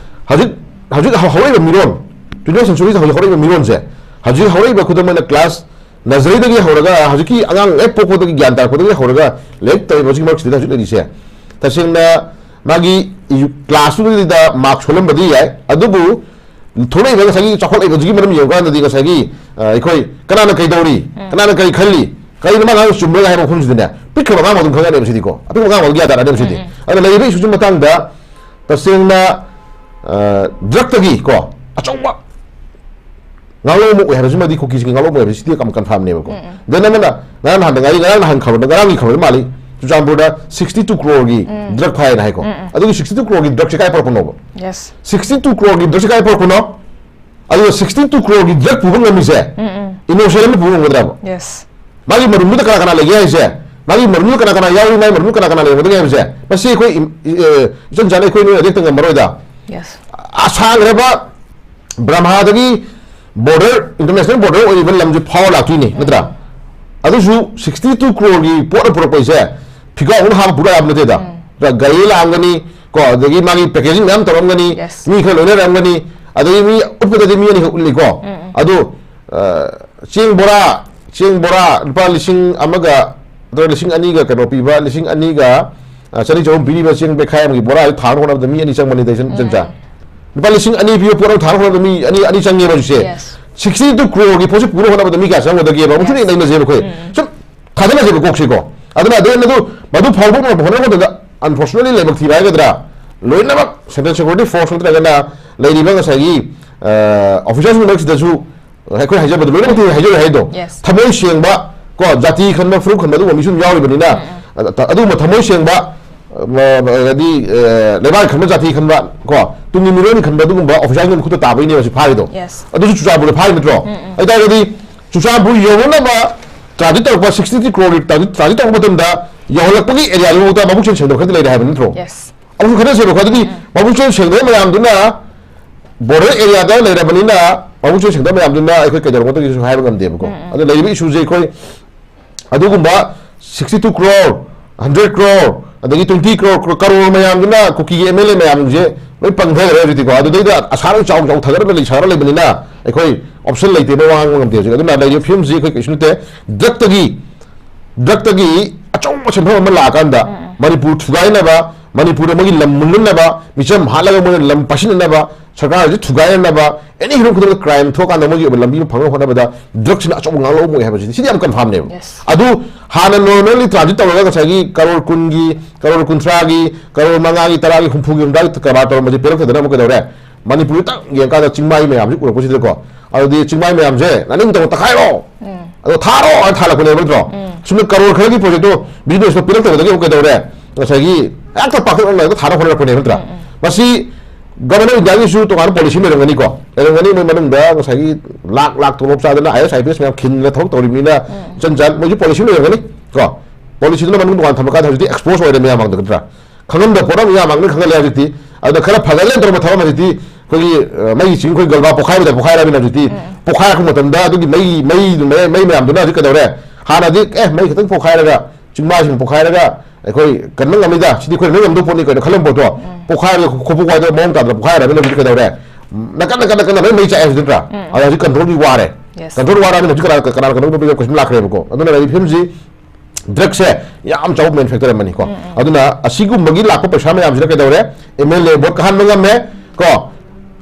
ꯍꯧꯖꯤꯛ ꯍꯧꯖꯤꯛ ꯍꯧꯔꯛꯏꯕ ꯃꯤꯔꯣꯟ, ꯇ꯭ꯋꯦꯟꯇꯤ ꯁꯦꯟꯆꯨꯔꯤꯁꯤꯗ ꯍꯧꯖꯤꯛ ꯍꯧꯔꯛꯏꯕ ꯃꯤꯔꯣꯟꯁꯦ, ꯍꯧꯖꯤꯛ ꯍꯧꯔꯛꯏꯕ ꯈꯨꯗꯝ ꯑꯣꯏꯅ ꯀ꯭ꯂꯥꯁ ꯅꯖꯔꯤꯗꯒꯤ ꯍꯧꯔꯒ, ꯍꯧꯖꯤꯛꯀꯤ ꯑꯉꯥꯡ ꯍꯦꯛ ꯄꯣꯛꯄꯗꯒꯤ ꯒ꯭ꯌꯥꯟ ꯇꯥꯔꯛꯄꯗꯒꯤ ꯍꯧꯔꯒ ꯂꯥꯏꯔꯤꯛ ꯇꯝꯃꯤꯕ ꯍꯧꯖꯤꯛ ꯃꯔꯛꯁꯤꯗ ꯍꯧꯖꯤꯛ ꯂꯩꯔꯤꯁꯦ, ꯇꯁꯦꯡꯅ ꯃꯥꯒꯤ ꯀ꯭ꯂꯥꯁꯇꯨꯗ ꯃꯥꯔꯛ ꯁꯣꯜꯂꯝꯕꯗꯤ ꯌꯥꯏ, ꯑꯗꯨꯕꯨ ꯊꯣꯛꯂꯛꯏꯕ ꯉꯁꯥꯏꯒꯤ ꯆꯥꯎꯈꯠꯂꯛꯏꯕꯁꯤꯒꯤ ꯃꯔꯝ ꯌꯦꯡꯉꯀꯥꯟꯗꯗꯤ ꯉꯁꯥꯏꯒꯤ, ꯑ, ꯑꯩꯈꯣꯏ ꯀꯅꯥꯅ ꯀꯩ ꯇꯧꯔꯤ, ꯀꯅꯥꯅ ꯀꯔꯤ ꯈꯜꯂꯤ, ꯀꯔꯤꯅꯣ ꯃꯥꯅ ꯉꯥꯡꯉꯤꯗꯣ ꯆꯨꯝꯕ꯭ꯔꯥ ꯍꯥꯏꯕ ꯃꯐꯝꯁꯤꯗꯅꯦ, ꯄꯤꯛꯈ꯭ꯔꯕ ꯑꯉꯥꯡ ꯑꯗꯨꯝ ꯈꯪꯉꯛꯑꯅꯦꯕ ꯁꯤꯗꯤꯀꯣ꯫ ꯑꯄꯤꯛꯄ ꯑꯉꯥꯡ ꯑꯗꯨꯝ ꯒ꯭ꯌꯥꯟ ꯇꯥꯔꯛꯑꯅꯦꯕ ꯁꯤꯗꯤ꯫ ꯑꯗꯨꯅ ꯂꯩꯔꯤꯕ ꯏꯁꯨꯁꯤ ꯃꯇꯥꯡꯗ ꯇꯁꯦꯡꯅ, ꯑ, ꯗ꯭ꯔꯛꯇꯒꯤ ꯀꯣ ꯑꯆꯧꯕ ꯉꯥꯂꯣꯝ ꯑꯃ ꯑꯣꯏ ꯍꯥꯏꯕꯁꯤꯃꯗꯤ, ꯀꯨꯀꯤꯁꯤꯡꯒꯤ ꯉꯥꯂꯣꯝ ꯑꯣꯏ ꯍꯥꯏꯕꯁꯤ ꯁꯤꯗꯤ ꯀꯟꯐꯥꯔꯝꯅꯦꯕꯀꯣ꯫ Then ꯑꯃꯅ ꯉꯔꯥꯡ ꯅꯍꯥꯟꯗ ꯉꯥꯏꯔꯤ, ꯉꯔꯥꯡ ꯅꯍꯥꯟ ꯈꯕꯔꯗ, ꯉꯔꯥꯡꯒꯤ ꯈꯕꯔꯗ ꯃꯥꯜꯂꯤ, ꯆꯨꯔꯆꯥꯟꯄꯨꯔꯗ sixty two crore ꯒꯤ ꯗ꯭ꯔꯛ ꯐꯥꯏꯅ ꯍꯥꯏꯀꯣ꯫ ꯑꯗꯨꯒꯤ sixty two crore ꯒꯤ ꯗ꯭ꯔꯛꯁꯦ ꯀꯥꯏ ꯄꯨꯔꯛꯄꯅꯣꯕ? Yes. Sixty two crore ꯒꯤ ꯗ꯭ꯔꯛꯁꯦ ꯀꯥꯏ ꯄꯨꯔꯛꯄꯅꯣ? ꯑꯗꯨꯒ sixty two crore ꯒꯤ ꯗ꯭ꯔꯛ ꯄꯨꯕ ꯉꯝꯃꯤꯁꯦ ꯏꯅꯣꯁꯦꯟ ꯑꯃ ꯄꯨꯕ ꯉꯝꯒꯗ꯭ꯔꯕ? Yes. ꯃꯥꯒꯤ ꯃꯔꯨꯝꯗꯨꯗ ꯀꯅꯥ ꯀꯅꯥ ꯂꯩꯒꯦ ꯍꯥꯏꯁꯦ, ꯃꯥꯒꯤ ꯃꯔꯨꯝꯗꯨꯗ ꯀꯅꯥ ꯀꯅꯥ ꯌꯥꯎꯔꯤ, ꯃꯥꯒꯤ ꯃꯔꯨꯝꯗꯨꯗ ꯀꯅꯥ ꯀꯅꯥ ꯂꯩꯔꯝꯒꯗꯒꯦ ꯍꯥꯏꯕꯁꯦ, ꯃꯁꯤ ꯑꯩꯈꯣꯏ ꯏꯝ-, ꯏ-, ꯑ, ꯏꯆꯝ ꯆꯥꯅ ꯑꯩꯈꯣꯏ ꯅꯣꯏꯅ ꯍꯦꯛꯇ ꯉꯝꯃꯔꯣꯏꯗ꯫ Yes. ꯑꯁꯥꯡꯈ꯭ꯔꯕ ꯕ꯭ꯔꯍꯃꯥꯗꯒꯤ border, international border ꯑꯣꯏꯔꯤꯕ ꯂꯝꯁꯦ ꯐꯥꯎꯔ ꯂꯥꯛꯇꯣꯏꯅꯤ, ꯅꯠꯇ꯭ꯔꯥ? ꯑꯗꯨꯁꯨ sixty two crore ꯒꯤ ꯄꯣꯠ ꯑꯃ ꯄꯨꯔꯛꯄ ꯍꯥꯏꯁꯦ ꯐꯤꯒꯥꯎ ꯑꯃ ꯍꯥꯞꯄ ꯄꯨꯔꯛ ꯌꯥꯕ ꯅꯠꯇꯦꯗ꯫ ꯒꯥꯔꯤ ꯂꯥꯛꯑꯝꯒꯅꯤ, ꯀꯣ, ꯑꯗꯒꯤ ꯃꯥꯒꯤ packaging ꯃꯌꯥꯝ ꯇꯧꯔꯝꯒꯅꯤ, Yes. ꯃꯤ ꯈꯔ ꯂꯣꯏꯅꯔꯝꯒꯅꯤ, ꯑꯗꯒꯤ ꯃꯤ ꯎꯠꯄꯗꯗꯤ ꯃꯤ ꯑꯅꯤꯈꯛ ꯎꯠꯂꯤꯀꯣ꯫ ꯑꯗꯣ, ꯑ, ꯆꯦꯡ ꯕꯣꯔꯥ, ꯆꯦꯡ ꯕꯣꯔꯥ ꯂꯨꯄꯥ ꯂꯤꯁꯤꯡ ꯑꯃꯒ, ꯅꯠꯇ꯭ꯔꯒ ꯂꯤꯁꯤꯡ ꯑꯅꯤꯒ ꯀꯩꯅꯣ ꯄꯤꯕ, ꯂꯤꯁꯤꯡ ꯑꯅꯤꯒ, ꯑ, ꯆꯅꯤ ꯆꯍꯨꯝ ꯄꯤꯔꯤꯕ ꯆꯦꯡ ꯕꯦꯈꯥꯏ ꯑꯃꯒꯤ ꯕꯣꯔꯥ ꯊꯥꯅꯕ ꯍꯣꯠꯅꯕꯗ ꯃꯤ ꯑꯅꯤ ꯆꯪꯕꯅꯤꯗ, ꯏꯆꯟ-, ꯏꯆꯟꯆꯥ꯫ ꯂꯨꯄꯥ ꯂꯤꯁꯤꯡ ꯑꯅꯤ ꯄꯤꯕ ꯄꯣꯠ ꯑꯃ ꯊꯥꯅꯕ ꯍꯣꯠꯅꯕꯗ ꯃꯤ ꯑꯅꯤ, ꯑꯅꯤ ꯆꯪꯉꯦꯕ ꯍꯧꯖꯤꯛꯁꯦ꯫ Yes. Sixty two crore ꯒꯤ ꯄꯣꯠꯁꯦ ꯄꯨꯅꯕ ꯍꯣꯠꯅꯕꯗ ꯃꯤ ꯀꯌꯥ ꯆꯪꯒꯗꯒꯦꯕ? ꯑꯃꯨꯛꯁꯨ ꯌꯦꯡꯅꯩꯅꯁꯦꯕ ꯑꯩꯈꯣꯏ꯫ ꯁꯨꯝ ꯊꯥꯖꯅꯁꯦꯕ ꯀꯣꯛꯁꯤꯀꯣ꯫ ꯑꯗꯨꯅ ꯑꯗꯩ ꯑꯗꯨ ꯃꯗꯨ ꯐꯥꯎꯗꯣꯛꯅꯕ ꯍꯣꯠꯅꯕ ꯃꯇꯝꯗ unfortunately ꯂꯥꯏꯕꯛ ꯊꯤꯕ ꯍꯥꯏꯒꯗ꯭ꯔꯥ, ꯂꯣꯏꯅꯃꯛ central security force ꯅꯠꯇ꯭ꯔꯒꯅ ꯂꯩꯔꯤꯕ ꯉꯁꯥꯏꯒꯤ, ꯑ, officer ꯁꯤꯡ ꯃꯔꯛꯁꯤꯗꯁꯨ ꯑꯩꯈꯣꯏ ꯍꯥꯏꯖꯕꯗꯣ ꯂꯣꯏꯅꯃꯛꯇꯤ ꯍꯥꯏꯖꯔꯣꯏ ꯍꯥꯏꯗꯣ꯫ Yes. ꯊꯃꯣꯏ ꯁꯦꯡꯕ ꯀꯣ, ꯖꯥꯇꯤ ꯈꯟꯕ, ꯐꯨꯔꯨꯞ ꯈꯟꯕ ꯑꯗꯨꯒꯨꯝꯕ ꯃꯤꯁꯨ ꯑꯗꯨꯝ ꯌꯥꯎꯔꯤꯕꯅꯤꯅ, ꯑ-, ꯑ-, ꯑꯗꯨꯒꯨꯝꯕ ꯊꯃꯣꯏ ꯁꯦꯡꯕ, ꯑ, ꯍꯥꯏꯗꯤ, ꯑ, ꯂꯩꯕꯥꯛ ꯈꯟꯕ, ꯖꯥꯇꯤ ꯈꯟꯕ ꯀꯣ, ꯇꯨꯡꯒꯤ ꯃꯤꯔꯣꯜꯒꯤ ꯈꯟꯕ ꯑꯗꯨꯒꯨꯝꯕ officer ꯁꯤꯡꯒꯤ ꯃꯈꯨꯠꯇ ꯇꯥꯕꯒꯤꯅꯦꯕ ꯁꯤ ꯐꯥꯔꯤꯗꯣ꯫ Yes. ꯑꯗꯨꯁꯨ ꯆꯨꯔꯆꯥꯟꯄꯨꯔꯗ ꯐꯥꯔꯤ ꯅꯠꯇ꯭ꯔꯣ? ꯑꯗꯨ ꯇꯥꯔꯒꯗꯤ ꯆꯨꯔꯆꯥꯟꯄꯨꯔ ꯌꯧꯅꯅꯕ transit ꯇꯧꯔꯛꯄ sixty three crore ꯒꯤ transit, transit ꯇꯧꯔꯛꯄ ꯃꯇꯝꯗ ꯌꯧꯍꯜꯂꯛꯄꯒꯤ area ꯗꯨꯐꯥꯎꯗ ꯃꯕꯨꯛ ꯆꯦꯜ ꯁꯦꯡꯗꯕ ꯈꯔꯗꯤ ꯂꯩꯔꯦ ꯍꯥꯏꯕ ꯅꯠꯇ꯭ꯔꯣ? Yes. ꯑꯃꯨꯛꯁꯨ ꯈꯟꯅꯁꯦꯕꯀꯣ꯫ ꯑꯗꯨꯗꯤ ꯃꯕꯨꯛ ꯆꯦꯜ ꯁꯦꯡꯗꯕ ꯃꯌꯥꯝꯗꯨꯅ border area ꯗ ꯂꯩꯔꯕꯅꯤꯅ, ꯃꯕꯨꯛ ꯆꯦꯜ ꯁꯦꯡꯗꯕ ꯃꯌꯥꯝꯗꯨꯅ ꯑꯩꯈꯣꯏ ꯀꯩꯗꯧꯔꯝꯒꯗꯒꯦꯁꯨ ꯍꯥꯏꯕ ꯉꯝꯗꯦꯕꯀꯣ꯫ ꯑꯗꯨ ꯂꯩꯔꯤꯕ issue ꯁꯦ ꯑꯩꯈꯣꯏ ꯑꯗꯨꯒꯨꯝꯕ sixty two crore, hundred crore, ꯑꯗꯒꯤ twenty crore, ꯀꯔꯣꯔ ꯃꯌꯥꯝꯗꯨꯅ ꯀꯨꯀꯤꯒꯤ M L A ꯃꯌꯥꯝꯁꯦ ꯂꯣꯏ ꯄꯪꯊꯈ꯭ꯔꯦ ꯍꯧꯖꯤꯛꯇꯤꯀꯣ꯫ ꯑꯗꯨꯗꯩꯗ ꯑꯁꯥꯔ ꯆꯥꯎ ꯆꯥꯎ ꯊꯥꯒꯠꯂꯒ ꯂꯩ ꯁꯥꯔ ꯂꯩꯕꯅꯤꯅ ꯑꯩꯈꯣꯏ option ꯂꯩꯇꯦꯅ ꯋꯥ ꯉꯥꯡꯕ ꯉꯝꯗꯦ ꯍꯧꯖꯤꯛ꯫ ꯑꯗꯨꯅ ꯂꯩꯔꯤꯕ ꯐꯤꯕꯝꯁꯤ ꯑꯩꯈꯣꯏ ꯀꯩꯁꯨ ꯅꯠꯇꯦ꯫ ꯗ꯭ꯔꯛꯇꯒꯤ ꯗ꯭ꯔꯛꯇꯒꯤ ꯑꯆꯧꯕ ꯁꯦꯟꯐꯝ ꯑꯃ ꯂꯥꯛꯑꯀꯥꯟꯗ ꯃꯅꯤꯄꯨꯔ ꯊꯨꯒꯥꯏꯅꯕ, ꯃꯅꯤꯄꯨꯔꯗ ꯃꯣꯏꯒꯤ ꯂꯝ ꯃꯨꯟꯅꯅꯕ, ꯃꯤꯆꯝ ꯍꯥꯠꯂꯒ ꯃꯣꯏꯅ ꯂꯝ ꯄꯥꯏꯁꯤꯟꯅꯅꯕ, ꯁꯔꯀꯥꯔꯁꯤ ꯊꯨꯒꯥꯏꯅꯅꯕ, ꯑꯦꯅꯤ ꯍꯤꯔꯝ ꯈꯨꯗꯤꯡꯃꯛꯇ ꯀ꯭ꯔꯥꯏꯝ ꯊꯣꯛꯑꯀꯥꯟꯗ ꯃꯣꯏꯒꯤ ꯑꯣꯏꯕ ꯂꯝꯕꯤ ꯑꯃ ꯐꯪꯅꯕ ꯍꯣꯠꯅꯕꯗ ꯗ꯭ꯔꯛꯁꯤꯅ ꯑꯆꯧꯕ ꯉꯥꯡꯂꯧꯕ ꯑꯣꯏ ꯍꯥꯏꯕꯁꯤꯗꯤ ꯁꯤꯗꯤ ꯌꯥꯝ ꯀꯟꯐꯥꯝꯅꯦꯕ꯫ Yes. ꯑꯗꯨ ꯍꯥꯟꯅ ꯅꯣꯔꯃꯦꯜꯂꯤ ꯇ꯭ꯔꯥꯟꯖꯤꯠ ꯇꯧꯔꯒ ꯉꯁꯥꯏꯒꯤ ꯀꯔꯣꯔ ꯀꯨꯟꯒꯤ, ꯀꯔꯣꯔ ꯀꯨꯟꯊ꯭ꯔꯥꯒꯤ, ꯀꯔꯣꯔ ꯃꯉꯥꯒꯤ, ꯇꯔꯥꯒꯤ, ꯍꯨꯝꯐꯨꯒꯤ, ꯍꯨꯝꯗ꯭ꯔꯥꯒꯤ ꯀꯔꯕꯥꯔ ꯇꯧꯔꯝꯕꯁꯦ ꯄꯦꯜꯂꯛꯇꯗꯅ ꯑꯃꯨꯛ ꯀꯩꯗꯧꯔꯦ? ꯃꯅꯤꯄꯨꯔꯗ ꯌꯦꯡꯀꯥꯟꯗ ꯆꯤꯡꯃꯥꯏ ꯃꯌꯥꯝꯁꯤ ꯎꯔꯛꯄꯁꯤꯗꯀꯣ, ꯑꯗꯨꯗꯤ ꯆꯤꯡꯃꯥꯏ ꯃꯌꯥꯝꯁꯦ ꯅꯥꯅꯤꯡ ꯇꯧ ꯇꯛꯈꯥꯏꯔꯣ, ꯑꯗꯣ ꯊꯥꯔꯣ ꯍꯥꯏꯅ ꯊꯥꯜꯂꯛꯄꯅꯦꯕ ꯅꯠꯇ꯭ꯔꯣ? ꯁꯨꯝꯅ ꯀꯔꯣꯔ ꯈꯔꯒꯤ ꯄ꯭ꯔꯣꯖꯦꯛꯇꯣ ꯕꯤꯖꯤꯅꯦꯁꯇꯣ ꯄꯤꯔꯛꯇꯕꯗꯒꯤ ꯑꯃꯨꯛ ꯀꯩꯗꯧꯔꯦ? ꯉꯁꯥꯏꯒꯤ ꯍꯦꯛꯇ ꯄꯥꯛꯇꯛꯅꯅ ꯍꯦꯛꯇ ꯊꯥꯅ ꯍꯣꯠꯅꯔꯛꯄꯅꯦꯕ ꯅꯠꯇ꯭ꯔꯥ? ꯃꯁꯤ ꯒꯚꯔꯟꯃꯦꯟ ꯑꯣꯐ ꯏꯟꯗꯤꯌꯥꯒꯤꯁꯨ ꯇꯣꯉꯥꯟꯕ ꯄꯣꯂꯤꯁꯤ ꯂꯩꯔꯝꯒꯅꯤꯀꯣ, ꯂꯩꯔꯝꯒꯅꯤ꯫ ꯃꯣꯏ ꯃꯅꯨꯡꯗ ꯉꯁꯥꯏꯒꯤ ꯂꯥꯛ ꯂꯥꯛ ꯇꯣꯂꯣꯞ ꯆꯥꯗꯅ IAS IPS ꯃꯌꯥꯝ ꯈꯤꯟꯗꯅ ꯊꯕꯛ ꯇꯧꯔꯤꯕꯅꯤꯅ ꯏꯆꯟ ꯆꯟ ꯃꯣꯏꯁꯨ ꯄꯣꯂꯤꯁꯤ ꯂꯩꯔꯝꯒꯅꯤ ꯀꯣ꯫ ꯄꯣꯂꯤꯁꯤꯗꯨꯅ ꯃꯅꯨꯡ ꯇꯣꯉꯥꯟ ꯊꯝꯃꯀꯥꯟꯗ ꯍꯧꯖꯤꯛꯇꯤ ꯑꯦꯛꯁꯄꯣꯖ ꯑꯣꯏꯔꯦ ꯃꯌꯥꯝ ꯃꯥꯡꯗ ꯅꯠꯇ꯭ꯔꯥ? ꯈꯪꯉꯝꯗ ꯄꯣꯠ ꯑꯃ ꯃꯌꯥꯝ ꯃꯥꯡꯗ ꯈꯪꯍꯜꯂꯦ ꯍꯧꯖꯤꯛꯇꯤ꯫ ꯑꯗꯨꯅ ꯈꯔ ꯐꯒꯠꯂꯦꯅ ꯇꯧꯔꯝꯕ ꯊꯕꯛ ꯑꯃ ꯍꯧꯖꯤꯛꯇꯤ ꯑꯩꯈꯣꯏꯒꯤ, ꯑ, ꯃꯩ ꯆꯤꯡ ꯑꯩꯈꯣꯏ ꯒꯜꯕꯥ ꯄꯣꯛꯈꯥꯏꯕꯗ ꯄꯣꯛꯈꯥꯏꯔꯕꯅꯤꯅ ꯍꯧꯖꯤꯛꯇꯤ ꯄꯣꯛꯈꯥꯏꯔꯛꯄ ꯃꯇꯝꯗ ꯑꯗꯨꯒꯤ ꯃꯩ, ꯃꯩ, ꯃꯩ, ꯃꯩ ꯃꯌꯥꯝꯗꯨꯅ ꯍꯧꯖꯤꯛ ꯀꯩꯗꯧꯔꯦ? ꯍꯥꯟꯅꯗꯤ ꯑꯦ ꯃꯩ ꯈꯤꯇꯪ ꯄꯣꯛꯈꯥꯏꯔꯒ ꯆꯤꯡꯃꯥꯏꯁꯤꯡ ꯄꯣꯛꯈꯥꯏꯔꯒ ꯑꯩꯈꯣꯏ ꯀꯟꯕ ꯉꯝꯃꯤꯗ, ꯁꯤꯗꯤ ꯑꯩꯈꯣꯏꯅ ꯂꯣꯏ ꯉꯝꯗꯧ ꯄꯣꯠꯅꯤ ꯀꯩꯅꯣ ꯈꯜꯂꯝꯕ ꯄꯣꯠꯇꯣ ꯄꯣꯛꯈꯥꯏꯔꯒ ꯈꯣ-, ꯈꯣꯄꯨ ꯋꯥꯏꯗ ꯃꯑꯣꯡ ꯇꯥꯗꯅ ꯄꯣꯛꯈꯥꯏꯔꯕꯅꯤꯅ ꯍꯧꯖꯤꯛ ꯀꯩꯗꯧꯔꯦ? ꯅꯥꯀꯟ ꯅꯥꯀꯟ ꯅꯥꯀꯟꯗ ꯂꯣꯏ ꯃꯩ ꯆꯥꯛꯑꯦ ꯍꯧꯖꯤꯛ ꯅꯠꯇ꯭ꯔꯥ? ꯑꯗ ꯍꯧꯖꯤꯛ ꯀꯟꯇ꯭ꯔꯣꯜꯗꯤ ꯋꯥꯔꯦ꯫ Yes. ꯀꯟꯇ꯭ꯔꯣꯜ ꯋꯥꯔꯕꯅꯤꯅ ꯍꯧꯖꯤꯛ ꯀꯅꯥ, ꯀꯅꯥ ꯀꯟꯇ꯭ꯔꯣꯜ ꯇꯧꯕꯤꯕ ꯀꯩꯁꯨ ꯂꯥꯛꯈ꯭ꯔꯦꯕꯀꯣ꯫ ꯑꯗꯨꯅ ꯂꯩꯔꯤꯕ ꯐꯤꯕꯝꯁꯤ ꯗ꯭ꯔꯛꯁꯦ ꯌꯥꯝ ꯆꯥꯎꯕ ꯃꯦꯅꯨꯐꯦꯛꯆꯔ ꯑꯃꯅꯤꯀꯣ꯫ ꯑꯗꯨꯅ ꯑꯁꯤꯒꯨꯝꯕꯒꯤ ꯂꯥꯛꯄ ꯄꯩꯁꯥ ꯃꯌꯥꯝꯁꯤꯅ ꯀꯩꯗꯧꯔꯦ? MLA ꯚꯣꯠ ꯀꯥꯍꯟꯕ ꯉꯝꯃꯦ ꯀꯣ꯫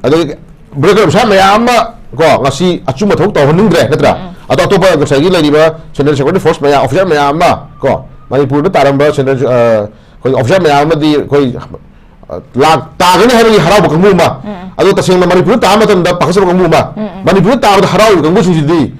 ꯑꯗꯒꯤ ꯕ꯭ꯔꯣꯀꯔ ꯄꯩꯁꯥ ꯃꯌꯥꯝ ꯑꯃ ꯀꯣ ꯉꯁꯤ ꯑꯆꯨꯝꯕ ꯊꯕꯛ ꯇꯧꯍꯟꯅꯤꯡꯗ꯭ꯔꯦ ꯅꯠꯇ꯭ꯔꯥ? ꯑꯗꯣ ꯑꯇꯣꯞꯄ ꯉꯁꯥꯏꯒꯤ ꯂꯩꯔꯤꯕ ꯁꯦꯟꯇ꯭ꯔꯦꯜ ꯁꯦꯀ꯭ꯌꯨꯔꯤꯇꯤ ꯐꯣꯔꯁ ꯃꯌꯥꯝ, ꯑꯣꯐꯤꯁꯥꯔ ꯃꯌꯥꯝ ꯑꯃ ꯀꯣ ꯃꯅꯤꯄꯨꯔꯗ ꯇꯥꯔꯝꯕ ꯁꯦꯟꯇ꯭ꯔꯦꯜ, ꯑ, ꯑꯩꯈꯣꯏ ꯑꯣꯐꯤꯁꯥꯔ ꯃꯌꯥꯝ ꯑꯃꯗꯤ ꯑꯩꯈꯣꯏ, ꯑ, ꯂꯥꯛ ꯇꯥꯒꯅꯤ ꯍꯥꯏꯕꯒꯤ ꯍꯔꯥꯎꯕ ꯀꯥꯡꯕꯨ ꯑꯃ, ꯑꯗꯣ ꯇꯁꯦꯡꯅ ꯃꯅꯤꯄꯨꯔꯗ ꯇꯥꯕ ꯃꯇꯝꯗ ꯄꯥꯈꯠꯆꯕ ꯀꯥꯡꯕꯨ ꯑꯃ, ꯃꯅꯤꯄꯨꯔꯗ ꯇꯥꯕꯗ ꯍꯔꯥꯎꯔꯤꯕ ꯀꯥꯡꯕꯨꯁꯤꯡꯁꯤꯗꯤ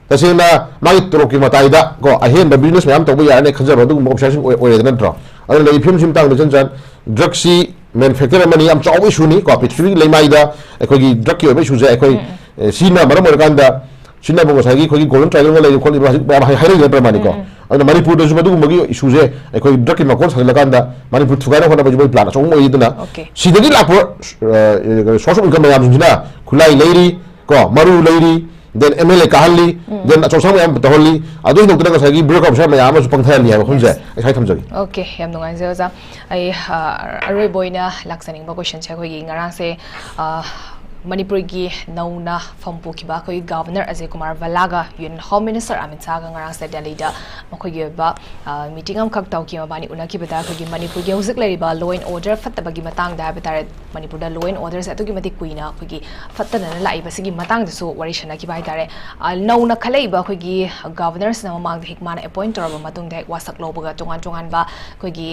ꯇꯁꯦꯡꯅ ꯃꯥꯒꯤ ꯇꯣꯂꯣꯞꯀꯤ ꯃꯇꯥꯏꯗ ꯀꯣ ꯑꯍꯦꯟꯕ ꯕꯤꯖꯤꯅꯦꯁ ꯃꯌꯥꯝ ꯇꯧꯕ ꯌꯥꯔꯅꯤ ꯈꯟꯖꯕ ꯑꯗꯨꯒꯨꯝꯕ ꯑꯣꯐꯤꯁꯥꯔꯁꯤꯡ ꯑꯣꯏ-, ꯑꯣꯏꯔꯦꯗꯅ ꯅꯠꯇ꯭ꯔꯣ? ꯑꯗꯨꯅ ꯂꯩꯔꯤꯕ ꯐꯤꯕꯝꯁꯤ ꯃꯇꯥꯡꯗ ꯏꯆꯟ ꯆꯟ ꯗ꯭ꯔꯛꯁꯤ ꯃꯦꯅꯨꯐꯦꯛꯆꯔ ꯑꯃꯅꯤ, ꯌꯥꯝ ꯆꯥꯎꯕ ꯏꯁꯨꯅꯤ ꯀꯣ꯫ ꯄ꯭ꯔꯤꯊꯤꯕꯤꯒꯤ ꯂꯩꯃꯥꯏꯗ ꯑꯩꯈꯣꯏꯒꯤ ꯗ꯭ꯔꯛꯀꯤ ꯑꯣꯏꯕ ꯏꯁꯨꯁꯦ ꯑꯩꯈꯣꯏ, ꯑꯦ, ꯁꯤꯅ ꯃꯔꯝ ꯑꯣꯏꯔꯀꯥꯟꯗ ꯁꯤꯅꯕꯨ ꯉꯁꯥꯏꯒꯤ ꯑꯩꯈꯣꯏꯒꯤ ꯒꯣꯜꯗꯟ ꯇ꯭ꯔꯥꯏꯒꯜꯒ ꯂꯩꯔꯤ ꯈꯣꯠꯂꯤꯕ ꯍꯧꯖꯤꯛ ꯃꯌꯥꯝ ꯍꯥꯏ-, ꯍꯥꯏꯅꯔꯤ ꯅꯠꯇ꯭ꯔ ꯃꯥꯅꯤꯀꯣ? ꯑꯗꯨꯅ ꯃꯅꯤꯄꯨꯔꯗꯁꯨ ꯃꯗꯨꯒꯨꯝꯕꯒꯤ ꯏꯁꯨꯁꯦ ꯑꯩꯈꯣꯏ ꯗ꯭ꯔꯛꯀꯤ ꯃꯀꯣꯟ ꯁꯥꯖꯤꯜꯂꯀꯥꯟꯗ ꯃꯅꯤꯄꯨꯔ ꯊꯨꯒꯥꯏꯅ ꯍꯣꯠꯅꯕꯁꯤ ꯃꯣꯏ ꯄ꯭ꯂꯥꯟ ꯑꯆꯧꯕ ꯑꯃ ꯑꯣꯏꯔꯤꯗꯅ Okay. ꯁꯤꯗꯒꯤ ꯂꯥꯛꯄ, ꯑ, source of income ꯃꯌꯥꯝꯁꯤꯡꯁꯤꯅ ꯈꯨꯠꯂꯥꯏ ꯂꯩꯔꯤ ꯀꯣ, ꯃꯔꯨ ꯂꯩꯔꯤ, then M L A ꯀꯥꯍꯜꯂꯤ, then ꯑꯆꯧ ꯑꯁꯥꯡ ꯃꯌꯥꯝ ꯇꯧꯍꯜꯂꯤ, ꯑꯗꯨ ꯍꯦꯟꯗꯣꯛꯇꯅ ꯉꯁꯥꯏꯒꯤ bureaucrat officer ꯃꯌꯥꯝ ꯑꯃꯁꯨ ꯄꯪꯊꯍꯜꯂꯤ ꯍꯥꯏꯕ ꯋꯥꯐꯝꯁꯦ ꯑꯩ ꯁ꯭ꯋꯥꯏ ꯊꯝꯖꯒꯦ꯫ ꯑꯣꯀꯦ, ꯌꯥꯝ ꯅꯨꯡꯉꯥꯏꯖꯩ ꯑꯣꯖꯥ꯫ ꯑꯩ ꯑ, ꯑꯔꯣꯏꯕ ꯑꯣꯏꯅ ꯂꯥꯛꯆꯅꯤꯡꯕ ꯀꯣꯏꯁꯟꯁꯦ ꯑꯩꯈꯣꯏꯒꯤ ꯉꯔꯥꯡꯁꯦ ꯑ, ꯃꯅꯤꯄꯨꯔꯒꯤ ꯅꯧꯅ ꯐꯝ ꯄꯨꯈꯤꯕ ꯑꯩꯈꯣꯏꯒꯤ ꯒꯚꯔꯅꯔ ꯑꯖꯌ ꯀꯨꯃꯥꯔ ꯚꯜꯂꯥꯒ ꯌꯨꯅꯤꯌꯟ ꯍꯣꯝ ꯃꯤꯅꯤꯁꯇꯔ ꯑꯃꯤꯠ ꯁꯥꯍꯒ ꯉꯔꯥꯡꯁꯦ ꯗꯦꯜꯂꯤꯗ ꯃꯈꯣꯏꯒꯤ ꯑꯣꯏꯕ ꯃꯤꯇꯤꯡ ꯑꯃꯈꯛ ꯇꯧꯈꯤ꯫ ꯃꯕꯥꯅꯤ ꯎꯅꯈꯤꯕꯗ ꯑꯩꯈꯣꯏꯒꯤ ꯃꯅꯤꯄꯨꯔꯒꯤ ꯍꯧꯖꯤꯛ ꯂꯩꯔꯤꯕ law and order ꯐꯠꯇꯕꯒꯤ ꯃꯇꯥꯡꯗ ꯍꯥꯏꯕ ꯇꯥꯔꯦ, ꯃꯅꯤꯄꯨꯔꯗ law and order ꯁꯦ ꯑꯗꯨꯛꯀꯤ ꯃꯇꯤꯛ ꯀꯨꯏꯅ ꯑꯩꯈꯣꯏꯒꯤ ꯐꯠꯇꯅꯅ ꯂꯥꯛꯏꯕꯁꯤꯒꯤ ꯃꯇꯥꯡꯗꯁꯨ ꯋꯥꯔꯤ ꯁꯥꯟꯅꯈꯤꯕ ꯍꯥꯏꯇꯥꯔꯦ꯫ ꯑ, ꯅꯧꯅ ꯈꯜꯂꯛꯏꯕ ꯑꯩꯈꯣꯏꯒꯤ ꯒꯚꯔꯅꯔꯁꯤꯅ ꯃꯃꯥꯡꯗ ꯍꯦꯛ ꯃꯥꯅ ꯑꯦꯄꯣꯏꯟ ꯇꯧꯔꯕ ꯃꯇꯨꯡꯗ ꯍꯦꯛ ꯋꯥꯁꯛ ꯂꯧꯕꯒ ꯇꯣꯉꯥꯟ ꯇꯣꯉꯥꯟꯕ ꯑꯩꯈꯣꯏꯒꯤ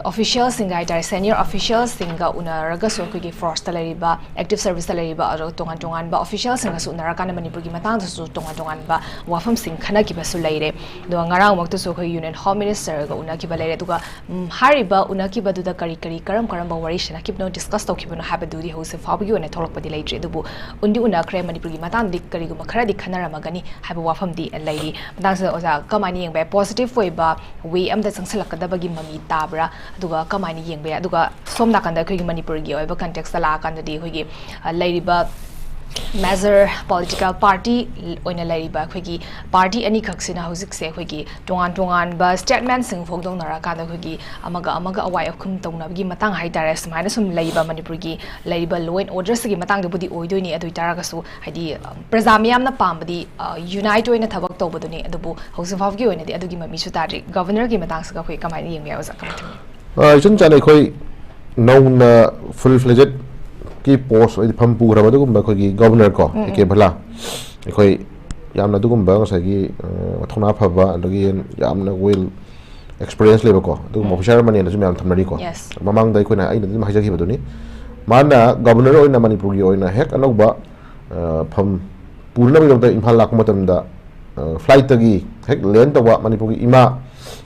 ꯑꯣꯐꯤꯁꯤꯌꯦꯜꯁꯤꯡꯒ ꯍꯥꯏꯇꯥꯔꯦ, ꯁꯦꯅꯤꯌꯔ ꯑꯣꯐꯤꯁꯤꯌꯦꯜꯁꯤꯡꯒ ꯎꯅꯔꯒꯁꯨ ꯑꯩꯈꯣꯏꯒꯤ ꯐꯣꯔꯁꯇ ꯂꯩꯔꯤꯕ, ꯑꯦꯛꯇꯤꯚ ꯁꯔꯚꯤꯁꯇ ꯂꯩꯔꯤꯕ, ꯑꯗꯨꯒ ꯇꯣꯉꯥꯟ ꯇꯣꯉꯥꯟꯕ ꯑꯣꯐꯤꯁꯤꯌꯦꯜꯁꯤꯡꯒꯁꯨ ꯎꯅꯔꯀꯥꯟꯗ ꯃꯅꯤꯄꯨꯔꯒꯤ ꯃꯇꯥꯡꯗꯁꯨ ꯇꯣꯉꯥꯟ ꯇꯣꯉꯥꯟꯕ ꯋꯥꯐꯝꯁꯤꯡ ꯈꯟꯅꯈꯤꯕꯁꯨ ꯂꯩꯔꯦ꯫ ꯑꯗꯨꯒ ꯉꯔꯥꯡꯃꯛꯇꯁꯨ ꯑꯩꯈꯣꯏ ꯌꯨꯅꯤꯌꯟ ꯍꯣꯝ ꯃꯤꯅꯤꯁꯇꯔꯒ ꯎꯅꯈꯤꯕ ꯂꯩꯔꯦ꯫ ꯑꯗꯨꯒ ꯎꯝ, ꯍꯥꯏꯔꯤꯕ ꯎꯅꯈꯤꯕꯗꯨꯗ ꯀꯔꯤ ꯀꯔꯤ, ꯀꯔꯝ ꯀꯔꯝꯕ ꯋꯥꯔꯤ ꯁꯥꯟꯅꯈꯤꯕꯅꯣ, ꯗꯤꯁꯀꯁ ꯇꯧꯈꯤꯕꯅꯣ ꯍꯥꯏꯕꯗꯨꯗꯤ ꯍꯧꯖꯤꯛ ꯐꯥꯎꯕꯒꯤ ꯑꯣꯏꯅ ꯊꯣꯛꯂꯛꯄꯗꯤ ꯂꯩꯇ꯭ꯔꯤ꯫ ꯑꯗꯨꯕꯨ ꯎꯟꯗꯤ ꯎꯅꯈ꯭ꯔꯦ, ꯃꯅꯤꯄꯨꯔꯒꯤ ꯃꯇꯥꯡꯗꯗꯤ ꯀꯔꯤꯒꯨꯝꯕ ꯈꯔꯗꯤ ꯈꯟꯅꯔꯝꯃꯒꯅꯤ ꯍꯥꯏꯕ ꯋꯥꯐꯝꯗꯤ ꯂꯩꯔꯤ꯫ ꯃꯇꯥꯡꯁꯤꯗ ꯑꯣꯖꯥ ꯀꯃꯥꯏꯅ ꯌꯦꯡꯕ ꯌꯥꯏ? ꯄꯣꯖꯤꯇꯤꯚ ꯑꯣꯏꯕ ꯋꯦ ꯑꯃꯗ ꯆꯪꯁꯤꯜꯂꯛꯀꯗꯕꯒꯤ ꯃꯃꯤ ꯇꯥꯕ꯭ꯔꯥ? ꯑꯗꯨꯒ ꯀꯃꯥꯏꯅ ꯌꯦꯡꯕ ꯌꯥꯏ? ꯑꯗꯨꯒ ꯁꯣꯝ ꯅꯥꯀꯟꯗ ꯑꯩꯈꯣꯏꯒꯤ ꯃꯅꯤꯄꯨꯔꯒꯤ ꯑꯣꯏꯕ ꯀꯟꯇꯦꯛꯁꯇ ꯂꯥꯛꯑꯀꯥꯟꯗꯗꯤ ꯑꯩꯈꯣꯏꯒꯤ, ꯑ, ꯂꯩꯔꯤꯕ ꯃꯦꯖꯔ ꯄꯣꯂꯤꯇꯤꯀꯦꯜ ꯄꯥꯔꯇꯤ ꯑꯣꯏꯅ ꯂꯩꯔꯤꯕ ꯑꯩꯈꯣꯏꯒꯤ ꯄꯥꯔꯇꯤ ꯑꯅꯤꯈꯛꯁꯤꯅ ꯍꯧꯖꯤꯛꯁꯦ ꯑꯩꯈꯣꯏꯒꯤ ꯇꯣꯉꯥꯟ ꯇꯣꯉꯥꯟꯕ ꯁ꯭ꯇꯦꯠꯃꯦꯟꯁꯤꯡ ꯐꯣꯡꯗꯣꯛꯅꯔꯀꯥꯟꯗ ꯑꯩꯈꯣꯏꯒꯤ ꯑꯃꯒ ꯑꯃꯒ ꯑꯋꯥꯏ ꯑꯈꯨꯝ ꯇꯧꯅꯕꯒꯤ ꯃꯇꯥꯡ ꯍꯥꯏꯇꯥꯔꯦ, ꯁꯨꯃꯥꯏꯅ ꯁꯨꯝ ꯂꯩꯕ ꯃꯅꯤꯄꯨꯔꯒꯤ ꯂꯩꯔꯤꯕ law and order ꯁꯤꯒꯤ ꯃꯇꯥꯡꯗꯕꯨꯗꯤ ꯑꯣꯏꯗꯣꯏꯅꯤ꯫ ꯑꯗꯨ ꯑꯣꯏꯇꯥꯔꯒꯁꯨ ꯍꯥꯏꯗꯤ, ꯑ, ꯄ꯭ꯔꯖꯥ ꯃꯤꯌꯥꯝꯅ ꯄꯥꯝꯕꯗꯤ, ꯑ, ꯌꯨꯅꯥꯏꯠ ꯑꯣꯏꯅ ꯊꯕꯛ ꯇꯧꯕꯗꯨꯅꯤ꯫ ꯑꯗꯨꯕꯨ ꯍꯧꯖꯤꯛ ꯐꯥꯎꯕꯒꯤ ꯑꯣꯏꯅꯗꯤ ꯑꯗꯨꯒꯤ ꯃꯃꯤꯁꯨ ꯇꯥꯗ꯭ꯔꯤ꯫ ꯒꯚꯔꯅꯔꯒꯤ ꯃꯇꯥꯡꯁꯤꯒ ꯑꯩꯈꯣꯏ ꯀꯃꯥꯏꯅ ꯌꯦꯡꯕ ꯌꯥꯏ ꯑꯣꯖꯥ? ꯀꯃꯥꯏꯅ ꯊꯝꯕꯤ? ꯑ, ꯏꯆꯟ ꯆꯥꯟꯅ ꯑꯩꯈꯣꯏ ꯅꯧꯅ ꯐꯨꯜ ꯐ꯭ꯂꯦꯖꯦꯠꯀꯤ ꯄꯣꯁ ꯍꯥꯏꯗꯤ ꯐꯝ ꯄꯨꯈ꯭ꯔꯕ ꯑꯗꯨꯒꯨꯝꯕ ꯑꯩꯈꯣꯏꯒꯤ ꯒꯚꯔꯅꯔ ꯀꯣ, ꯑꯦ ꯀꯦ ꯚꯜꯂꯥ, ꯑꯩꯈꯣꯏ ꯌꯥꯝꯅ ꯑꯗꯨꯒꯨꯝꯕ ꯉꯁꯥꯏꯒꯤ, ꯑ, ꯊꯧꯅꯥ ꯐꯕ ꯑꯗꯒꯤ ꯌꯥꯝꯅ ꯋꯦꯜ ꯑꯦꯛꯁꯄꯤꯔꯤꯌꯦꯟꯁ ꯂꯩꯕꯀꯣ ꯑꯗꯨꯒꯨꯝꯕ ꯑꯣꯐꯤꯁꯔ ꯑꯃꯅꯦꯅꯁꯨ ꯃꯌꯥꯝ ꯊꯝꯅꯔꯤꯀꯣ꯫ Yes. ꯃꯃꯥꯡꯗ ꯑꯩꯈꯣꯏꯅ, ꯑꯩꯅ ꯑꯗꯨꯝ ꯍꯥꯏꯖꯈꯤꯕꯗꯨꯅꯤ, ꯃꯥꯅ ꯒꯚꯔꯅꯔ ꯑꯣꯏꯅ ꯃꯅꯤꯄꯨꯔꯒꯤ ꯑꯣꯏꯅ ꯍꯦꯛ ꯑꯅꯧꯕ, ꯑ, ꯐꯝ ꯄꯨꯅꯕꯒꯤꯗꯃꯛꯇ ꯏꯝꯐꯥꯜ ꯂꯥꯛꯄ ꯃꯇꯝꯗ, ꯑ, ꯐ꯭ꯂꯥꯏꯠꯇꯒꯤ ꯍꯦꯛ ꯂꯦꯟ ꯇꯧꯕ ꯃꯅꯤꯄꯨꯔꯒꯤ ꯏꯃꯥ,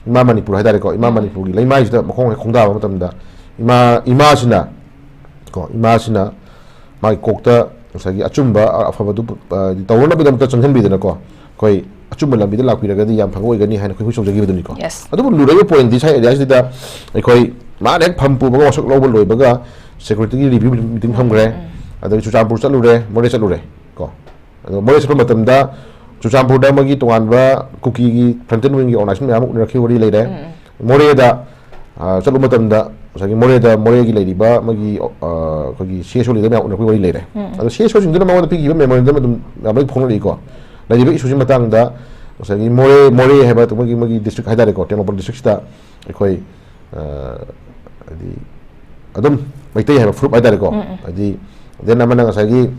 ꯏꯃꯥ ꯃꯅꯤꯄꯨꯔ ꯍꯥꯏꯇꯥꯔꯦꯀꯣ, ꯏꯃꯥ ꯃꯅꯤꯄꯨꯔꯒꯤ ꯂꯩꯃꯥꯏꯁꯤꯗ ꯃꯈꯣꯡ ꯍꯦꯛ ꯈꯣꯡꯗꯥꯕ ꯃꯇꯝꯗ ꯏꯃꯥ, ꯏꯃꯥꯁꯤꯅ ꯀꯣ, ꯏꯃꯥꯁꯤꯅ ꯃꯥꯒꯤ ꯀꯣꯛꯇ ꯉꯁꯥꯏꯒꯤ ꯑꯆꯨꯝꯕ, ꯑ-, ꯑꯐꯕꯗꯨ, ꯑ, ꯇꯧꯅꯅꯕꯒꯤꯗꯃꯛꯇ ꯆꯪꯁꯤꯟꯕꯤꯗꯅꯀꯣ, ꯑꯩꯈꯣꯏ ꯑꯆꯨꯝꯕ ꯂꯝꯕꯤꯗ ꯂꯥꯛꯄꯤꯔꯒꯗꯤ ꯌꯥꯝ ꯐꯕ ꯑꯣꯏꯒꯅꯤ ꯍꯥꯏꯅ ꯑꯩꯈꯣꯏ ꯍꯧꯖꯍꯧꯖꯈꯤꯕꯗꯨꯅꯤꯀꯣ꯫ Yes. ꯑꯗꯨꯕꯨ ꯂꯨꯔꯛꯏꯕ ꯄꯣꯏꯟꯠꯇꯤ ꯁꯥꯏ ꯑꯦꯔꯤꯌꯥꯁꯤꯗ ꯑꯩꯈꯣꯏ ꯃꯥꯅ ꯍꯦꯛ ꯐꯝ ꯄꯨꯕꯒ ꯋꯥꯁꯛ ꯂꯧꯕ ꯂꯣꯏꯕꯒ ꯁꯦꯀ꯭ꯌꯨꯔꯤꯇꯤꯒꯤ ꯔꯤꯚ꯭ꯌꯨ ꯃꯤꯇꯤꯡ ꯐꯝꯈ꯭ꯔꯦ, ꯑꯗꯒꯤ ꯆꯨꯔꯆꯥꯟꯄꯨꯔ ꯆꯠꯂꯨꯔꯦ, ꯃꯣꯔꯦ ꯆꯠꯂꯨꯔꯦ ꯀꯣ꯫ ꯑꯗꯣ ꯃꯣꯔꯦ ꯆꯠꯄ ꯃꯇꯝꯗ ꯆꯨꯔꯆꯥꯟꯄꯨꯔꯗ ꯑꯃꯒꯤ ꯇꯣꯉꯥꯟꯕ ꯀꯨꯀꯤꯒꯤ ꯐ꯭ꯔꯟꯇꯦꯟ ꯋꯤꯡꯒꯤ ꯑꯣꯔꯒꯅꯥꯏꯖꯦꯁꯟ ꯃꯌꯥꯝ ꯑꯃ ꯎꯅꯔꯛꯈꯤ, ꯋꯥꯔꯤ ꯂꯩꯔꯦ꯫ ꯎꯝ, ꯎꯝ꯫ ꯃꯣꯔꯦꯗ, ꯑ, ꯆꯠꯂꯨꯕ ꯃꯇꯝꯗ ꯉꯁꯥꯏꯒꯤ ꯃꯣꯔꯦꯗ, ꯃꯣꯔꯦꯒꯤ ꯂꯩꯔꯤꯕ ꯃꯣꯏꯒꯤ, ꯑ, ꯑꯩꯈꯣꯏꯒꯤ ꯁꯤ ꯑꯦꯁ ꯑꯣ ꯂꯤꯗꯔ ꯃꯌꯥꯝ ꯎꯅꯔꯛꯄꯒꯤ ꯋꯥꯔꯤ ꯂꯩꯔꯦ꯫ ꯎꯝ, ꯎꯝ꯫ ꯑꯗꯣ ꯁꯤ ꯑꯦꯁ ꯑꯣꯁꯤꯡꯗꯨꯅ ꯃꯉꯣꯟꯗ ꯄꯤꯈꯤꯕ ꯃꯦꯃꯣꯔꯦꯟꯗꯝ ꯑꯗꯨꯝ ꯃꯌꯥꯝ ꯂꯣꯏ ꯐꯣꯡꯅꯔꯛꯏꯀꯣ꯫ ꯂꯩꯔꯤꯕ ꯏꯁꯨꯁꯤ ꯃꯇꯥꯡꯗ ꯉꯁꯥꯏꯒꯤ ꯃꯣꯔꯦ, ꯃꯣꯔꯦ ꯍꯥꯏꯕ ꯃꯣꯏꯒꯤ, ꯃꯣꯏꯒꯤ ꯗꯤꯁꯇ꯭ꯔꯤꯛ ꯍꯥꯏꯇꯥꯔꯦꯀꯣ, ꯇꯦꯡꯅꯧꯄꯜ ꯗꯤꯁꯇ꯭ꯔꯤꯛꯁꯤꯗ ꯑꯩꯈꯣꯏ, ꯑ, ꯍꯥꯏꯗꯤ ꯑꯗꯨꯝ ꯃꯩꯇꯩ ꯍꯥꯏꯕ ꯐꯨꯔꯨꯞ ꯍꯥꯏꯇꯥꯔꯦꯀꯣ꯫ ꯎꯝ, ꯎꯝ꯫ ꯍꯥꯏꯗꯤ then ꯑꯃꯅ ꯉꯁꯥꯏꯒꯤ,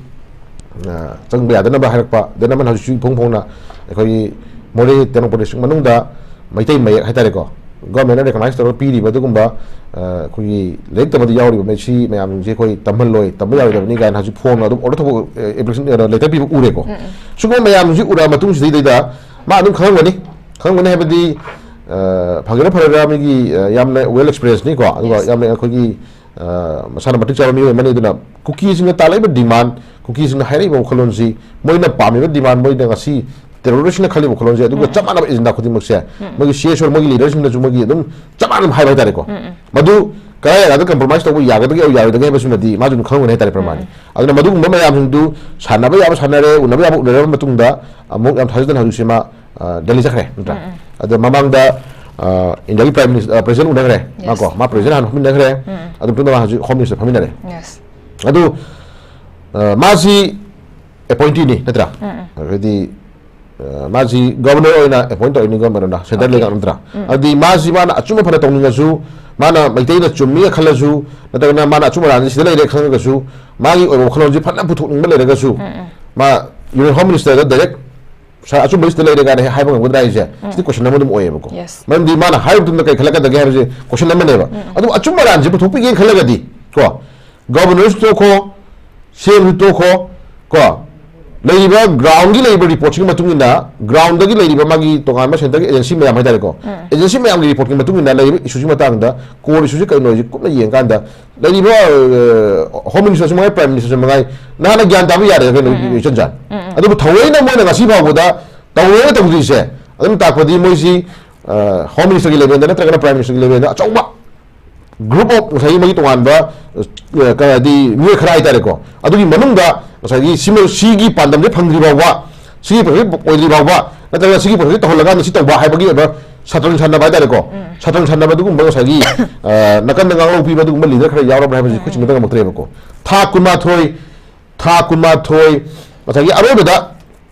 ꯑ, ꯆꯪꯕ ꯌꯥꯗꯅꯕ ꯍꯥꯏꯔꯛꯄ, then ꯑꯃꯅ ꯍꯧꯖꯤꯛꯁꯨ ꯐꯣꯡ ꯐꯣꯡꯅ ꯑꯩꯈꯣꯏꯒꯤ ꯃꯣꯔꯦ ꯇꯦꯡꯅꯧꯄꯜ ꯗꯤꯁꯇ꯭ꯔꯤꯛ ꯃꯅꯨꯡꯗ ꯃꯩꯇꯩ ꯃꯌꯦꯛ ꯍꯥꯏꯇꯥꯔꯦꯀꯣ, ꯒꯣꯔꯃꯦꯟꯅ ꯔꯦꯀꯣꯛꯅꯥꯏꯁ ꯇꯧꯔꯒ ꯄꯤꯔꯤꯕ ꯑꯗꯨꯒꯨꯝꯕ, ꯑ, ꯑꯩꯈꯣꯏꯒꯤ ꯂꯥꯏꯔꯤꯛ ꯇꯝꯕꯗ ꯌꯥꯎꯔꯤꯕ ꯃꯁꯤ ꯃꯌꯥꯝꯁꯦ ꯑꯩꯈꯣꯏ ꯇꯝꯍꯜꯂꯣꯏ, ꯇꯝꯕ ꯌꯥꯔꯣꯏꯗꯕꯅꯤ ꯀꯥꯏꯅ ꯍꯧꯖꯤꯛ ꯐꯣꯡꯅ ꯑꯗꯨꯝ ꯑꯣꯔꯗꯔ ꯊꯣꯛꯄ, ꯑꯦ, ꯑꯦꯄ꯭ꯂꯤꯀꯦꯁꯟ, ꯑ, ꯂꯦꯇꯔ ꯄꯤꯕ ꯎꯔꯦꯀꯣ꯫ ꯎꯝ, ꯎꯝ꯫ ꯁꯤꯒꯨꯝꯕ ꯃꯌꯥꯝꯁꯤ ꯎꯔꯛꯑ ꯃꯇꯨꯡꯁꯤꯗꯩꯗ ꯃꯥ ꯑꯗꯨꯝ ꯈꯪꯉꯝꯒꯅꯤ, ꯈꯪꯉꯝꯒꯅꯤ ꯍꯥꯏꯕꯗꯤ, ꯑ, ꯐꯒꯦꯔꯥ ꯐꯔꯣꯏꯔꯥ ꯃꯤꯒꯤ, ꯑ, ꯌꯥꯝꯅ ꯋꯦꯜ ꯑꯦꯛꯁꯄꯤꯔꯤꯌꯦꯟꯁꯅꯤꯀꯣ, ꯑꯗꯨꯒ Yes. ꯌꯥꯝꯅ ꯑꯩꯈꯣꯏꯒꯤ, ꯑ, ꯃꯁꯥꯅ ꯃꯇꯤꯛ ꯆꯥꯕ ꯃꯤꯑꯣꯏ ꯑꯃꯅꯤ꯫ ꯑꯗꯨꯅ ꯀꯨꯀꯤꯁꯤꯡꯅ ꯇꯥꯜꯂꯛꯏꯕ ꯗꯤꯃꯥꯟ, ꯀꯨꯀꯤꯁꯤꯡꯅ ꯍꯥꯏꯔꯛꯏꯕ ꯋꯥꯈꯜꯂꯣꯟꯁꯤ, ꯃꯣꯏꯅ ꯄꯥꯝꯃꯤꯕ ꯗꯤꯃꯥꯟ, ꯃꯣꯏꯅ ꯉꯁꯤ ꯇꯦꯔꯣꯔꯤꯁꯅ ꯈꯜꯂꯤꯕ ꯋꯥꯈꯜꯂꯣꯟꯁꯦ, ꯑꯗꯨꯒ ꯎꯝ꯫ ꯆꯞ ꯃꯥꯟꯅꯕ ꯑꯦꯖꯦꯟꯗꯥ ꯈꯨꯗꯤꯡꯃꯛꯁꯦ, ꯎꯝ꯫ ꯃꯣꯏꯒꯤ ꯁꯤ ꯑꯦꯁ ꯑꯣ, ꯃꯣꯏꯒꯤ ꯂꯤꯗꯔꯁꯤꯡꯅꯁꯨ ꯃꯣꯏꯒꯤ ꯑꯗꯨꯝ ꯆꯞ ꯃꯥꯟꯅꯅ ꯍꯥꯏꯕ ꯍꯥꯏꯇꯥꯔꯦꯀꯣ꯫ ꯎꯝ, ꯎꯝ꯫ ꯃꯗꯨ ꯀꯗꯥꯏ ꯖꯒꯥꯗ ꯀꯝꯄ꯭ꯔꯣꯃꯥꯏꯁ ꯇꯧꯕ ꯌꯥꯒꯗꯒꯦ ꯌꯥꯔꯣꯏꯗꯒꯦ ꯍꯥꯏꯕꯁꯤꯃꯗꯤ ꯃꯥꯁꯨ ꯑꯗꯨꯝ ꯈꯪꯉꯝꯒꯅꯤ ꯍꯥꯏꯇꯥꯔꯦ, ꯄ꯭ꯔꯃꯥꯅꯤ꯫ ꯎꯝ, ꯎꯝ꯫ ꯑꯗꯨꯅ ꯃꯗꯨꯒꯨꯝꯕ ꯃꯌꯥꯝꯁꯤꯡꯗꯨ ꯁꯥꯟꯅꯕ ꯌꯥꯕ ꯁꯥꯟꯅꯔꯦ, ꯎꯅꯕ ꯌꯥꯕ ꯎꯅꯔꯕ ꯃꯇꯨꯡꯗ ꯑꯃꯨꯛ ꯌꯥꯝ ꯊꯥꯖꯗꯅ ꯍꯧꯖꯤꯛꯁꯦ ꯃꯥ, ꯑ, ꯗꯦꯜꯂꯤ ꯆꯠꯈ꯭ꯔꯦ, ꯅꯠꯇ꯭ꯔꯥ? ꯎꯝ, ꯎꯝ꯫ ꯑꯗꯣ ꯃꯃꯥꯡꯗ, ꯑ, ꯏꯟꯗꯤꯌꯥꯒꯤ ꯄ꯭ꯔꯥꯏꯝ ꯃꯤꯅꯤꯁ-, ꯑ, ꯄ꯭ꯔꯦꯁꯤꯗꯦꯟ ꯎꯅꯈ꯭ꯔꯦ, ꯃꯥ Yes. ꯀꯣ, ꯃꯥ ꯄ꯭ꯔꯦꯁꯤꯗꯦꯟ ꯍꯥꯟꯅ ꯐꯝꯃꯤꯟꯅꯈ꯭ꯔꯦ꯫ ꯎꯝ, ꯎꯝ꯫ ꯑꯗꯨ ꯃꯇꯨꯡꯗ ꯃꯥ ꯍꯧꯖꯤꯛ ꯍꯣꯝ ꯃꯤꯅꯤꯁꯇꯔ ꯐꯝꯃꯤꯟꯅꯔꯦ꯫ Yes꯫ ꯑꯗꯨ, ꯑ, ꯃꯥꯁꯤ ꯑꯦꯄꯣꯏꯟꯇꯤꯅꯤ, ꯅꯠꯇ꯭ꯔꯥ? ꯎꯝ, ꯎꯝ꯫ ꯍꯥꯏꯗꯤ, ꯑ, ꯃꯥꯁꯤ ꯒꯚꯔꯅꯔ ꯑꯣꯏꯅ ꯑꯦꯄꯣꯏꯟ ꯇꯧꯔꯤꯅꯤ, ꯒꯚꯔꯅꯔꯅ, ꯁꯦꯟꯇꯔ Okay. ꯂꯩꯉꯥꯛ ꯅꯠꯇ꯭ꯔꯥ? ꯎꯝ꯫ ꯑꯗꯨꯗꯤ ꯃꯥꯁꯤ ꯃꯥꯅ ꯑꯆꯨꯝꯕ ꯐꯅ ꯇꯧꯅꯤꯡꯉꯁꯨ, ꯃꯥꯅ ꯃꯩꯇꯩꯅ ꯆꯨꯝꯃꯤꯒ ꯈꯜꯂꯁꯨ, ꯅꯠꯇ꯭ꯔꯒꯅ ꯃꯥꯅ ꯑꯆꯨꯝꯕ ꯂꯥꯟꯁꯤ ꯁꯤꯗ ꯂꯩꯔꯦ ꯈꯪꯉꯒꯁꯨ, ꯃꯥꯒꯤ ꯑꯣꯏꯕ ꯋꯥꯈꯜꯂꯣꯟꯁꯤ ꯐꯅ ꯄꯨꯊꯣꯛꯅꯤꯡꯕ ꯂꯩꯔꯒꯁꯨ, ꯎꯝ, ꯎꯝ꯫ ꯃꯥ ꯌꯨꯅꯤꯌꯟ ꯍꯣꯝ ꯃꯤꯅꯤꯁꯇꯔꯗ ꯗꯥꯏꯔꯦꯛ "ꯁꯥꯔ, ꯑꯆꯨꯝꯕꯁꯤꯗ ꯂꯩꯔꯦ" ꯀꯥꯏꯅ ꯍꯦꯛ ꯍꯥꯏꯕ ꯉꯝꯒꯗ꯭ꯔꯥ ꯍꯥꯏꯁꯦ? ꯎꯝ꯫ ꯁꯤꯗꯤ ꯀꯣꯏꯁꯟ ꯑꯃ ꯑꯗꯨꯝ ꯑꯣꯏꯌꯦꯕꯀꯣ꯫ Yes. ꯃꯔꯝꯗꯤ ꯃꯥꯅ ꯍꯥꯏꯕ ꯃꯇꯝꯗ ꯀꯩ ꯈꯜꯂꯛꯀꯗꯒꯦ ꯍꯥꯏꯕꯁꯦ ꯀꯣꯏꯁꯟ ꯑꯃꯅꯦꯕ꯫ ꯎꯝ, ꯎꯝ꯫ ꯑꯗꯨꯕꯨ ꯑꯆꯨꯝꯕ ꯂꯥꯟꯁꯦ ꯄꯨꯊꯣꯛꯄꯤꯒꯦꯅ ꯈꯜꯂꯒꯗꯤ ꯀꯣ, ꯒꯚꯔꯅꯔꯁꯨ ꯇꯣꯛꯈꯣ, ꯁꯤ ꯑꯦꯝꯁꯨ ꯇꯣꯛꯈꯣ, ꯀꯣ, ꯂꯩꯔꯤꯕ ꯒ꯭ꯔꯥꯎꯟꯒꯤ ꯂꯩꯔꯤꯕ ꯔꯤꯄꯣꯔꯠꯁꯤꯒꯤ ꯃꯇꯨꯡ ꯏꯟꯅ, ꯒ꯭ꯔꯥꯎꯟꯗꯒꯤ ꯂꯩꯔꯤꯕ ꯃꯥꯒꯤ ꯇꯣꯉꯥꯟꯕ ꯁꯦꯟꯇꯔꯒꯤ ꯑꯦꯖꯦꯟꯁꯤ ꯃꯌꯥꯝ ꯍꯥꯏꯇꯥꯔꯦꯀꯣ, ꯎꯝ꯫ ꯑꯦꯖꯦꯟꯁꯤ ꯃꯌꯥꯝꯒꯤ ꯔꯤꯄꯣꯔꯠꯀꯤ ꯃꯇꯨꯡ ꯏꯟꯅ ꯂꯩꯔꯤꯕ ꯏꯁꯨꯁꯤ ꯃꯇꯥꯡꯗ, ꯀꯣꯔ ꯏꯁꯨꯁꯤ ꯀꯩꯅꯣꯁꯤ ꯀꯨꯞꯅ ꯌꯦꯡꯀꯥꯟꯗ, ꯂꯩꯔꯤꯕ, ꯑ, ꯍꯣꯝ ꯃꯤꯅꯤꯁꯇꯔꯁꯨ ꯃꯉꯥꯏ, ꯄ꯭ꯔꯥꯏꯝ ꯃꯤꯅꯤꯁꯇꯔꯁꯨ ꯃꯉꯥꯏ, ꯅꯍꯥꯟꯅ ꯒ꯭ꯌꯥꯟ ꯇꯥꯕ ꯌꯥꯔꯦ ꯀꯩꯅꯣ, ꯎꯝ, ꯎꯝ꯫ ꯏꯆꯟ ꯆꯥꯟ꯫ ꯎꯝ, ꯎꯝ꯫ ꯑꯗꯨꯕꯨ ꯊꯑꯣꯏꯅ ꯃꯣꯏꯅ ꯉꯁꯤ ꯐꯥꯎꯕꯗ ꯇꯧꯔꯒ ꯇꯧꯗ꯭ꯔꯤꯁꯦ, ꯑꯗꯨꯝ ꯇꯥꯛꯄꯗꯤ ꯃꯣꯏꯁꯤ, ꯑ, ꯍꯣꯝ ꯃꯤꯅꯤꯁꯇꯔꯒꯤ ꯂꯦꯚꯦꯜꯗ ꯅꯠꯇ꯭ꯔꯒꯅ ꯄ꯭ꯔꯥꯏꯝ ꯃꯤꯅꯤꯁꯇꯔꯒꯤ ꯂꯦꯚꯦꯜꯗ ꯑꯆꯧꯕ ꯒ꯭ꯔꯨꯞ ꯑꯣꯐ ꯉꯁꯥꯏꯒꯤ ꯃꯣꯏꯒꯤ ꯇꯣꯉꯥꯟꯕ, ꯑ, ꯀ-, ꯍꯥꯏꯗꯤ ꯃꯤꯑꯣꯏ ꯈꯔ ꯍꯥꯏꯇꯥꯔꯦꯀꯣ, ꯑꯗꯨꯒꯤ ꯃꯅꯨꯡꯗ ꯉꯁꯥꯏꯒꯤ ꯁꯤꯃ, ꯁꯤꯒꯤ ꯄꯥꯟꯗꯝꯁꯦ ꯐꯪꯗ꯭ꯔꯤ ꯐꯥꯎꯕ, ꯁꯤꯒꯤ ꯄꯥꯟꯗꯝꯁꯦ ꯑꯣꯏꯗ꯭ꯔꯤ ꯐꯥꯎꯕ, ꯅꯠꯇ꯭ꯔꯒ ꯁꯤꯒꯤ ꯄꯥꯟꯗꯝꯁꯦ ꯇꯧꯍꯜꯂꯀꯥꯟꯗ ꯁꯤ ꯇꯧꯕ ꯍꯥꯏꯕꯒꯤ ꯑꯣꯏꯕ ꯁꯥꯇ꯭ꯔ ꯁꯥꯟꯅꯕ ꯍꯥꯏꯇꯥꯔꯦꯀꯣ꯫ ꯁꯥꯇ꯭ꯔ ꯁꯥꯟꯅꯕ ꯑꯗꯨꯒꯨꯝꯕ ꯉꯁꯥꯏꯒꯤ, ꯑ, ꯅꯥꯀꯟꯗ ꯉꯥꯡꯂꯧ ꯄꯤꯕ ꯑꯗꯨꯒꯨꯝꯕ ꯂꯤꯗꯔ ꯈꯔ ꯌꯥꯎꯔꯕ꯭ꯔꯥ ꯍꯥꯏꯕꯁꯤ ꯑꯩꯈꯣꯏ ꯁꯤꯡꯅꯕ ꯉꯝꯃꯛꯇ꯭ꯔꯦꯕꯀꯣ꯫ ꯊꯥ ꯀꯨꯟꯃꯥꯊꯣꯏ, ꯊꯥ ꯀꯨꯟꯃꯥꯊꯣꯏ, ꯉꯁꯥꯏꯒꯤ ꯑꯔꯣꯏꯕꯗ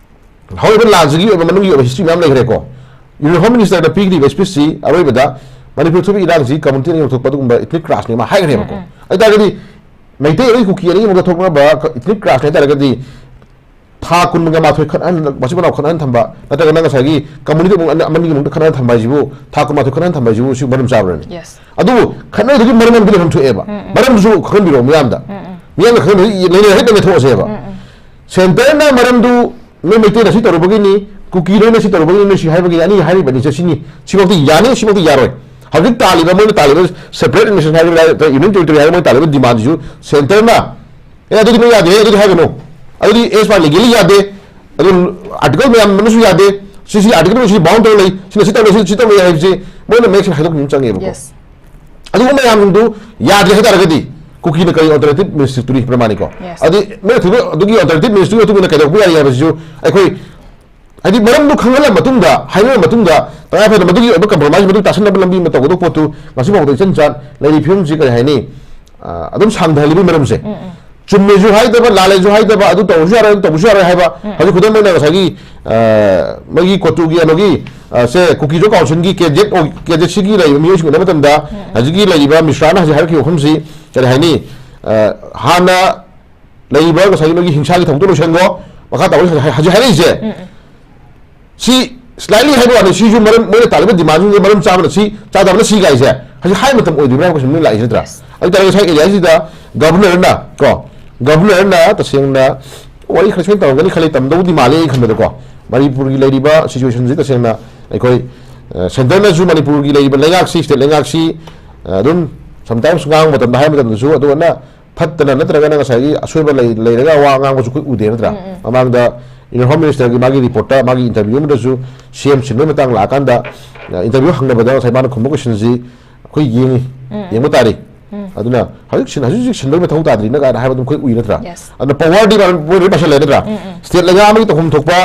ꯍꯧꯔꯤꯕ ꯂꯥꯟꯁꯤꯒꯤ ꯑꯣꯏꯕ ꯃꯅꯨꯡꯒꯤ ꯑꯣꯏꯕ ꯍꯤꯁꯇ꯭ꯔꯤ ꯃꯌꯥꯝ ꯂꯩꯈ꯭ꯔꯦꯀꯣ꯫ ꯌꯨꯅꯤꯌꯟ ꯍꯣꯝ ꯃꯤꯅꯤꯁꯇꯔꯅ ꯄꯤꯈ꯭ꯔꯤꯕ ꯁ꯭ꯄꯤꯆꯁꯤ ꯑꯔꯣꯏꯕꯗ ꯃꯅꯤꯄꯨꯔ ꯊꯣꯛꯄ ꯏꯔꯥꯡꯁꯤ ꯀꯝꯃꯨꯅꯤꯇꯤꯅ ꯌꯧꯊꯣꯛꯄ ꯑꯗꯨꯒꯨꯝꯕ ꯏꯊꯅꯤꯛ ꯀ꯭ꯂꯥꯁꯅꯤ ꯑꯃ ꯍꯥꯏꯈ꯭ꯔꯦꯕꯀꯣ꯫ ꯑꯗꯨ ꯇꯥꯔꯒꯗꯤ ꯃꯩꯇꯩ ꯑꯗꯒꯤ ꯀꯨꯀꯤ ꯑꯅꯤꯃꯛꯇ ꯊꯣꯛꯅꯕ ꯏꯊꯅꯤꯛ ꯀ꯭ꯂꯥꯁꯅꯤ ꯍꯥꯏ ꯇꯥꯔꯒꯗꯤ ꯊꯥ ꯀꯨꯟꯒ ꯃꯥꯊꯣꯏ ꯈꯠꯍꯟ, ꯃꯆꯤꯟ ꯃꯅꯥꯎ ꯈꯠꯍꯟ ꯊꯝꯕ, ꯅꯠꯇ꯭ꯔꯒ ꯅꯪ ꯉꯁꯥꯏꯒꯤ ꯀꯝꯃꯨꯅꯤꯇꯤ ꯑꯃꯨꯛ ꯑꯅꯤ, ꯑꯃꯅꯤꯒꯤ ꯃꯅꯨꯡꯗ ꯈꯠꯍꯟ ꯊꯝꯕ ꯍꯥꯏꯁꯤꯕꯨ, ꯊꯥ ꯀꯨꯟꯃꯥꯊꯣꯏ ꯈꯠꯍꯟ ꯊꯝꯕ ꯍꯥꯏꯁꯤꯕꯨ ꯁꯤ ꯃꯔꯝ ꯆꯥꯕ꯭ꯔꯅꯦ? Yes. ꯑꯗꯨꯕꯨ ꯈꯠꯅꯔꯤꯗꯨꯒꯤ ꯃꯔꯝ ꯑꯃꯗꯤ ꯂꯩꯐꯝ ꯊꯣꯛꯑꯦꯕ꯫ ꯃꯔꯝꯗꯨꯁꯨ ꯈꯪꯍꯟꯕꯤꯔꯛꯑꯣ ꯃꯤꯌꯥꯝꯗ꯫ ꯃꯤꯌꯥꯝꯅ ꯈꯪꯍꯟꯕꯤꯔꯛꯑꯣ, ꯂꯩꯅꯔꯦ ꯍꯦꯛꯇ ꯂꯩꯊꯣꯛꯑꯁꯦꯕ꯫ ꯁꯦꯟꯇꯔꯅ ꯃꯔꯝꯗꯨ ꯅꯣꯏ ꯃꯩꯇꯩꯅ ꯁꯤ ꯇꯧꯔꯨꯕꯒꯤꯅꯤ, ꯀꯨꯀꯤ ꯅꯣꯏꯅ ꯁꯤ ꯇꯧꯔꯨꯕꯒꯤꯅꯤ, ꯅꯣꯏ ꯁꯤ ꯍꯥꯏꯕꯒꯤ ꯑꯅꯤ ꯍꯥꯏꯔꯤꯕꯅꯤ, ꯁꯦ ꯁꯤꯅꯤ, ꯁꯤꯃꯛꯇꯤ ꯌꯥꯅꯤ, ꯁꯤꯃꯛꯇꯤ ꯌꯥꯔꯣꯏ꯫ ꯍꯧꯖꯤꯛ ꯇꯥꯜꯂꯤꯕ, ꯃꯣꯏꯅ ꯇꯥꯜꯂꯤꯕ separate administration ꯍꯥꯏꯕ ꯂꯥꯏ-, union territory ꯍꯥꯏꯕ ꯃꯣꯏꯅ ꯇꯥꯜꯂꯤꯕ demandꯁꯤꯁꯨ ꯁꯦꯟꯇꯔꯅ, "ꯑꯦ, ꯑꯗꯨꯗꯤ ꯅꯣꯏ ꯌꯥꯗꯦ, ꯑꯗꯨꯗꯤ ꯍꯥꯏꯒꯅꯨ, ꯑꯗꯨꯗꯤ as per legally ꯌꯥꯗꯦ, ꯑꯗꯨ article ꯃꯌꯥꯝ ꯑꯃꯁꯨ ꯌꯥꯗꯦ, ꯁꯤ, ꯁꯤ article ꯁꯤ bound ꯇꯧꯔ ꯂꯩ, ꯁꯤꯅ ꯁꯤ ꯇꯧꯔ ꯂꯩ, ꯁꯤ, ꯁꯤ ꯇꯧꯔ ꯂꯩ" ꯍꯥꯏꯕꯁꯤ ꯃꯣꯏꯅ ꯃꯌꯦꯛ ꯁꯦꯡꯅ ꯍꯥꯏꯗꯣꯛꯄ ꯑꯃ ꯆꯪꯉꯦꯕꯀꯣ꯫ Yes. ꯑꯗꯨꯒꯨꯝꯕ ꯃꯌꯥꯝꯗꯨ ꯌꯥꯗ꯭ꯔꯦ ꯍꯥꯏꯇꯥꯔꯒꯗꯤ ꯀꯨꯀꯤꯅ ꯀꯔꯤ alternative ministry ꯇꯨꯔꯤ ꯄ꯭ꯔꯃꯥꯅꯤꯀꯣ? Yes. ꯑꯗꯨꯗꯤ ꯃꯣꯏꯅ ꯊꯤꯕ ꯑꯗꯨꯒꯤ alternative ministry ꯒꯤ ꯃꯇꯨꯡ ꯏꯟꯅ ꯀꯩꯗꯧꯕ ꯌꯥꯏ ꯍꯥꯏꯕꯁꯤꯁꯨ ꯑꯩꯈꯣꯏ, ꯍꯥꯏꯗꯤ ꯃꯔꯝꯗꯨ ꯈꯪꯍꯜꯂ ꯃꯇꯨꯡꯗ, ꯍꯥꯏꯅꯔ ꯃꯇꯨꯡꯗ, ꯇꯉꯥꯏ ꯐꯗꯅ ꯃꯗꯨꯒꯤ ꯑꯣꯏꯕ compromise, ꯃꯗꯨ ꯇꯥꯁꯟꯅꯕ ꯂꯝꯕꯤ ꯑꯃ ꯇꯧꯒꯗꯧꯕ ꯄꯣꯠꯇꯨ ꯉꯁꯤ ꯐꯥꯎꯕꯗ ꯏꯆꯟ ꯆꯥꯟ ꯂꯩꯔꯤ ꯐꯤꯕꯝꯁꯤ ꯀꯔꯤ ꯍꯥꯏꯅꯤ? ꯑ, ꯑꯗꯨꯝ ꯁꯥꯡꯊꯍꯜꯂꯤꯕꯒꯤ ꯃꯔꯝꯁꯦ꯫ ꯆꯨꯝꯃꯦꯁꯨ ꯍꯥꯏꯗꯕ, ꯂꯥꯜꯂꯦꯁꯨ ꯍꯥꯏꯗꯕ, ꯑꯗꯨ ꯇꯧꯕꯁꯨ ꯌꯥꯔꯣꯏ, ꯑꯗꯨ ꯇꯧꯕꯁꯨ ꯌꯥꯔꯣꯏ ꯍꯥꯏꯕ꯫ ꯍꯧꯖꯤꯛ ꯈꯨꯗꯝ ꯑꯣꯏꯅ ꯉꯁꯥꯏꯒꯤ, ꯑ, ꯃꯣꯏꯒꯤ ꯀꯣꯇꯨꯒꯤ ꯀꯩꯅꯣꯒꯤ, ꯑ, ꯁꯦ ꯀꯨꯀꯤꯖꯣ ꯀꯥꯎꯟꯁꯤꯜꯒꯤ ꯀꯦꯗꯦꯠ ꯑꯣ-, ꯀꯦꯗꯦꯠꯁꯤꯒꯤ ꯂꯩꯔꯤꯕ ꯃꯤꯑꯣꯏꯁꯤꯡ ꯎꯅꯕ ꯃꯇꯝꯗ ꯍꯧꯖꯤꯛꯀꯤ ꯂꯩꯔꯤꯕ ꯃꯤꯁ꯭ꯔꯥꯅ ꯍꯧꯖꯤꯛ ꯍꯥꯏꯔꯛꯈꯤꯕ ꯋꯥꯐꯝꯁꯤ ꯀꯔꯤ ꯍꯥꯏꯅꯤ? ꯑ, ꯍꯥꯟꯅ ꯂꯩꯔꯤꯕ ꯉꯁꯥꯏꯒꯤ ꯅꯣꯏꯒꯤ ꯍꯤꯡꯁꯥꯒꯤ ꯊꯧꯗꯣꯛ ꯂꯣꯏꯁꯤꯟꯈꯣ, ꯃꯈꯥ ꯇꯥꯕ ꯍꯧꯖꯤꯛ ꯍꯥꯏꯔꯛꯏꯁꯦ꯫ ꯁꯤ slightly ꯍꯥꯏꯕ ꯋꯥꯅꯤ, ꯁꯤꯁꯨ ꯃꯔꯝ, ꯃꯣꯏꯅ ꯇꯥꯜꯂꯤꯕ demandꯁꯤꯡꯁꯦ ꯃꯔꯝ ꯆꯥꯕꯅ ꯁꯤ, ꯆꯥꯗꯕꯅ ꯁꯤ ꯀꯥꯏꯁꯦ ꯍꯧꯖꯤꯛ ꯍꯥꯏ ꯃꯇꯝ ꯑꯣꯏꯗ꯭ꯔꯤꯕ꯭ꯔꯥ ꯍꯥꯏꯕ ꯀꯣꯏꯁꯟ ꯂꯥꯛꯏꯁꯤ ꯅꯠꯇ꯭ꯔꯥ? ꯑꯗꯨ ꯇꯥꯔꯒꯗꯤ ꯉꯁꯥꯏ areaꯁꯤꯗ governorꯅ ꯀꯣ, governorꯅ ꯇꯁꯦꯡꯅ ꯋꯥꯔꯤ ꯈꯔ ꯁꯣꯏꯅ ꯇꯧꯔꯝꯒꯅꯤ ꯈꯜꯂꯤ, ꯇꯝꯗꯧꯗꯤ ꯃꯥꯜꯂꯤ ꯑꯩ ꯈꯟꯕꯗꯀꯣ꯫ ꯃꯅꯤꯄꯨꯔꯒꯤ ꯂꯩꯔꯤꯕ situationꯁꯤ ꯇꯁꯦꯡꯅ ꯑꯩꯈꯣꯏ, ꯑ, centreꯅꯁꯨ ꯃꯅꯤꯄꯨꯔꯒꯤ ꯂꯩꯔꯤꯕ ꯂꯩꯉꯥꯛꯁꯤ, state ꯂꯩꯉꯥꯛꯁꯤ, ꯑ, ꯑꯗꯨꯝ sometimes ꯉꯥꯡꯕ ꯃꯇꯝꯗ, ꯍꯥꯏꯕ ꯃꯇꯝꯗꯁꯨ ꯑꯗꯨꯒꯅ ꯐꯠꯇꯅ ꯅꯠꯇ꯭ꯔꯒꯅ ꯉꯁꯥꯏꯒꯤ ꯑꯁꯣꯏꯕ ꯂꯩ-, ꯂꯩꯔꯒ ꯋꯥ ꯉꯥꯡꯕꯁꯨ ꯑꯩꯈꯣꯏ ꯎꯗꯦ ꯅꯠꯇ꯭ꯔꯥ? ꯃꯃꯥꯡꯗ Union Home Ministerꯒꯤ ꯃꯥꯒꯤ reportꯇ, ꯃꯥꯒꯤ interview ꯑꯃꯗꯁꯨ CM ꯁꯤꯟꯕꯒꯤ ꯃꯇꯥꯡ ꯂꯥꯛꯑꯀꯥꯟꯗ, ꯑ, interview ꯍꯪꯅꯕꯗ ꯉꯁꯥꯏ ꯃꯥꯅ ꯈꯨꯝꯕ questionꯁꯤ ꯑꯩꯈꯣꯏ ꯌꯦꯡꯉꯤ, ꯌꯦꯡꯕ ꯇꯥꯔꯤ꯫ ꯑꯗꯨꯅ ꯍꯧꯖꯤꯛ ꯁꯤꯟ- ꯍꯧꯖꯤꯛ ꯍꯧꯖꯤꯛ ꯁꯤꯟꯕꯒꯤ ꯃꯊꯧ ꯇꯥꯗ꯭ꯔꯤꯅ ꯀꯥꯏꯅ ꯍꯥꯏꯕ ꯑꯗꯨꯝ ꯑꯩꯈꯣꯏ ꯎꯏ ꯅꯠꯇ꯭ꯔꯥ? Yes. ꯑꯗꯨꯅ ꯄꯋꯥꯔꯗꯤ ꯃꯣꯏ ꯂꯣꯏ ꯄꯥꯏꯁꯜꯂꯦ ꯅꯠꯇ꯭ꯔꯥ? ꯁ꯭ꯇꯦꯠ ꯂꯩꯉꯥꯛ ꯑꯃꯒꯤ ꯇꯧꯐꯝ ꯊꯣꯛꯄ,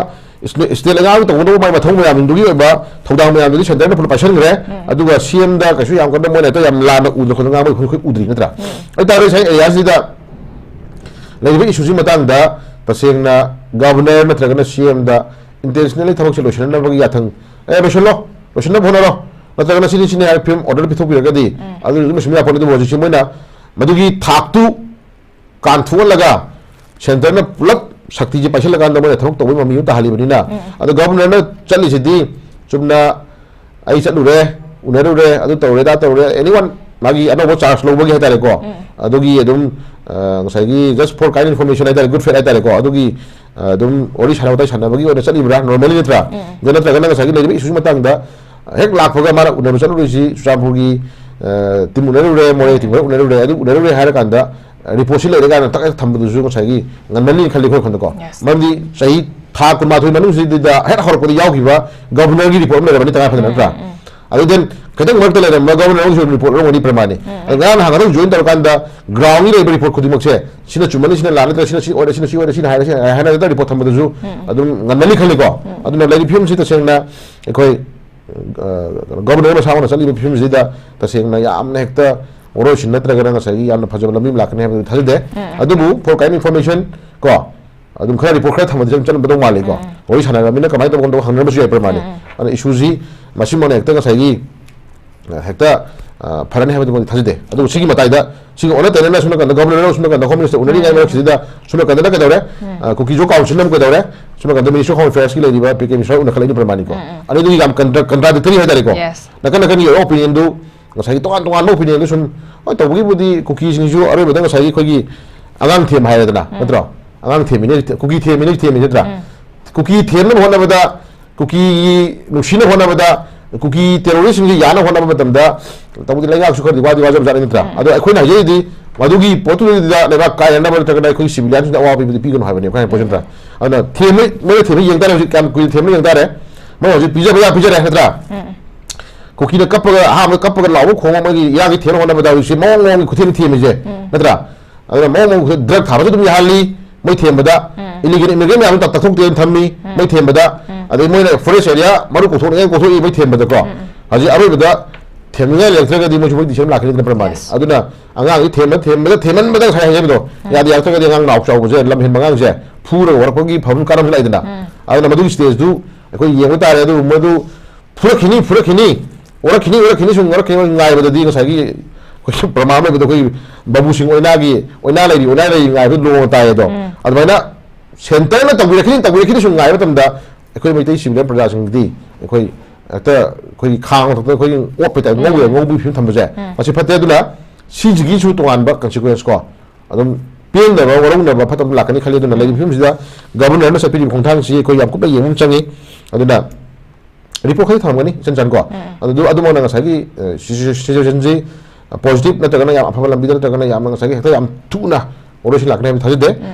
ꯁ꯭ꯇꯦꯠ ꯂꯩꯉꯥꯛ ꯑꯃꯒꯤ ꯇꯧꯒꯗꯧꯕ ꯃꯥꯏ ꯃꯊꯧ ꯃꯌꯥꯝꯗꯨꯒꯤ ꯑꯣꯏꯕ ꯊꯧꯗꯥꯡ ꯃꯌꯥꯝꯗꯨꯗꯤ ꯁꯦꯟꯇꯔꯅ ꯄꯨꯂꯞ ꯄꯥꯏꯁꯟꯈ꯭ꯔꯦ꯫ ꯑꯗꯨꯒ ꯁꯤ ꯑꯦꯝꯗ ꯀꯩꯁꯨ ꯌꯥꯝ ꯀꯟꯅ ꯃꯣꯏꯅ ꯍꯦꯛꯇ ꯌꯥꯝ ꯂꯥꯟꯅ ꯎꯗꯅ ꯈꯣꯠꯇꯅ ꯉꯥꯡꯕ ꯑꯩꯈꯣꯏ ꯑꯩꯈꯣꯏ ꯎꯗ꯭ꯔꯤ ꯅꯠꯇ꯭ꯔꯥ? ꯑꯗꯨ ꯇꯥꯔꯗꯤ ꯉꯁꯥꯏ ꯑꯦꯔꯤꯌꯥꯁꯤꯗ ꯂꯩꯔꯤꯕ ꯏꯁꯨꯁꯤ ꯃꯇꯥꯡꯗ ꯇꯁꯦꯡꯅ ꯒꯕꯔꯅꯔ ꯅꯠꯇ꯭ꯔꯒꯅ ꯁꯤ ꯑꯦꯝꯗ ꯏꯟꯇꯦꯟꯁꯅꯦꯜꯂꯤ ꯊꯕꯛꯁꯦ ꯂꯣꯏꯁꯤꯟꯅꯕꯒꯤ ꯌꯥꯊꯪ, "ꯑꯦ, ꯂꯣꯏꯁꯤꯜꯂꯣ, ꯂꯣꯏꯁꯤꯟꯅꯕ ꯍꯣꯠꯅꯔꯣ, ꯅꯠꯇ꯭ꯔꯒꯅ ꯁꯤꯅꯤ ꯁꯤꯅꯤ" ꯍꯥꯏꯕ ꯐꯤꯕꯝ ꯑꯣꯔꯗꯔ ꯄꯤꯊꯣꯛꯄꯤꯔꯒꯗꯤ ꯑꯗꯨ ꯑꯗꯨꯝ ꯂꯣꯏꯁꯤꯟꯕ ꯌꯥꯄꯣꯠꯅꯤ꯫ ꯑꯗꯨꯕꯨ ꯍꯧꯖꯤꯛꯁꯤ ꯃꯣꯏꯅ ꯃꯗꯨꯒꯤ ꯊꯥꯛꯇꯨ ꯀꯥꯟꯊꯣꯛꯍꯜꯂꯒ ꯁꯦꯟꯇꯔꯅ ꯄꯨꯂꯞ ꯁꯛꯇꯤꯁꯦ ꯄꯥꯏꯁꯤꯜꯂꯀꯥꯟꯗ ꯃꯣꯏꯅ ꯊꯕꯛ ꯇꯧꯕꯒꯤ ꯃꯃꯤ ꯑꯃ ꯇꯥꯍꯜꯂꯤꯕꯅꯤꯅ, ꯑꯗꯣ ꯒꯕꯔꯅꯔꯅ ꯆꯠꯂꯤꯁꯤꯗꯤ ꯆꯨꯝꯅ "ꯑꯩ ꯆꯠꯂꯨꯔꯦ, ꯎꯅꯔꯨꯔꯦ, ꯑꯗꯨ ꯇꯧꯔꯦ, ꯑꯗꯥ ꯇꯧꯔꯦ", ꯑꯦꯅꯤ ꯋꯥꯟ ꯃꯥꯒꯤ ꯑꯅꯧꯕ ꯆꯥꯔꯖ ꯂꯧꯕꯒꯤ ꯍꯥꯏꯇꯥꯔꯦꯀꯣ, ꯑꯗꯨꯒꯤ ꯑꯗꯨꯝ, ꯑ, ꯉꯁꯥꯏꯒꯤ just for kind information ꯍꯥꯏꯇꯥꯔꯦ, ꯒꯨꯗ ꯐꯦꯠ ꯍꯥꯏꯇꯥꯔꯦꯀꯣ, ꯑꯗꯨꯒꯤ, ꯑ, ꯑꯗꯨꯝ ꯋꯥꯔꯤ ꯁꯥꯟꯅꯕ ꯋꯥꯇꯥꯏ ꯁꯥꯟꯅꯕꯒꯤ ꯑꯣꯏꯅ ꯆꯠꯂꯤꯕ꯭ꯔꯥ ꯅꯣꯔꯃꯦꯜꯂꯤ ꯅꯠꯇ꯭ꯔꯥ? ꯑꯗꯨ ꯅꯠꯇ꯭ꯔꯒꯅ ꯉꯁꯥꯏꯒꯤ ꯂꯩꯔꯤꯕ ꯏꯁꯨꯒꯤ ꯃꯇꯥꯡꯗ ꯍꯦꯛ ꯂꯥꯛꯄꯒ ꯃꯥꯅ ꯎꯅꯕ ꯆꯠꯂꯨꯔꯤꯁꯤ ꯆꯨꯔꯆꯥꯟꯄꯨꯔꯒꯤ, ꯑ, ꯇꯤꯝ ꯎꯅꯔꯨꯔꯦ, ꯃꯣꯔꯦ ꯇꯤꯝ ꯈꯔ ꯎꯅꯔꯨꯔꯦ, ꯑꯗꯨ ꯎꯅꯔꯨꯔꯦ ꯍꯥꯏꯔ ꯀꯥꯟꯗ ꯔꯤꯄꯣꯔꯠꯁꯤ ꯂꯩꯔꯀꯥꯟꯗ ꯇꯛ ꯍꯦꯛ ꯊꯝꯕꯗꯨꯁꯨ ꯉꯁꯥꯏꯒꯤ ꯉꯟꯃꯜꯂꯤ ꯈꯜꯂꯤ ꯑꯩꯈꯣꯏ ꯋꯥꯈꯜꯗꯀꯣ꯫ Yes. ꯃꯔꯝꯗꯤ ꯆꯍꯤ ꯊꯥ ꯀꯨꯟꯃꯥꯊꯣꯏ ꯃꯅꯨꯡꯁꯤꯗ ꯍꯦꯛ ꯍꯧꯔꯛꯄꯗ ꯌꯥꯎꯈꯤꯕ ꯒꯕꯔꯅꯔꯒꯤ ꯔꯤꯄꯣꯔꯠ ꯑꯃ ꯂꯩꯔꯕꯅꯤ ꯇꯉꯥꯏ ꯐꯗꯅ ꯅꯠꯇ꯭ꯔꯥ? ꯑꯗꯨ then ꯈꯤꯇꯪ ꯃꯔꯛꯇ ꯂꯩꯔꯝꯕ ꯒꯕꯔꯅꯔ ꯑꯃꯁꯨ ꯔꯤꯄꯣꯔꯠ ꯂꯧꯔꯝꯒꯅꯤ ꯄ꯭ꯔꯃꯥꯅꯤ꯫ ꯑꯗꯣ ꯉꯔꯥꯡ ꯅꯍꯥꯟ ꯈꯛꯇꯪ ꯖꯣꯏꯟ ꯇꯧꯔꯀꯥꯟꯗ ꯒ꯭ꯔꯥꯎꯟꯒꯤ ꯂꯩꯕ ꯔꯤꯄꯣꯔꯠ ꯈꯨꯗꯤꯡꯃꯛꯁꯦ ꯁꯤꯅ ꯆꯨꯝꯃꯅꯤ, ꯁꯤꯅ ꯂꯥꯜꯂꯗ꯭ꯔꯥ, ꯁꯤꯅ ꯁꯤ ꯑꯣꯏꯔꯦ, ꯁꯤꯅ ꯁꯤ ꯑꯣꯏꯔꯦ, ꯁꯤꯅ ꯍꯥꯏꯔꯦ, ꯁꯤꯅ ꯍꯥꯏꯔꯦ ꯍꯥꯏꯅ ꯔꯤꯄꯣꯔꯠ ꯊꯝꯕꯗꯨꯁꯨ ꯑꯗꯨꯝ ꯉꯟꯃꯜꯂꯤ ꯈꯜꯂꯤꯀꯣ꯫ ꯑꯗꯨꯅ ꯂꯩꯔꯤꯕ ꯐꯤꯕꯝꯁꯤ ꯇꯁꯦꯡꯅ ꯑꯩꯈꯣꯏ, ꯑ, ꯒꯕꯔꯅꯔ ꯃꯁꯥꯃꯛꯅ ꯆꯠꯂꯤꯕ ꯐꯤꯕꯝꯁꯤꯗ ꯇꯁꯦꯡꯅ ꯌꯥꯝꯅ ꯍꯦꯛꯇ ꯋꯥꯔꯣꯏꯁꯤꯟ ꯅꯠꯇ꯭ꯔꯒꯅ ꯉꯁꯥꯏꯒꯤ ꯌꯥꯝꯅ ꯐꯖꯕ ꯂꯝꯕꯤ ꯑꯃ ꯂꯥꯛꯀꯅꯤ ꯍꯥꯏꯕꯗꯨ ꯊꯥꯖꯗꯦ꯫ ꯑꯗꯨꯕꯨ for kind information ꯀꯣ, ꯑꯗꯨꯝ ꯈꯔ ꯔꯤꯄꯣꯔꯠ ꯈꯔ ꯊꯝꯕꯗꯤ ꯑꯗꯨꯝ ꯆꯠꯂꯝꯒꯗꯧ ꯃꯥꯜꯂꯤꯀꯣ꯫ ꯋꯥꯔꯤ ꯁꯥꯟꯅꯔꯕꯅꯤꯅ ꯀꯃꯥꯏꯅ ꯇꯧꯕ ꯀꯝꯗꯧꯕ ꯍꯪꯅꯔꯝꯕꯁꯨ ꯌꯥꯏ ꯄ꯭ꯔꯃꯥꯅꯤ꯫ ꯑꯗꯨꯅ ꯏꯁꯨꯁꯤ ꯃꯁꯤꯃꯛꯅ ꯍꯦꯛꯇ ꯉꯁꯥꯏꯒꯤ, ꯑ, ꯍꯦꯛꯇ, ꯑ, ꯐꯔꯅꯤ ꯍꯥꯏꯕꯗꯨꯃꯗꯤ ꯊꯥꯖꯗꯦ꯫ ꯑꯗꯨꯕꯨ ꯁꯤꯒꯤ ꯃꯇꯥꯏꯗ ꯁꯤꯒ ꯑꯣꯟꯅ ꯇꯩꯅꯅ ꯁꯣꯝ ꯅꯥꯀꯟꯗ ꯒꯕꯔꯅꯔ ꯁꯣꯝ ꯅꯥꯀꯟꯗ ꯍꯣꯝ ꯃꯤꯅꯤꯁꯇꯔ ꯎꯅꯔꯤꯉꯩ ꯃꯔꯛꯁꯤꯗ ꯁꯣꯝ ꯅꯥꯀꯟꯗꯅ ꯀꯩꯗꯧꯔꯦ? ꯑ, ꯀꯨꯀꯤꯖꯣ ꯀꯥꯎꯟꯁꯤꯜ ꯑꯃ ꯀꯩꯗꯧꯔꯦ? ꯁꯣꯝ ꯅꯥꯀꯟꯗ ꯃꯤꯅꯤꯁꯇꯔ ꯑꯣꯐ ꯍꯣꯝ ꯑꯦꯐꯤꯌꯔꯁꯀꯤ ꯂꯩꯔꯤꯕ ꯄꯤ ꯀꯦ ꯃꯤꯁ꯭ꯔꯥ ꯎꯅꯈꯠꯂꯛꯏꯅꯤ ꯄ꯭ꯔꯃꯥꯅꯤꯀꯣ꯫ ꯑꯅꯤꯗꯨꯒꯤ ꯌꯥꯝ ꯀꯟꯇ꯭ꯔꯥ-, ꯀꯟꯇ꯭ꯔꯥꯗꯤꯛꯇꯔꯤ ꯍꯥꯏꯇꯥꯔꯦꯀꯣ꯫ Yes. ꯅꯥꯀꯟ ꯅꯥꯀꯟꯒꯤ ꯑꯣꯏꯕ ꯑꯣꯄꯤꯅꯤꯌꯟꯗꯨ ꯉꯁꯥꯏꯒꯤ ꯇꯣꯉꯥꯟ ꯇꯣꯉꯥꯟꯕ ꯑꯣꯄꯤꯅꯤꯌꯟꯗꯨ ꯁꯨꯝ, ꯍꯣꯏ, ꯇꯧꯕꯒꯤꯕꯨꯗꯤ ꯀꯨꯀꯤꯁꯤꯡꯁꯨ ꯑꯔꯣꯏꯕꯗ ꯉꯁꯥꯏꯒꯤ ꯑꯩꯈꯣꯏꯒꯤ ꯑꯉꯥꯡ ꯊꯦꯝ ꯍꯥꯏꯔꯦꯗꯅ, ꯅꯠꯇ꯭ꯔꯣ? ꯑꯉꯥꯡ ꯊꯦꯝꯃꯤꯅꯦ, ꯀꯨꯀꯤ ꯊꯦꯝꯃꯤꯅꯦ, ꯊꯦꯝꯃꯤ ꯅꯠꯇ꯭ꯔꯥ? ꯀꯨꯀꯤ ꯊꯦꯝꯅꯕ ꯍꯣꯠꯅꯕꯗ, ꯀꯨꯀꯤꯒꯤ ꯅꯨꯡꯁꯤꯅꯕ ꯍꯣꯠꯅꯕꯗ, ꯀꯨꯀꯤ ꯇꯦꯔꯣꯔꯤꯁꯁꯤꯡꯁꯤ ꯌꯥꯅꯕ ꯍꯣꯠꯅꯕ ꯃꯇꯝꯗ ꯇꯧꯕꯗꯤ ꯂꯩꯉꯥꯛꯁꯨ ꯈꯔꯗꯤ ꯋꯥꯗꯤ ꯋꯥꯖꯕꯖꯥꯠꯅꯤ ꯅꯠꯇ꯭ꯔꯥ? ꯑꯗꯣ ꯑꯩꯈꯣꯏꯅ ꯍꯥꯏꯖꯔꯤꯗꯤ ꯃꯗꯨꯒꯤ ꯄꯣꯠꯇꯨꯗ ꯂꯩꯕꯥꯛ ꯀꯥꯏꯔꯅꯕ ꯅꯠꯇ꯭ꯔꯒꯅ ꯑꯩꯈꯣꯏꯒꯤ ꯁꯤꯚꯤꯂꯤꯌꯟꯁꯤꯡꯗ ꯑꯋꯥꯕ ꯄꯤꯕꯗꯤ ꯄꯤꯒꯅꯨ ꯍꯥꯏꯕꯅꯦꯕ, ꯈꯪꯉꯦ ꯄꯣꯠꯁꯤ ꯅꯠꯇ꯭ꯔꯥ? ꯑꯗꯨꯅ ꯊꯦꯝꯃꯦ, ꯃꯣꯏꯅ ꯊꯦꯝꯃꯦ ꯌꯦꯡ ꯇꯥꯔꯦ, ꯍꯧꯖꯤꯛ ꯀꯌꯥꯝ ꯀꯨꯏꯅ ꯊꯦꯝꯃꯦ ꯌꯦꯡ ꯇꯥꯔꯦ꯫ ꯃꯣꯏ ꯍꯧꯖꯤꯛ ꯄꯤꯖꯕ ꯌꯥ ꯄꯤꯖꯔꯦ ꯅꯠꯇ꯭ꯔꯥ? ꯀꯨꯀꯤꯅ ꯀꯞꯄꯒ, ꯑꯍꯥꯟꯕꯗ ꯀꯞꯄꯒ ꯂꯥꯎꯕ ꯈꯣꯡꯕ, ꯃꯣꯏꯒꯤ ꯏꯔꯥꯡꯒꯤ ꯊꯦꯝꯅ ꯍꯣꯠꯅꯕꯗ ꯍꯧꯖꯤꯛꯁꯦ ꯃꯑꯣꯡ ꯃꯑꯣꯡꯒꯤ ꯈꯨꯊꯦꯝ ꯊꯦꯝꯃꯤꯁꯦ, ꯅꯠꯇ꯭ꯔꯥ? ꯑꯗꯨꯅ ꯃꯑꯣꯡ ꯃꯑꯣꯡ ꯗ꯭ꯔꯒ ꯊꯥꯕꯁꯨ ꯑꯗꯨꯝ ꯌꯥꯍꯜꯂꯤ, ꯃꯣꯏ ꯊꯦꯝꯕꯗ꯫ ꯏꯂꯤꯒꯦꯜ ꯏꯃꯤꯒ꯭ꯔꯦꯟ ꯃꯌꯥꯝꯗꯣ ꯇꯥꯛ-, ꯇꯥꯛꯊꯣꯛꯇꯦꯅ ꯊꯝꯃꯤ, ꯃꯣꯏ ꯊꯦꯝꯕꯗ꯫ ꯑꯗꯩ ꯃꯣꯏꯅ ꯐꯣꯔꯦꯁ ꯑꯦꯔꯤꯌꯥ ꯃꯔꯨ ꯀꯣꯛꯊꯣꯛꯅꯤꯡꯉꯥꯏ ꯀꯣꯛꯊꯣꯛꯏ, ꯃꯣꯏ ꯊꯦꯝꯕꯗꯀꯣ꯫ ꯍꯧꯖꯤꯛ ꯑꯔꯣꯏꯕꯗ ꯊꯦꯝꯅꯤꯡꯉꯥꯏ ꯂꯩꯔꯛꯇ꯭ꯔꯒꯗꯤ ꯃꯣꯏꯁꯨ ꯃꯣꯏ ꯗꯤꯁꯤꯖꯟ ꯂꯥꯛꯈꯤꯅꯤꯗꯅ ꯄ꯭ꯔꯃꯥꯅꯤ꯫ Yes. ꯑꯗꯨꯅ ꯑꯉꯥꯡꯁꯤ ꯊꯦꯝꯕ, ꯊꯦꯝꯕꯗ, ꯊꯦꯝꯃꯟꯕꯗ ꯉꯁꯥꯏ ꯍꯥꯏꯖꯕꯗꯣ, ꯌꯥꯗ ꯌꯥꯔꯛꯇ꯭ꯔꯒꯗꯤ ꯑꯉꯥꯡ ꯅꯥꯎ ꯆꯥꯎꯕꯁꯦ, ꯂꯝ ꯍꯦꯟꯕ ꯑꯉꯥꯡꯁꯦ ꯐꯨꯔꯒ ꯋꯥꯔꯛꯄꯒꯤ ꯐꯕ ꯀꯥꯟ ꯑꯃꯁꯨ ꯂꯥꯛꯏꯗꯅ꯫ ꯑꯗꯨꯅ ꯃꯗꯨꯒꯤ ꯁ꯭ꯇꯦꯖꯇꯨ ꯑꯩꯈꯣꯏ ꯌꯦꯡꯕ ꯇꯥꯔꯦ꯫ ꯑꯗꯨ ꯃꯗꯨ ꯐꯨꯔꯛꯈꯤꯅꯤ, ꯐꯨꯔꯛꯈꯤꯅꯤ, ꯑꯣꯔꯛꯈꯤꯅꯤ, ꯑꯣꯔꯛꯈꯤꯅꯤ, ꯁꯨꯝ ꯑꯣꯔꯛꯈꯤꯅꯤ ꯉꯥꯏꯕꯗꯗꯤ ꯉꯁꯥꯏꯒꯤ ꯑꯩꯈꯣꯏ ꯄ꯭ꯔꯃꯥꯟ ꯑꯣꯏꯕꯗ ꯑꯩꯈꯣꯏ ꯕꯥꯕꯨꯁꯤꯡ ꯑꯣꯏꯅꯥꯒꯤ, ꯑꯣꯏꯅꯥ ꯂꯩꯔꯤ, ꯑꯣꯏꯅꯥ ꯂꯩꯔꯤ ꯉꯥꯏꯕꯗ ꯂꯣꯡ ꯇꯥꯏ ꯑꯗꯣ꯫ ꯑꯗꯨꯃꯥꯏꯅ ꯁꯦꯟꯇꯔꯅ ꯇꯧꯕꯤꯔꯛꯈꯤꯅꯤ, ꯇꯧꯕꯤꯔꯛꯈꯤꯅꯤ ꯁꯨꯝ ꯉꯥꯏꯕ ꯃꯇꯝꯗ ꯑꯩꯈꯣꯏ ꯃꯩꯇꯩ ꯁꯤꯕꯤꯂꯤꯌꯟ ꯄ꯭ꯔꯖꯥꯁꯤꯡꯗꯤ ꯑꯩꯈꯣꯏ ꯍꯦꯛꯇ ꯑꯩꯈꯣꯏꯒꯤ ꯈꯥꯡ ꯃꯊꯛꯇ ꯑꯩꯈꯣꯏꯒꯤ ꯑꯣꯠꯄ ꯇꯥꯏꯞ ꯉꯧꯕ ꯌꯥꯏ, ꯉꯧꯕꯒꯤ ꯐꯤꯕꯝ ꯊꯝꯕꯁꯦ ꯃꯁꯤ ꯐꯠꯇꯦ꯫ ꯑꯗꯨꯅ ꯁꯤꯁꯤꯒꯤꯁꯨ ꯇꯣꯉꯥꯟꯕ ꯀꯟꯁꯤꯀ꯭ꯋꯦꯟꯁ ꯀꯣ, ꯑꯗꯨꯝ ꯄꯦꯟꯗꯕ, ꯋꯥꯔꯧꯅꯕ ꯐꯠꯇꯕ ꯂꯥꯛꯀꯅꯤ ꯈꯜꯂꯤ꯫ ꯑꯗꯨꯅ ꯂꯩꯔꯤꯕ ꯐꯤꯕꯝꯁꯤꯗ ꯒꯕꯔꯅꯔꯅ ꯆꯠꯄꯤꯔꯤꯕ ꯈꯣꯡꯊꯥꯡꯁꯤ ꯑꯩꯈꯣꯏ ꯌꯥꯝ ꯀꯨꯞꯅ ꯌꯦꯡꯕ ꯑꯃ ꯆꯪꯉꯤ꯫ ꯑꯗꯨꯅ ꯔꯤꯄꯣꯔꯠ ꯈꯔꯗꯤ ꯊꯝꯒꯅꯤ ꯏꯆꯟ ꯆꯟ ꯀꯣ꯫ ꯑꯗꯨ ꯑꯗꯨꯃꯛꯅ ꯉꯁꯥꯏꯒꯤ, ꯑ, ꯁꯤ-, ꯁꯤ-, ꯁꯤꯆꯨꯋꯦꯁꯟꯁꯤ, ꯑ, ꯄꯣꯖꯤꯇꯤꯚ ꯅꯠꯇ꯭ꯔꯒꯅ ꯌꯥꯝ ꯑꯐꯕ ꯂꯝꯕꯤꯗ ꯅꯠꯇ꯭ꯔꯒꯅ ꯌꯥꯝꯅ ꯉꯁꯥꯏꯒꯤ ꯍꯦꯛꯇ ꯌꯥꯝ ꯊꯨꯅ ꯋꯥꯔꯣꯏꯁꯤꯟ ꯂꯥꯛꯀꯅꯤ ꯍꯥꯏꯕ ꯊꯥꯖꯗꯦ꯫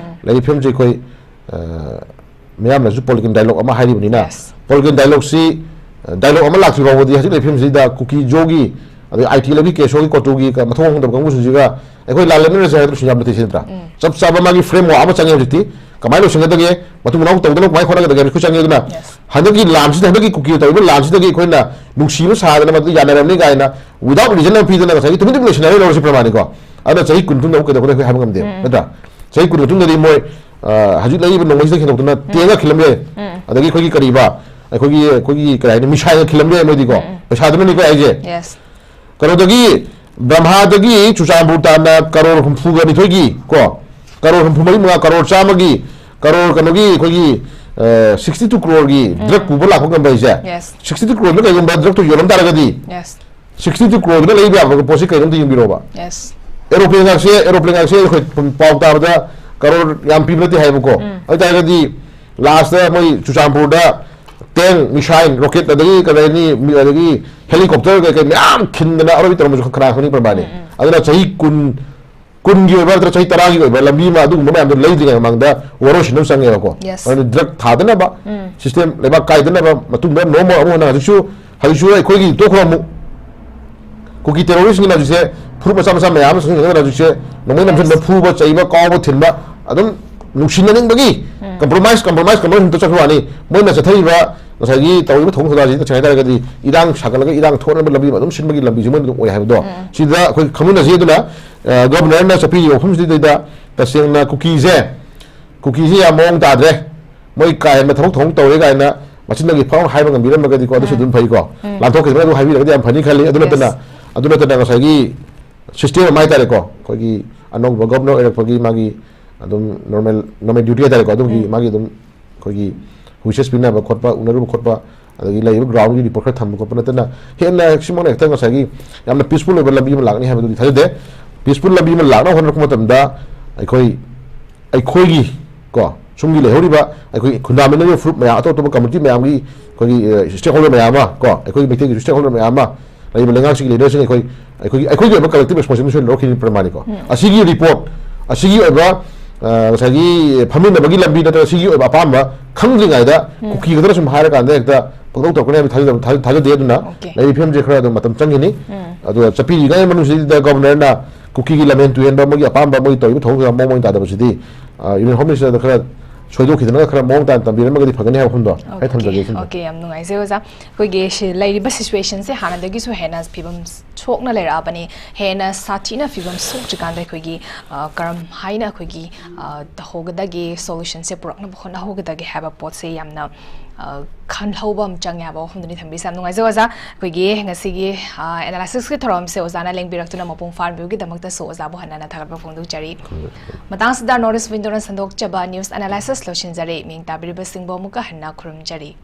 ꯂꯩꯔꯤꯕ ꯐꯤꯕꯝꯁꯤ ꯑꯩꯈꯣꯏ, ꯑ, ꯃꯤꯌꯥꯝꯅꯁꯨ ꯄꯣꯂꯤꯇꯤꯀꯦꯜ ꯗꯥꯏꯂꯣꯒ ꯑꯃ ꯍꯥꯏꯔꯤꯕꯅꯤꯅ, Yes. ꯄꯣꯂꯤꯇꯤꯀꯦꯜ ꯗꯥꯏꯂꯣꯒꯁꯤ, ꯑ, ꯗꯥꯏꯂꯣꯒ ꯑꯃ ꯂꯥꯛꯇ꯭ꯔꯤ ꯐꯥꯎꯕꯗꯤ ꯍꯧꯖꯤꯛ ꯂꯩꯔꯤꯕ ꯐꯤꯕꯝꯁꯤꯗ ꯀꯨꯀꯤ ꯖꯣꯒꯤ, ꯑꯗꯩ ꯑꯥꯏ ꯇꯤ ꯂꯧꯒꯤ ꯀꯦꯁꯣꯒꯤ ꯀꯣꯇꯨꯒꯤ ꯀ-, ꯃꯊꯧ ꯈꯪꯗꯕ ꯀꯥꯡꯕꯨꯁꯤꯡꯁꯤꯒ ꯑꯩꯈꯣꯏ ꯂꯥꯜꯂꯦꯞꯅꯔꯁꯦ ꯍꯥꯏꯕꯗꯨꯁꯨ ꯌꯥꯝ ꯅꯠꯇꯦ ꯁꯤꯗ꯭ꯔꯥ? ꯆꯞ ꯆꯥꯕ ꯃꯥꯒꯤ ꯐ꯭ꯔꯦꯝꯋꯥꯔꯛ ꯑꯃ ꯆꯪꯉꯦ ꯍꯧꯖꯤꯛꯇꯤ꯫ ꯀꯃꯥꯏꯅ ꯂꯣꯏꯁꯤꯟꯒꯗꯒꯦ? ꯃꯇꯨꯡ ꯃꯅꯥꯎ ꯇꯧꯗꯅꯕ ꯀꯃꯥꯏꯅ ꯍꯣꯠꯅꯒꯗꯒꯦ ꯍꯥꯏꯕꯁꯨ ꯆꯪꯉꯦ꯫ ꯑꯗꯨꯅ Yes. ꯍꯟꯗꯛꯀꯤ ꯂꯥꯟꯁꯤꯗ, ꯍꯟꯗꯛꯀꯤ ꯀꯨꯀꯤꯅ ꯇꯧꯔꯤꯕ ꯂꯥꯟꯁꯤꯗꯒꯤ ꯑꯩꯈꯣꯏꯅ ꯅꯨꯡꯁꯤꯕ ꯁꯥꯗꯅ ꯃꯗꯨ ꯌꯥꯅꯔꯝꯅꯤ ꯀꯥꯏꯅ without reason ꯑꯃ ꯄꯤꯗꯅ ꯉꯁꯥꯏꯒꯤ ꯇꯨꯃꯤꯟ ꯇꯨꯃꯤꯟ ꯂꯣꯏꯁꯤꯟꯅꯔ ꯂꯧꯔꯁꯤ ꯄ꯭ꯔꯃꯥꯅꯤꯀꯣ꯫ ꯑꯗꯨꯅ ꯆꯍꯤ ꯀꯨꯟ ꯃꯇꯨꯡꯗ ꯑꯃꯨꯛ ꯀꯩꯗꯧꯒꯅꯤ ꯑꯩꯈꯣꯏ ꯍꯥꯏꯕ ꯉꯝꯗꯦ, ꯅꯠꯇ꯭ꯔꯥ? ꯆꯍꯤ ꯀꯨꯟ ꯃꯇꯨꯡꯗꯗꯤ ꯃꯣꯏ, ꯑ, ꯍꯧꯖꯤꯛ ꯂꯩꯔꯤꯕ ꯅꯣꯡꯃꯩꯁꯤꯗ ꯍꯦꯟꯗꯣꯛꯇꯅ ꯇꯦꯡꯒ ꯈꯤꯜꯂꯝꯕ ꯌꯥꯏ꯫ ꯑꯗꯒꯤ ꯑꯩꯈꯣꯏꯒꯤ ꯀꯔꯤꯕ, ꯑꯩꯈꯣꯏꯒꯤ, ꯑꯩꯈꯣꯏꯒꯤ ꯀꯔꯤ ꯍꯥꯏꯅꯤ, ꯃꯤꯁꯥꯏꯜꯒ ꯈꯤꯜꯂꯝꯕ ꯌꯥꯏ ꯃꯣꯏꯗꯤꯀꯣ꯫ ꯄꯩꯁꯥꯗꯨꯅꯅꯤꯀꯣ ꯑꯩꯁꯦ꯫ Yes. ꯀꯩꯅꯣꯗꯒꯤ, ꯕ꯭ꯔꯍꯃꯥꯗꯒꯤ ꯆꯨꯔꯆꯥꯟꯄꯨꯔ ꯇꯥꯟꯅ ꯀꯔꯣꯔ ꯍꯨꯝꯐꯨꯒ ꯅꯤꯊꯣꯏꯒꯤ ꯀꯣ, ꯀꯔꯣꯔ ꯍꯨꯝꯐꯨ ꯃꯔꯤ ꯃꯉꯥ, ꯀꯔꯣꯔ ꯆꯥꯝꯃꯒꯤ, ꯀꯔꯣꯔ ꯀꯩꯅꯣꯒꯤ ꯑꯩꯈꯣꯏꯒꯤ, ꯑ, sixty two crore ꯒꯤ ꯗ꯭ꯔꯒ ꯄꯨꯕ ꯂꯥꯛꯄ ꯉꯝꯕ ꯍꯥꯏꯁꯦ꯫ Yes. Sixty two crore ꯗ ꯀꯩꯒꯨꯝꯕ ꯗ꯭ꯔꯒꯇꯨ ꯌꯣꯜꯂꯝ ꯇꯥꯔꯒꯗꯤ, Yes. sixty two crore ꯗꯨꯅ ꯂꯩꯕ ꯌꯥꯕ ꯄꯣꯠꯁꯤ ꯀꯩꯅꯣꯝꯇ ꯌꯦꯡꯕꯤꯔꯣꯕ꯫ Yes. ꯑꯦꯔꯣꯄ꯭ꯂꯦꯟ ꯉꯥꯛꯁꯦ, ꯑꯦꯔꯣꯄ꯭ꯂꯦꯟ ꯉꯥꯛꯁꯦ ꯑꯩꯈꯣꯏ ꯄꯥꯎ ꯇꯥꯕꯗ ꯀꯔꯣꯔ ꯌꯥꯝ ꯄꯤꯕ ꯅꯠꯇꯦ ꯍꯥꯏꯕꯀꯣ꯫ ꯑꯗꯨ ꯇꯥꯔꯒꯗꯤ ꯂꯥꯁꯇ ꯃꯣꯏ ꯆꯨꯔꯆꯥꯟꯄꯨꯔꯗ ꯇꯦꯡ, ꯃꯤꯁꯥꯏꯜ, ꯔꯣꯀꯦꯠ, ꯑꯗꯒꯤ ꯀꯔꯤ ꯍꯥꯏꯅꯤ, ꯃꯤ-, ꯑꯗꯒꯤ ꯍꯦꯂꯤꯀꯣꯞꯇꯔ ꯀꯩ ꯀꯩ ꯃꯌꯥꯝ ꯈꯤꯟꯗꯅ ꯑꯔꯣꯏꯕꯤ ꯇꯧꯔꯝꯕꯁꯨ ꯀꯅꯥ ꯈꯪꯅꯤ ꯄ꯭ꯔꯃꯥꯅꯤ꯫ ꯑꯗꯨꯅ ꯆꯍꯤ ꯀꯨꯟ, ꯀꯨꯟꯒꯤ ꯑꯣꯏꯕ ꯅꯠꯇ꯭ꯔꯒ ꯆꯍꯤ ꯇꯔꯥꯒꯤ ꯑꯣꯏꯕ ꯂꯝꯕꯤ ꯑꯃ ꯑꯗꯨꯒꯨꯝꯕ ꯃꯌꯥꯝꯗꯣ ꯂꯩꯗ꯭ꯔꯤꯉꯩ ꯃꯃꯥꯡꯗ ꯋꯥꯔꯣꯏꯁꯤꯟ ꯑꯃ ꯆꯪꯉꯦꯕꯀꯣ꯫ Yes. ꯑꯗꯨꯅ ꯗ꯭ꯔꯒ ꯊꯥꯗꯅꯕ, ꯁꯤꯁꯇꯦꯝ ꯂꯩꯕꯥꯛ ꯀꯥꯏꯗꯅꯕ, ꯃꯇꯨꯡꯗ ꯅꯣꯔꯃꯦꯜ ꯑꯃꯨꯛ ꯍꯟꯅ ꯍꯧꯖꯤꯛꯁꯨ ꯍꯧꯖꯤꯛꯁꯨ ꯑꯩꯈꯣꯏꯒꯤ ꯇꯣꯛꯈ꯭ꯔꯣ ꯑꯃꯨꯛ, ꯀꯨꯀꯤ ꯇꯦꯔꯣꯔꯤꯁꯁꯤꯡꯅ ꯍꯧꯖꯤꯛꯁꯦ ꯐꯨꯔꯨꯞ ꯃꯆꯥ ꯃꯆꯥ ꯃꯌꯥꯝ ꯑꯃ ꯁꯣꯛꯆꯤꯟꯈꯤꯗꯅ ꯍꯧꯖꯤꯛꯁꯦ ꯅꯣꯡꯃꯩ ꯅꯝꯁꯤꯟꯕ, ꯐꯨꯕ, ꯆꯩꯕ, ꯀꯥꯎꯕ, ꯊꯤꯟꯕ, ꯑꯗꯨꯝ ꯅꯨꯡꯁꯤꯅꯅꯤꯡꯕꯒꯤ ꯀꯝꯄ꯭ꯔꯣꯃꯥꯏꯁ, ꯀꯝꯄ꯭ꯔꯣꯃꯥꯏꯁ, ꯀꯝꯄ꯭ꯔꯣꯃꯥꯏꯁ ꯑꯝꯇ ꯆꯠꯈ꯭ꯔ ꯋꯥꯅꯤ꯫ ꯃꯣꯏꯅ ꯆꯠꯊꯔꯤꯕ ꯉꯁꯥꯏꯒꯤ ꯇꯧꯔꯤꯕ ꯊꯧꯑꯣꯡ ꯊꯧꯗꯥꯁꯤ ꯇꯁꯦꯡꯅ ꯍꯥꯏꯇꯥꯔꯒꯗꯤ ꯏꯔꯥꯡ ꯁꯥꯒꯠꯂꯒ ꯏꯔꯥꯡ ꯊꯣꯛꯅꯕ ꯂꯝꯕꯤ ꯑꯃ ꯑꯗꯨꯝ ꯁꯤꯟꯕꯒꯤ ꯂꯝꯕꯤꯁꯤ ꯃꯣꯏꯅ ꯑꯗꯨꯝ ꯑꯣꯏ ꯍꯥꯏꯕꯗꯣ ꯁꯤꯗ ꯑꯩꯈꯣꯏ ꯈꯪꯃꯤꯟꯅꯁꯤ꯫ ꯑꯗꯨꯅ ꯒꯕꯔꯅꯔꯅ ꯆꯠꯄꯤꯔꯤꯕ ꯃꯐꯝꯁꯤꯗꯩꯗ ꯇꯁꯦꯡꯅ ꯀꯨꯀꯤꯁꯦ, ꯀꯨꯀꯤꯁꯦ ꯌꯥꯝ ꯃꯑꯣꯡ ꯇꯥꯗ꯭ꯔꯦ, ꯃꯣꯏ ꯀꯥ ꯍꯦꯟꯕ ꯊꯕꯛ ꯊꯧꯑꯣꯡ ꯇꯧꯔꯦ ꯀꯥꯏꯅ ꯃꯆꯤꯟꯗꯒꯤ ꯐꯥꯎ ꯍꯥꯏꯕ ꯉꯝꯕꯤꯔꯝꯃꯒꯗꯤꯀꯣ ꯑꯗꯨꯁꯨ ꯑꯗꯨꯝ ꯐꯩꯀꯣ꯫ ꯂꯥꯟꯊꯣꯛꯈꯤꯗꯅ ꯑꯗꯨ ꯍꯥꯏꯕꯤꯔꯒꯗꯤ ꯌꯥꯝ ꯐꯅꯤ ꯈꯜꯂꯤ꯫ ꯑꯗꯨ ꯅꯠꯇꯅ, ꯑꯗꯨ ꯅꯠꯇꯅ ꯉꯁꯥꯏꯒꯤ ꯁꯤꯁꯇꯦꯝ ꯑꯃ ꯍꯥꯏꯇꯥꯔꯦꯀꯣ, ꯑꯩꯈꯣꯏꯒꯤ ꯑꯅꯧꯕ ꯒꯕꯔꯅꯔ ꯑꯣꯏꯔꯛꯄꯒꯤ ꯃꯥꯒꯤ ꯑꯗꯨꯝ ꯅꯣꯔꯃꯦꯜ, ꯅꯣꯔꯃꯦꯜ ꯗ꯭ꯌꯨꯇꯤ ꯍꯥꯏꯇꯥꯔꯦꯀꯣ, ꯑꯗꯨꯒꯤ ꯃꯥꯒꯤ ꯑꯗꯨꯝ ꯑꯩꯈꯣꯏꯒꯤ ꯋꯤꯁꯦꯁ ꯄꯤꯅꯕ ꯈꯣꯠꯄ, ꯎꯅꯔꯨꯕ ꯈꯣꯠꯄ, ꯑꯗꯒꯤ ꯂꯩꯔꯤꯕ ꯒ꯭ꯔꯥꯎꯟꯒꯤ ꯔꯤꯄꯣꯔꯠ ꯈꯔ ꯊꯝꯕ ꯈꯣꯠꯄ ꯅꯠꯇꯅ ꯍꯦꯟꯅ ꯁꯤꯃꯛꯅ ꯍꯦꯛꯇ ꯉꯁꯥꯏꯒꯤ ꯌꯥꯝꯅ ꯄꯤꯁꯐꯨꯜ ꯑꯣꯏꯕ ꯂꯝꯕꯤ ꯑꯃ ꯂꯥꯛꯅꯤ ꯍꯥꯏꯕꯗꯨꯗꯤ ꯊꯥꯖꯗꯦ꯫ ꯄꯤꯁꯐꯨꯜ ꯂꯝꯕꯤ ꯑꯃ ꯂꯥꯛꯅꯕ ꯍꯣꯠꯅꯔꯛꯄ ꯃꯇꯝꯗ ꯑꯩꯈꯣꯏ, ꯑꯩꯈꯣꯏꯒꯤ ꯀꯣ ꯁꯨꯝꯒꯤ ꯂꯩꯍꯧꯔꯤꯕ ꯑꯩꯈꯣꯏ ꯈꯨꯟꯗꯥꯃꯤꯟꯅꯔꯤꯕ ꯐꯨꯔꯨꯞ ꯃꯌꯥꯝ, ꯑꯇꯣꯞ ꯑꯇꯣꯞꯄ ꯀꯝꯃꯨꯅꯤꯇꯤ ꯃꯌꯥꯝꯒꯤ ꯑꯩꯈꯣꯏꯒꯤ ꯁ꯭ꯇꯦꯛ ꯍꯣꯜꯗꯔ ꯃꯌꯥꯝ ꯑꯃ ꯀꯣ, ꯑꯩꯈꯣꯏꯒꯤ ꯃꯩꯇꯩꯒꯤ ꯁ꯭ꯇꯦꯛ ꯍꯣꯜꯗꯔ ꯃꯌꯥꯝ ꯑꯃ, ꯂꯩꯔꯤꯕ ꯂꯩꯉꯥꯛꯁꯤꯒꯤ ꯂꯤꯗꯔꯁꯤꯡ ꯑꯩꯈꯣꯏ, ꯑꯩꯈꯣꯏꯒꯤ, ꯑꯩꯈꯣꯏꯒꯤ ꯑꯣꯏꯕ ꯀꯂꯦꯛꯇꯤꯚ ꯔꯦꯁꯄꯣꯟꯁꯤꯕꯤꯂꯤꯇꯤ ꯂꯧꯔꯛꯈꯤꯕ ꯄ꯭ꯔꯃꯥꯅꯤꯀꯣ꯫ ꯑꯁꯤꯒꯤ ꯔꯤꯄꯣꯔꯠ, ꯑꯁꯤꯒꯤ ꯑꯣꯏꯕ ꯑ, ꯉꯁꯥꯏꯒꯤ ꯐꯝꯃꯤꯟꯅꯕꯒꯤ ꯂꯝꯕꯤ ꯅꯠꯇ꯭ꯔꯒ ꯁꯤꯒꯤ ꯑꯣꯏꯕ ꯑꯄꯥꯝꯕ ꯈꯪꯗ꯭ꯔꯤꯉꯩꯗ ꯀꯨꯀꯤ ꯈꯛꯇꯅ ꯁꯨꯝ ꯍꯥꯏꯔꯀꯥꯟꯗ ꯍꯦꯛꯇ ꯄꯪꯇꯧ ꯇꯧꯔꯛꯀꯅꯤ ꯍꯥꯏꯕ ꯊꯥꯖꯗꯕ-, ꯊꯥꯖ-, ꯊꯥꯖꯗꯦ꯫ ꯑꯗꯨꯅ ꯂꯩꯔꯤꯕ ꯐꯤꯕꯝꯁꯦ ꯈꯔ ꯑꯗꯨꯝ ꯃꯇꯝ ꯆꯪꯈꯤꯅꯤ꯫ ꯑꯗꯨꯒ ꯆꯠꯄꯤꯔꯤꯉꯩ ꯃꯅꯨꯡꯁꯤꯗ ꯒꯕꯔꯅꯔꯅ ꯀꯨꯀꯤꯒꯤ ꯂꯝꯍꯦꯟ ꯇꯨꯍꯦꯟꯕ, ꯃꯣꯏꯒꯤ ꯑꯄꯥꯝꯕ, ꯃꯣꯏꯒꯤ ꯇꯧꯔꯤꯕ ꯊꯧꯑꯣꯡꯗꯨꯗ ꯃꯑꯣꯡ ꯃꯔꯤꯟ ꯇꯥꯗꯕꯁꯤꯗꯤ, ꯑ, ꯌꯨꯅꯤꯌꯟ ꯍꯣꯝ ꯃꯤꯅꯤꯁꯇꯔꯗ ꯈꯔ ꯁꯣꯏꯗꯣꯛꯈꯤꯗꯅ ꯈꯔ ꯃꯑꯣꯡ ꯇꯥꯅ ꯇꯝꯕꯤꯔꯝꯃꯒꯗꯤ ꯐꯒꯅꯤ ꯍꯥꯏꯕ ꯋꯥꯐꯝꯗꯣ ꯑꯩ ꯊꯝꯖꯒꯦ꯫ ꯁꯤꯃꯗꯤ ꯑꯣꯀꯦ, ꯌꯥꯝ ꯅꯨꯡꯉꯥꯏꯖꯩ ꯑꯣꯖꯥ꯫ ꯑꯩꯈꯣꯏꯒꯤ ꯁꯤ ꯂꯩꯔꯤꯕ ꯁꯤꯆꯨꯋꯦꯁꯟꯁꯦ ꯍꯥꯟꯅꯗꯒꯤꯁꯨ ꯍꯦꯟꯅ ꯐꯤꯕꯝ ꯁꯣꯛꯅ ꯂꯩꯔꯛꯑꯕꯅꯤ꯫ ꯍꯦꯟꯅ ꯁꯥꯊꯤꯅ ꯐꯤꯕꯝ ꯁꯣꯛꯇ꯭ꯔꯤꯀꯥꯟꯗ ꯑꯩꯈꯣꯏꯒꯤ, ꯑ, ꯀꯔꯝ ꯍꯥꯏꯅ ꯑꯩꯈꯣꯏꯒꯤ, ꯑ, ꯇꯧꯍꯧꯒꯗꯒꯦ, ꯁꯣꯂꯨꯁꯟꯁꯦ ꯄꯨꯔꯛꯅꯕ ꯍꯣꯠꯅꯍꯧꯒꯗꯒꯦ ꯍꯥꯏꯕ ꯄꯣꯠꯁꯦ ꯌꯥꯝꯅ, ꯑ, ꯈꯟꯍꯧꯕ ꯑꯃ ꯆꯪꯉꯦ ꯍꯥꯏꯕ ꯋꯥꯐꯝꯗꯨꯅꯤ ꯊꯝꯕꯤꯔꯤꯁꯦ꯫ ꯌꯥꯝ ꯅꯨꯡꯉꯥꯏꯖꯩ ꯑꯣꯖꯥ꯫ ꯑꯩꯈꯣꯏꯒꯤ ꯉꯁꯤꯒꯤ, ꯑ, ꯑꯦꯅꯥꯂꯥꯏꯁꯤꯁꯀꯤ ꯊꯧꯔꯝꯁꯦ ꯑꯣꯖꯥꯅ ꯂꯦꯡꯕꯤꯔꯛꯇꯨꯅ ꯃꯄꯨꯡ ꯐꯥꯍꯟꯕꯤꯕꯒꯤꯗꯃꯛꯇꯁꯨ ꯑꯣꯖꯥꯕꯨ ꯍꯟꯅ ꯍꯟꯅ ꯊꯥꯒꯠꯄ ꯐꯣꯡꯗꯣꯛꯆꯔꯤ꯫ ꯃꯇꯥꯡꯁꯤꯗ ꯅꯣꯔꯠ ꯏꯁ ꯋꯤꯟꯗꯣꯅ ꯁꯟꯗꯣꯛꯆꯕ ꯅ꯭ꯌꯨꯁ ꯑꯦꯅꯥꯂꯥꯏꯁꯤꯁ ꯂꯣꯏꯁꯤꯟꯖꯔꯦ꯫ ꯃꯤꯡ ꯇꯥꯕꯤꯔꯤꯕꯁꯤꯡꯕꯨ ꯑꯃꯨꯛꯀ ꯍꯟꯅ ꯈꯨꯔꯨꯝꯖꯔꯤ꯫